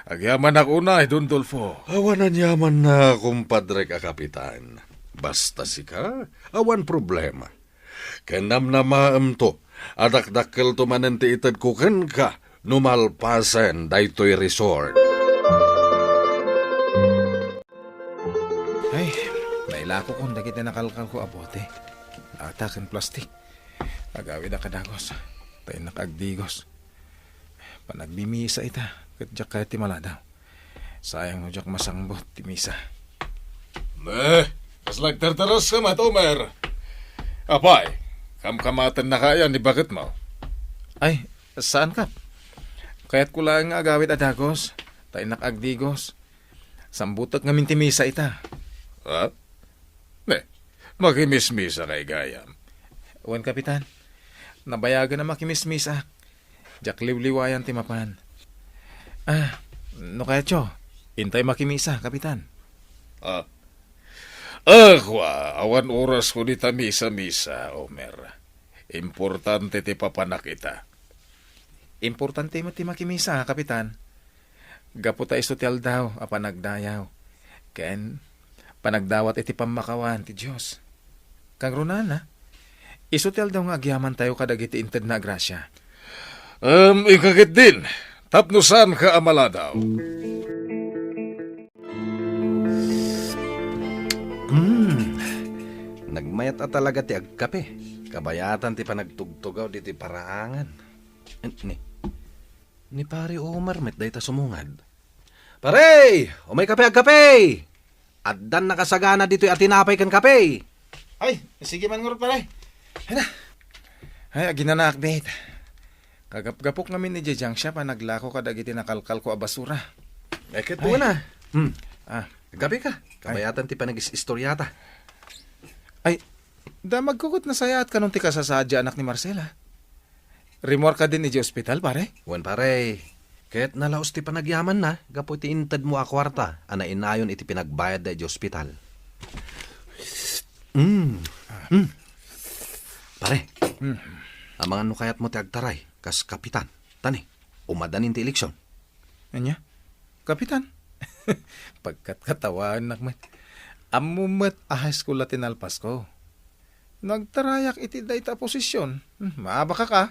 Agyamanak unay, Don Dolfo. Awan aniamanna, kumpadrek a kapitan. Basta sika, awan problema. Ken namnamaemto a dakdakkelto manen ti itedko kenka no malpasen daytoy resort. Ay, nailakokon dagiti nakalkalko a bote, lata ken plastik. Agawid a kadagus, ta innak agdigos. Panagbimisa ita, ket diak kayat ti maladaw. Sayang no diak masangbut ti misa. Eh, kasla agtartaras ka, Matomer. Apay, kamkamaten na kaya ni baketmo? Ay, saan, Kap? Kayatko laeng nga agawid a dagus, ta innak agdigos. Sambutek ngamin ti misa ita. Ha? Ne, makimismisa kay gayam? Wen, Kapitan. Nabayagen a makimismisa. Diak liwliwayan ti mapan. Ah, no kayatyo, intay makimisa, Kapitan. Ah. Ah, kua, awan oras ko dita misa-misa, Omer. Importante ti papanak ita. Importante met ti makimisa, Kapitan. Gapu ta isu ti aldaw a panagdayaw ken panagdawat iti pammakawan ti Dios. Kangrunana, isu ti aldaw nga agyamantayo kadagiti intedna a grasia. Em, ikaw ketdin, tapno saanka a maladaw. Mm. Nagmayat a talaga ti agkape. Kabayatan ti panagtugtugaw ditoy paraangan. Ni, ni Pare Omar met dayta sumungad. "Pare! Umaykape, agkape! Addan nakasagana ditoy a tinapay ken kape!" Ay, sige man ngarud, pare. Hala. Ay, aginanaak, bet. Kagapgapok ngamin idiay junk shop a naglako kadagiti nakalkalko a basura. Ay, ket Ay. Una. Hmm. Ah. Agkapeka. Ay. Kabayatan ti panagis-istoryata. Ay, damagko ket nasayaat kanon ti kasasaad ti anak ni Marcela. Rimmuar kadin idiay ospital, pare? Wen, pare. Ket nalaus ti panagyamanna gapu iti intedmo a kuarta a nainayon iti pinagbayadda idiay ospital. Mm. Mm. Pare, Mm. amangan no kayatmo ti agtaray kas kapitan. Ta ni, umadanin ti eleksyon. Ania? Kapitan? Pagkatkatawaannak met. Ammom met a high school la ti nalpasko. No agtarayak iti dayta a posisyon, hmm, maabakak a.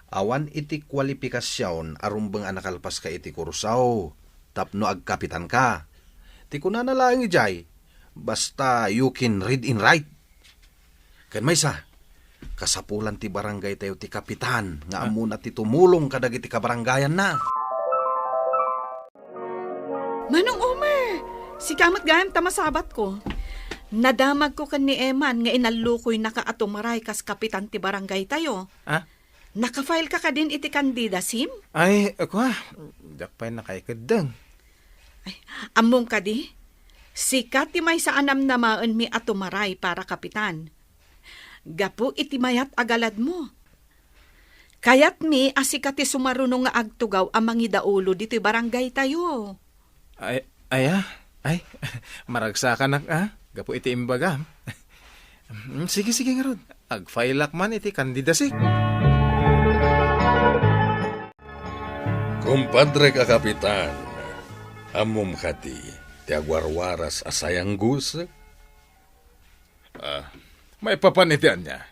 Awan iti kualipikasion a rumbeng a nakalpaska iti kurso tapno agkapitanka. Ti kunana laeng idiay, basta you can read and write. Ken maysa, kasapulan ti barangaytayo ti kapitan nga Ah. ammona ti tumulong kadagiti kabarangayanna. Manong Omer, sika met gayam ta masabatko. Nadamagko ken ni Eman nga inallukoynaka a tumaray kas kapitan ti barangaytayo. Ah? Nakafile ka kadin iti candidacy-m? Ay, kua, diak pay nakaikeddeng. Ay, ammom kadi? Sika ti maysa a namnamaenmi a tumaray para kapitan. Gapu iti mayat a galadmo. Kayatmi a sika ti sumaruno nga agtugaw a mangidaulo ditoy barangaytayo. Ay, aya? Ay, maragsakanak a, gapu iti imbagam. Mm, sige, sige ngarud. Agfilak man iti candidacy. Kumpadre ka kapitan, ammom kadi ti agwarwaras a sayanggusek? Ah, maipapan iti ania?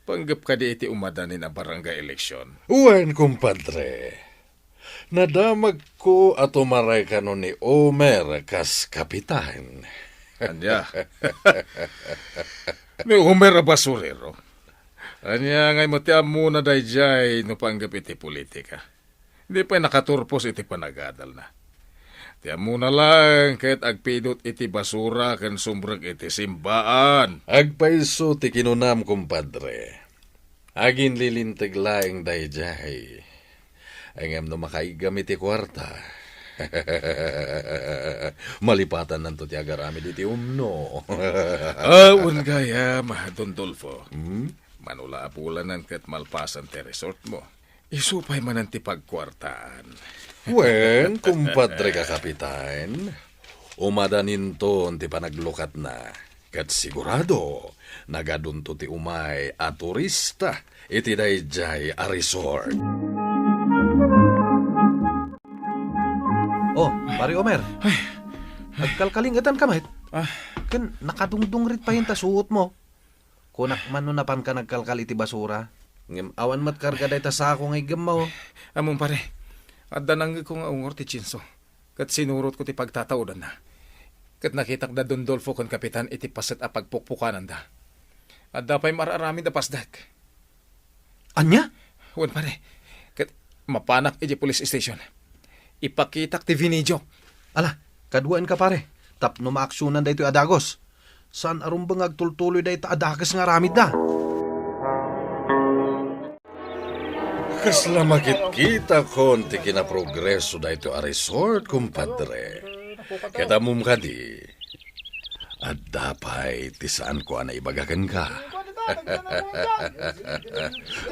Panggep kadi iti umadanin a barangay eleksyon? Wen, kumpadre. Nadamagko a tumaray kano ni Omer kas kapitan. Ania? Ni Omer a basurero? Ania ngay met ti ammona daydiay no panggep iti politika? Di pay nakaturpos iti panagadalna. Ti ammona laeng ket agpidot iti basura ken sumrek iti simbaan. Agpayso ti kinunam, kumpadre. Aginlilinteg laeng daydiay. Ngem no makaiggam iti kuarta, malipatannanto ti agaramid iti umno. Ah, wen gayam, Don Dolfo. Hmm? Mano la a bulanen ket malpasen ti resort mo. Isu pay manen ti pagkuartaan. Wen, kumpadre ka kapitan, umadaninton ti panaglukatna. Ket sigurado, nagadunto ti umay a turista iti daydiay a resort. Oh, Pare Omer. Ay. Agkalkalingetan ka met? Ah. Ken nakadungdungrit pay ta suotmo. Kunak man no napanka nagkalkal iti basura. Ngem awan met karga dayta sako nga iggemmo. Ammom, pare, adda nangngegko nga ungor ti tsinso, ket sinurotko ti pagtataudanna. Ket nakitak da Don Dolfo ken Kapitan iti paset a pagpukpukananda. Adda pay mar-aramid a pasdek. Ania? Wen, pare, ket mapanak idiay police station. Ipakitak ti video. Ala, kaduaenka, pare, tapno maaksionan daytoy a dagus. Saan a rumbeng nga agtultuloy dayta a dakes nga aramidda. Kasla makitkitakon ti kinaprogreso daytoy a resort, kumpadre. Ket ammom kadi, adda pay ti saanko a naibaga kenka.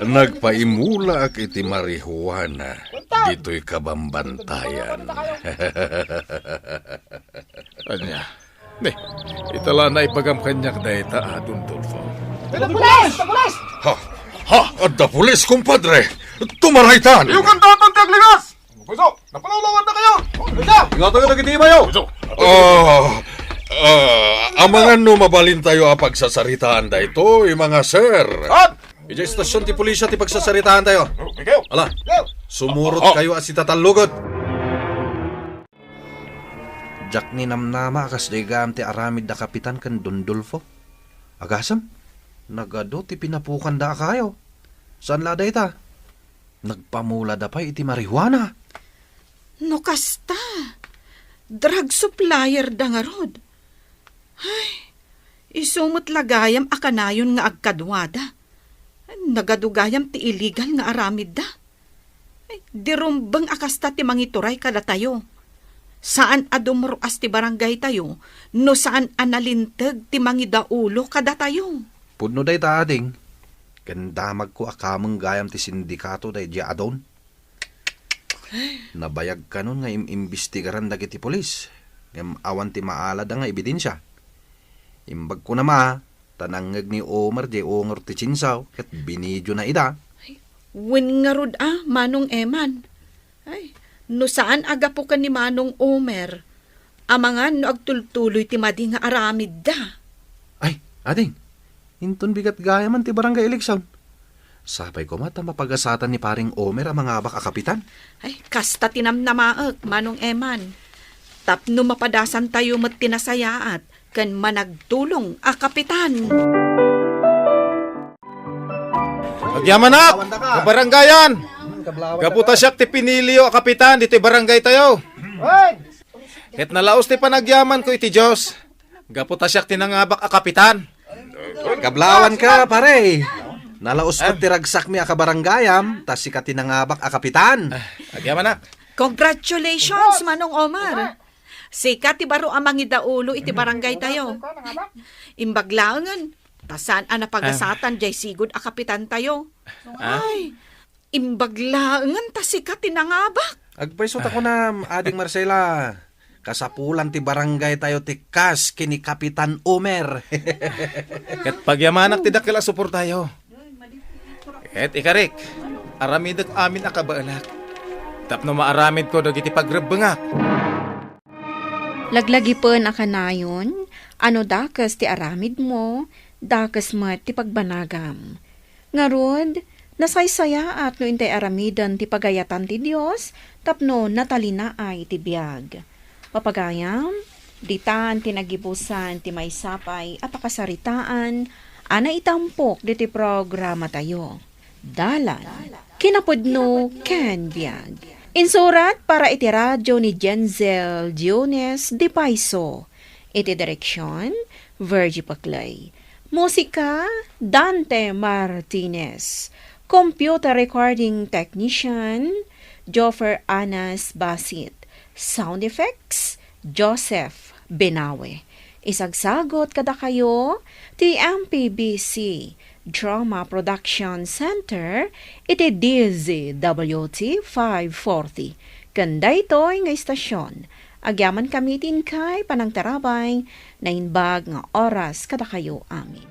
Nagpaimulaak iti marijuana ditoy kabambantayan. Ania? Ni, ita la naibagam kaniak dayta a Don Dolfo. Adda pulis! Adda pulis! Ha? Ha? Adda pulis, kumpadre! Tumaraytan! Iyo kan daton ti agligas! Puso, napalawlawan na kayo! Puso! Ingatan nga dagiti imayo! Puso! Ah, ah, amangan no mabalintayo a pagsasaritaan daytoy, mga sir. Saan? Idiay estasyon ti pulisya ti pagsasaritaan tayo. Oh, ikaw! Ala, ikaw! Sumurot Oh, oh. kayo a sitatallugot. Diak ninamnama a kasdiay gayam ti aramid da Kapitan ken Don Dolfo. Agasem, nagadu ti pinapukanda a kayo. Saan la dayta? Nagpamulada pay iti marijuana. No kasta, drug supplier da ngarud. Ay, isu met la gayam a kanayon nga agkaduada. Nagadu gayam ti illegal nga aramidda. Ay, di rumbeng a kasta ti mangituray kadatayo. Saan a dumruas ti barangaytayo no saan a nalinteg ti mangidaulo kadatayo. Pudno dayta, ading. Ken damagko a kameng gayam ti sindikato daydiay a Don. Nabayag kanon nga im-imbestigaran dagiti pulis, ngem awan ti maalada nga ebidensia. Imbagko na ma, ta nangngeg ni Omer diay ungor ti chainsaw ket binidiona ida. Wen ngarud a, Manong Eman. Ay, no saan a gapu ken ni Manong Omer, amangan no agtultuloy ti madi nga aramidda. Ay, ading, inton bigat gayaman ti barangay eleksyon. Sapay koma ta mapagasatan ni Paring Omer a mangabak a kapitan. Ay, kasta ti namnamaek, Manong Eman. Tapno mapadasantayo met ti nasayaat ken managtulong a kapitan. Agyamanak, kabarangayan! Gapu ta siak ti piniliyo a kapitan ditoy barangaytayo. Ket nalaus ti panagyamanko iti Dios. Gapu ta siak ti nangabak a kapitan. Kablawan ka, pare. Nalaus met ti ragsakmi a kabarangayam, ta sika ti nangabak a kapitan. Ah, agyamanak. Congratulations, Manong Omar. Sika ti baro a mangidaulo iti barangaytayo. Imbag laengen, ta saan a napagasatan diay sigud a kapitantayo. Ah? Ay, imbag laengen ta sika ti nangabak. Agpayso ta kunam, Ading Marcela, kasapulan ti barangaytayo ti kas ken ni Kapitan Omer. Ket pagyamanak ti dakkel a suportayo. Ket ikarik, aramidek amin a kabaelak, tapno maaramidko dagiti pagrebbengak. Laglagipen a kanayon, a no dakes ti aramidmo, dakes met ti pagbanagam. Ngarud, nasaysayaat no intay aramiden ti pagayatan ti Dios tapno natalinaay ti biag. Papagayam, ditan ti nagibusan ti maysa pay a pakasaritaan a naitampok ditoy programatayo. Dalan, kinapudno, ken biag. Insurat para iti radio ni Jenzel Diones de Paiso. Iti direksyon, Virgie Paclay. Musika, Dante Martinez. Computer recording technician, Joffer Anas Basit. Sound effects, Joseph Benawe. Isagsagot kadakayo ti M P B C Drama Production Center iti D Z W T five forty. Ken daytoy nga istasyon, agyamankami ti inkay panangtarabay, naimbag nga oras kadakayo amin.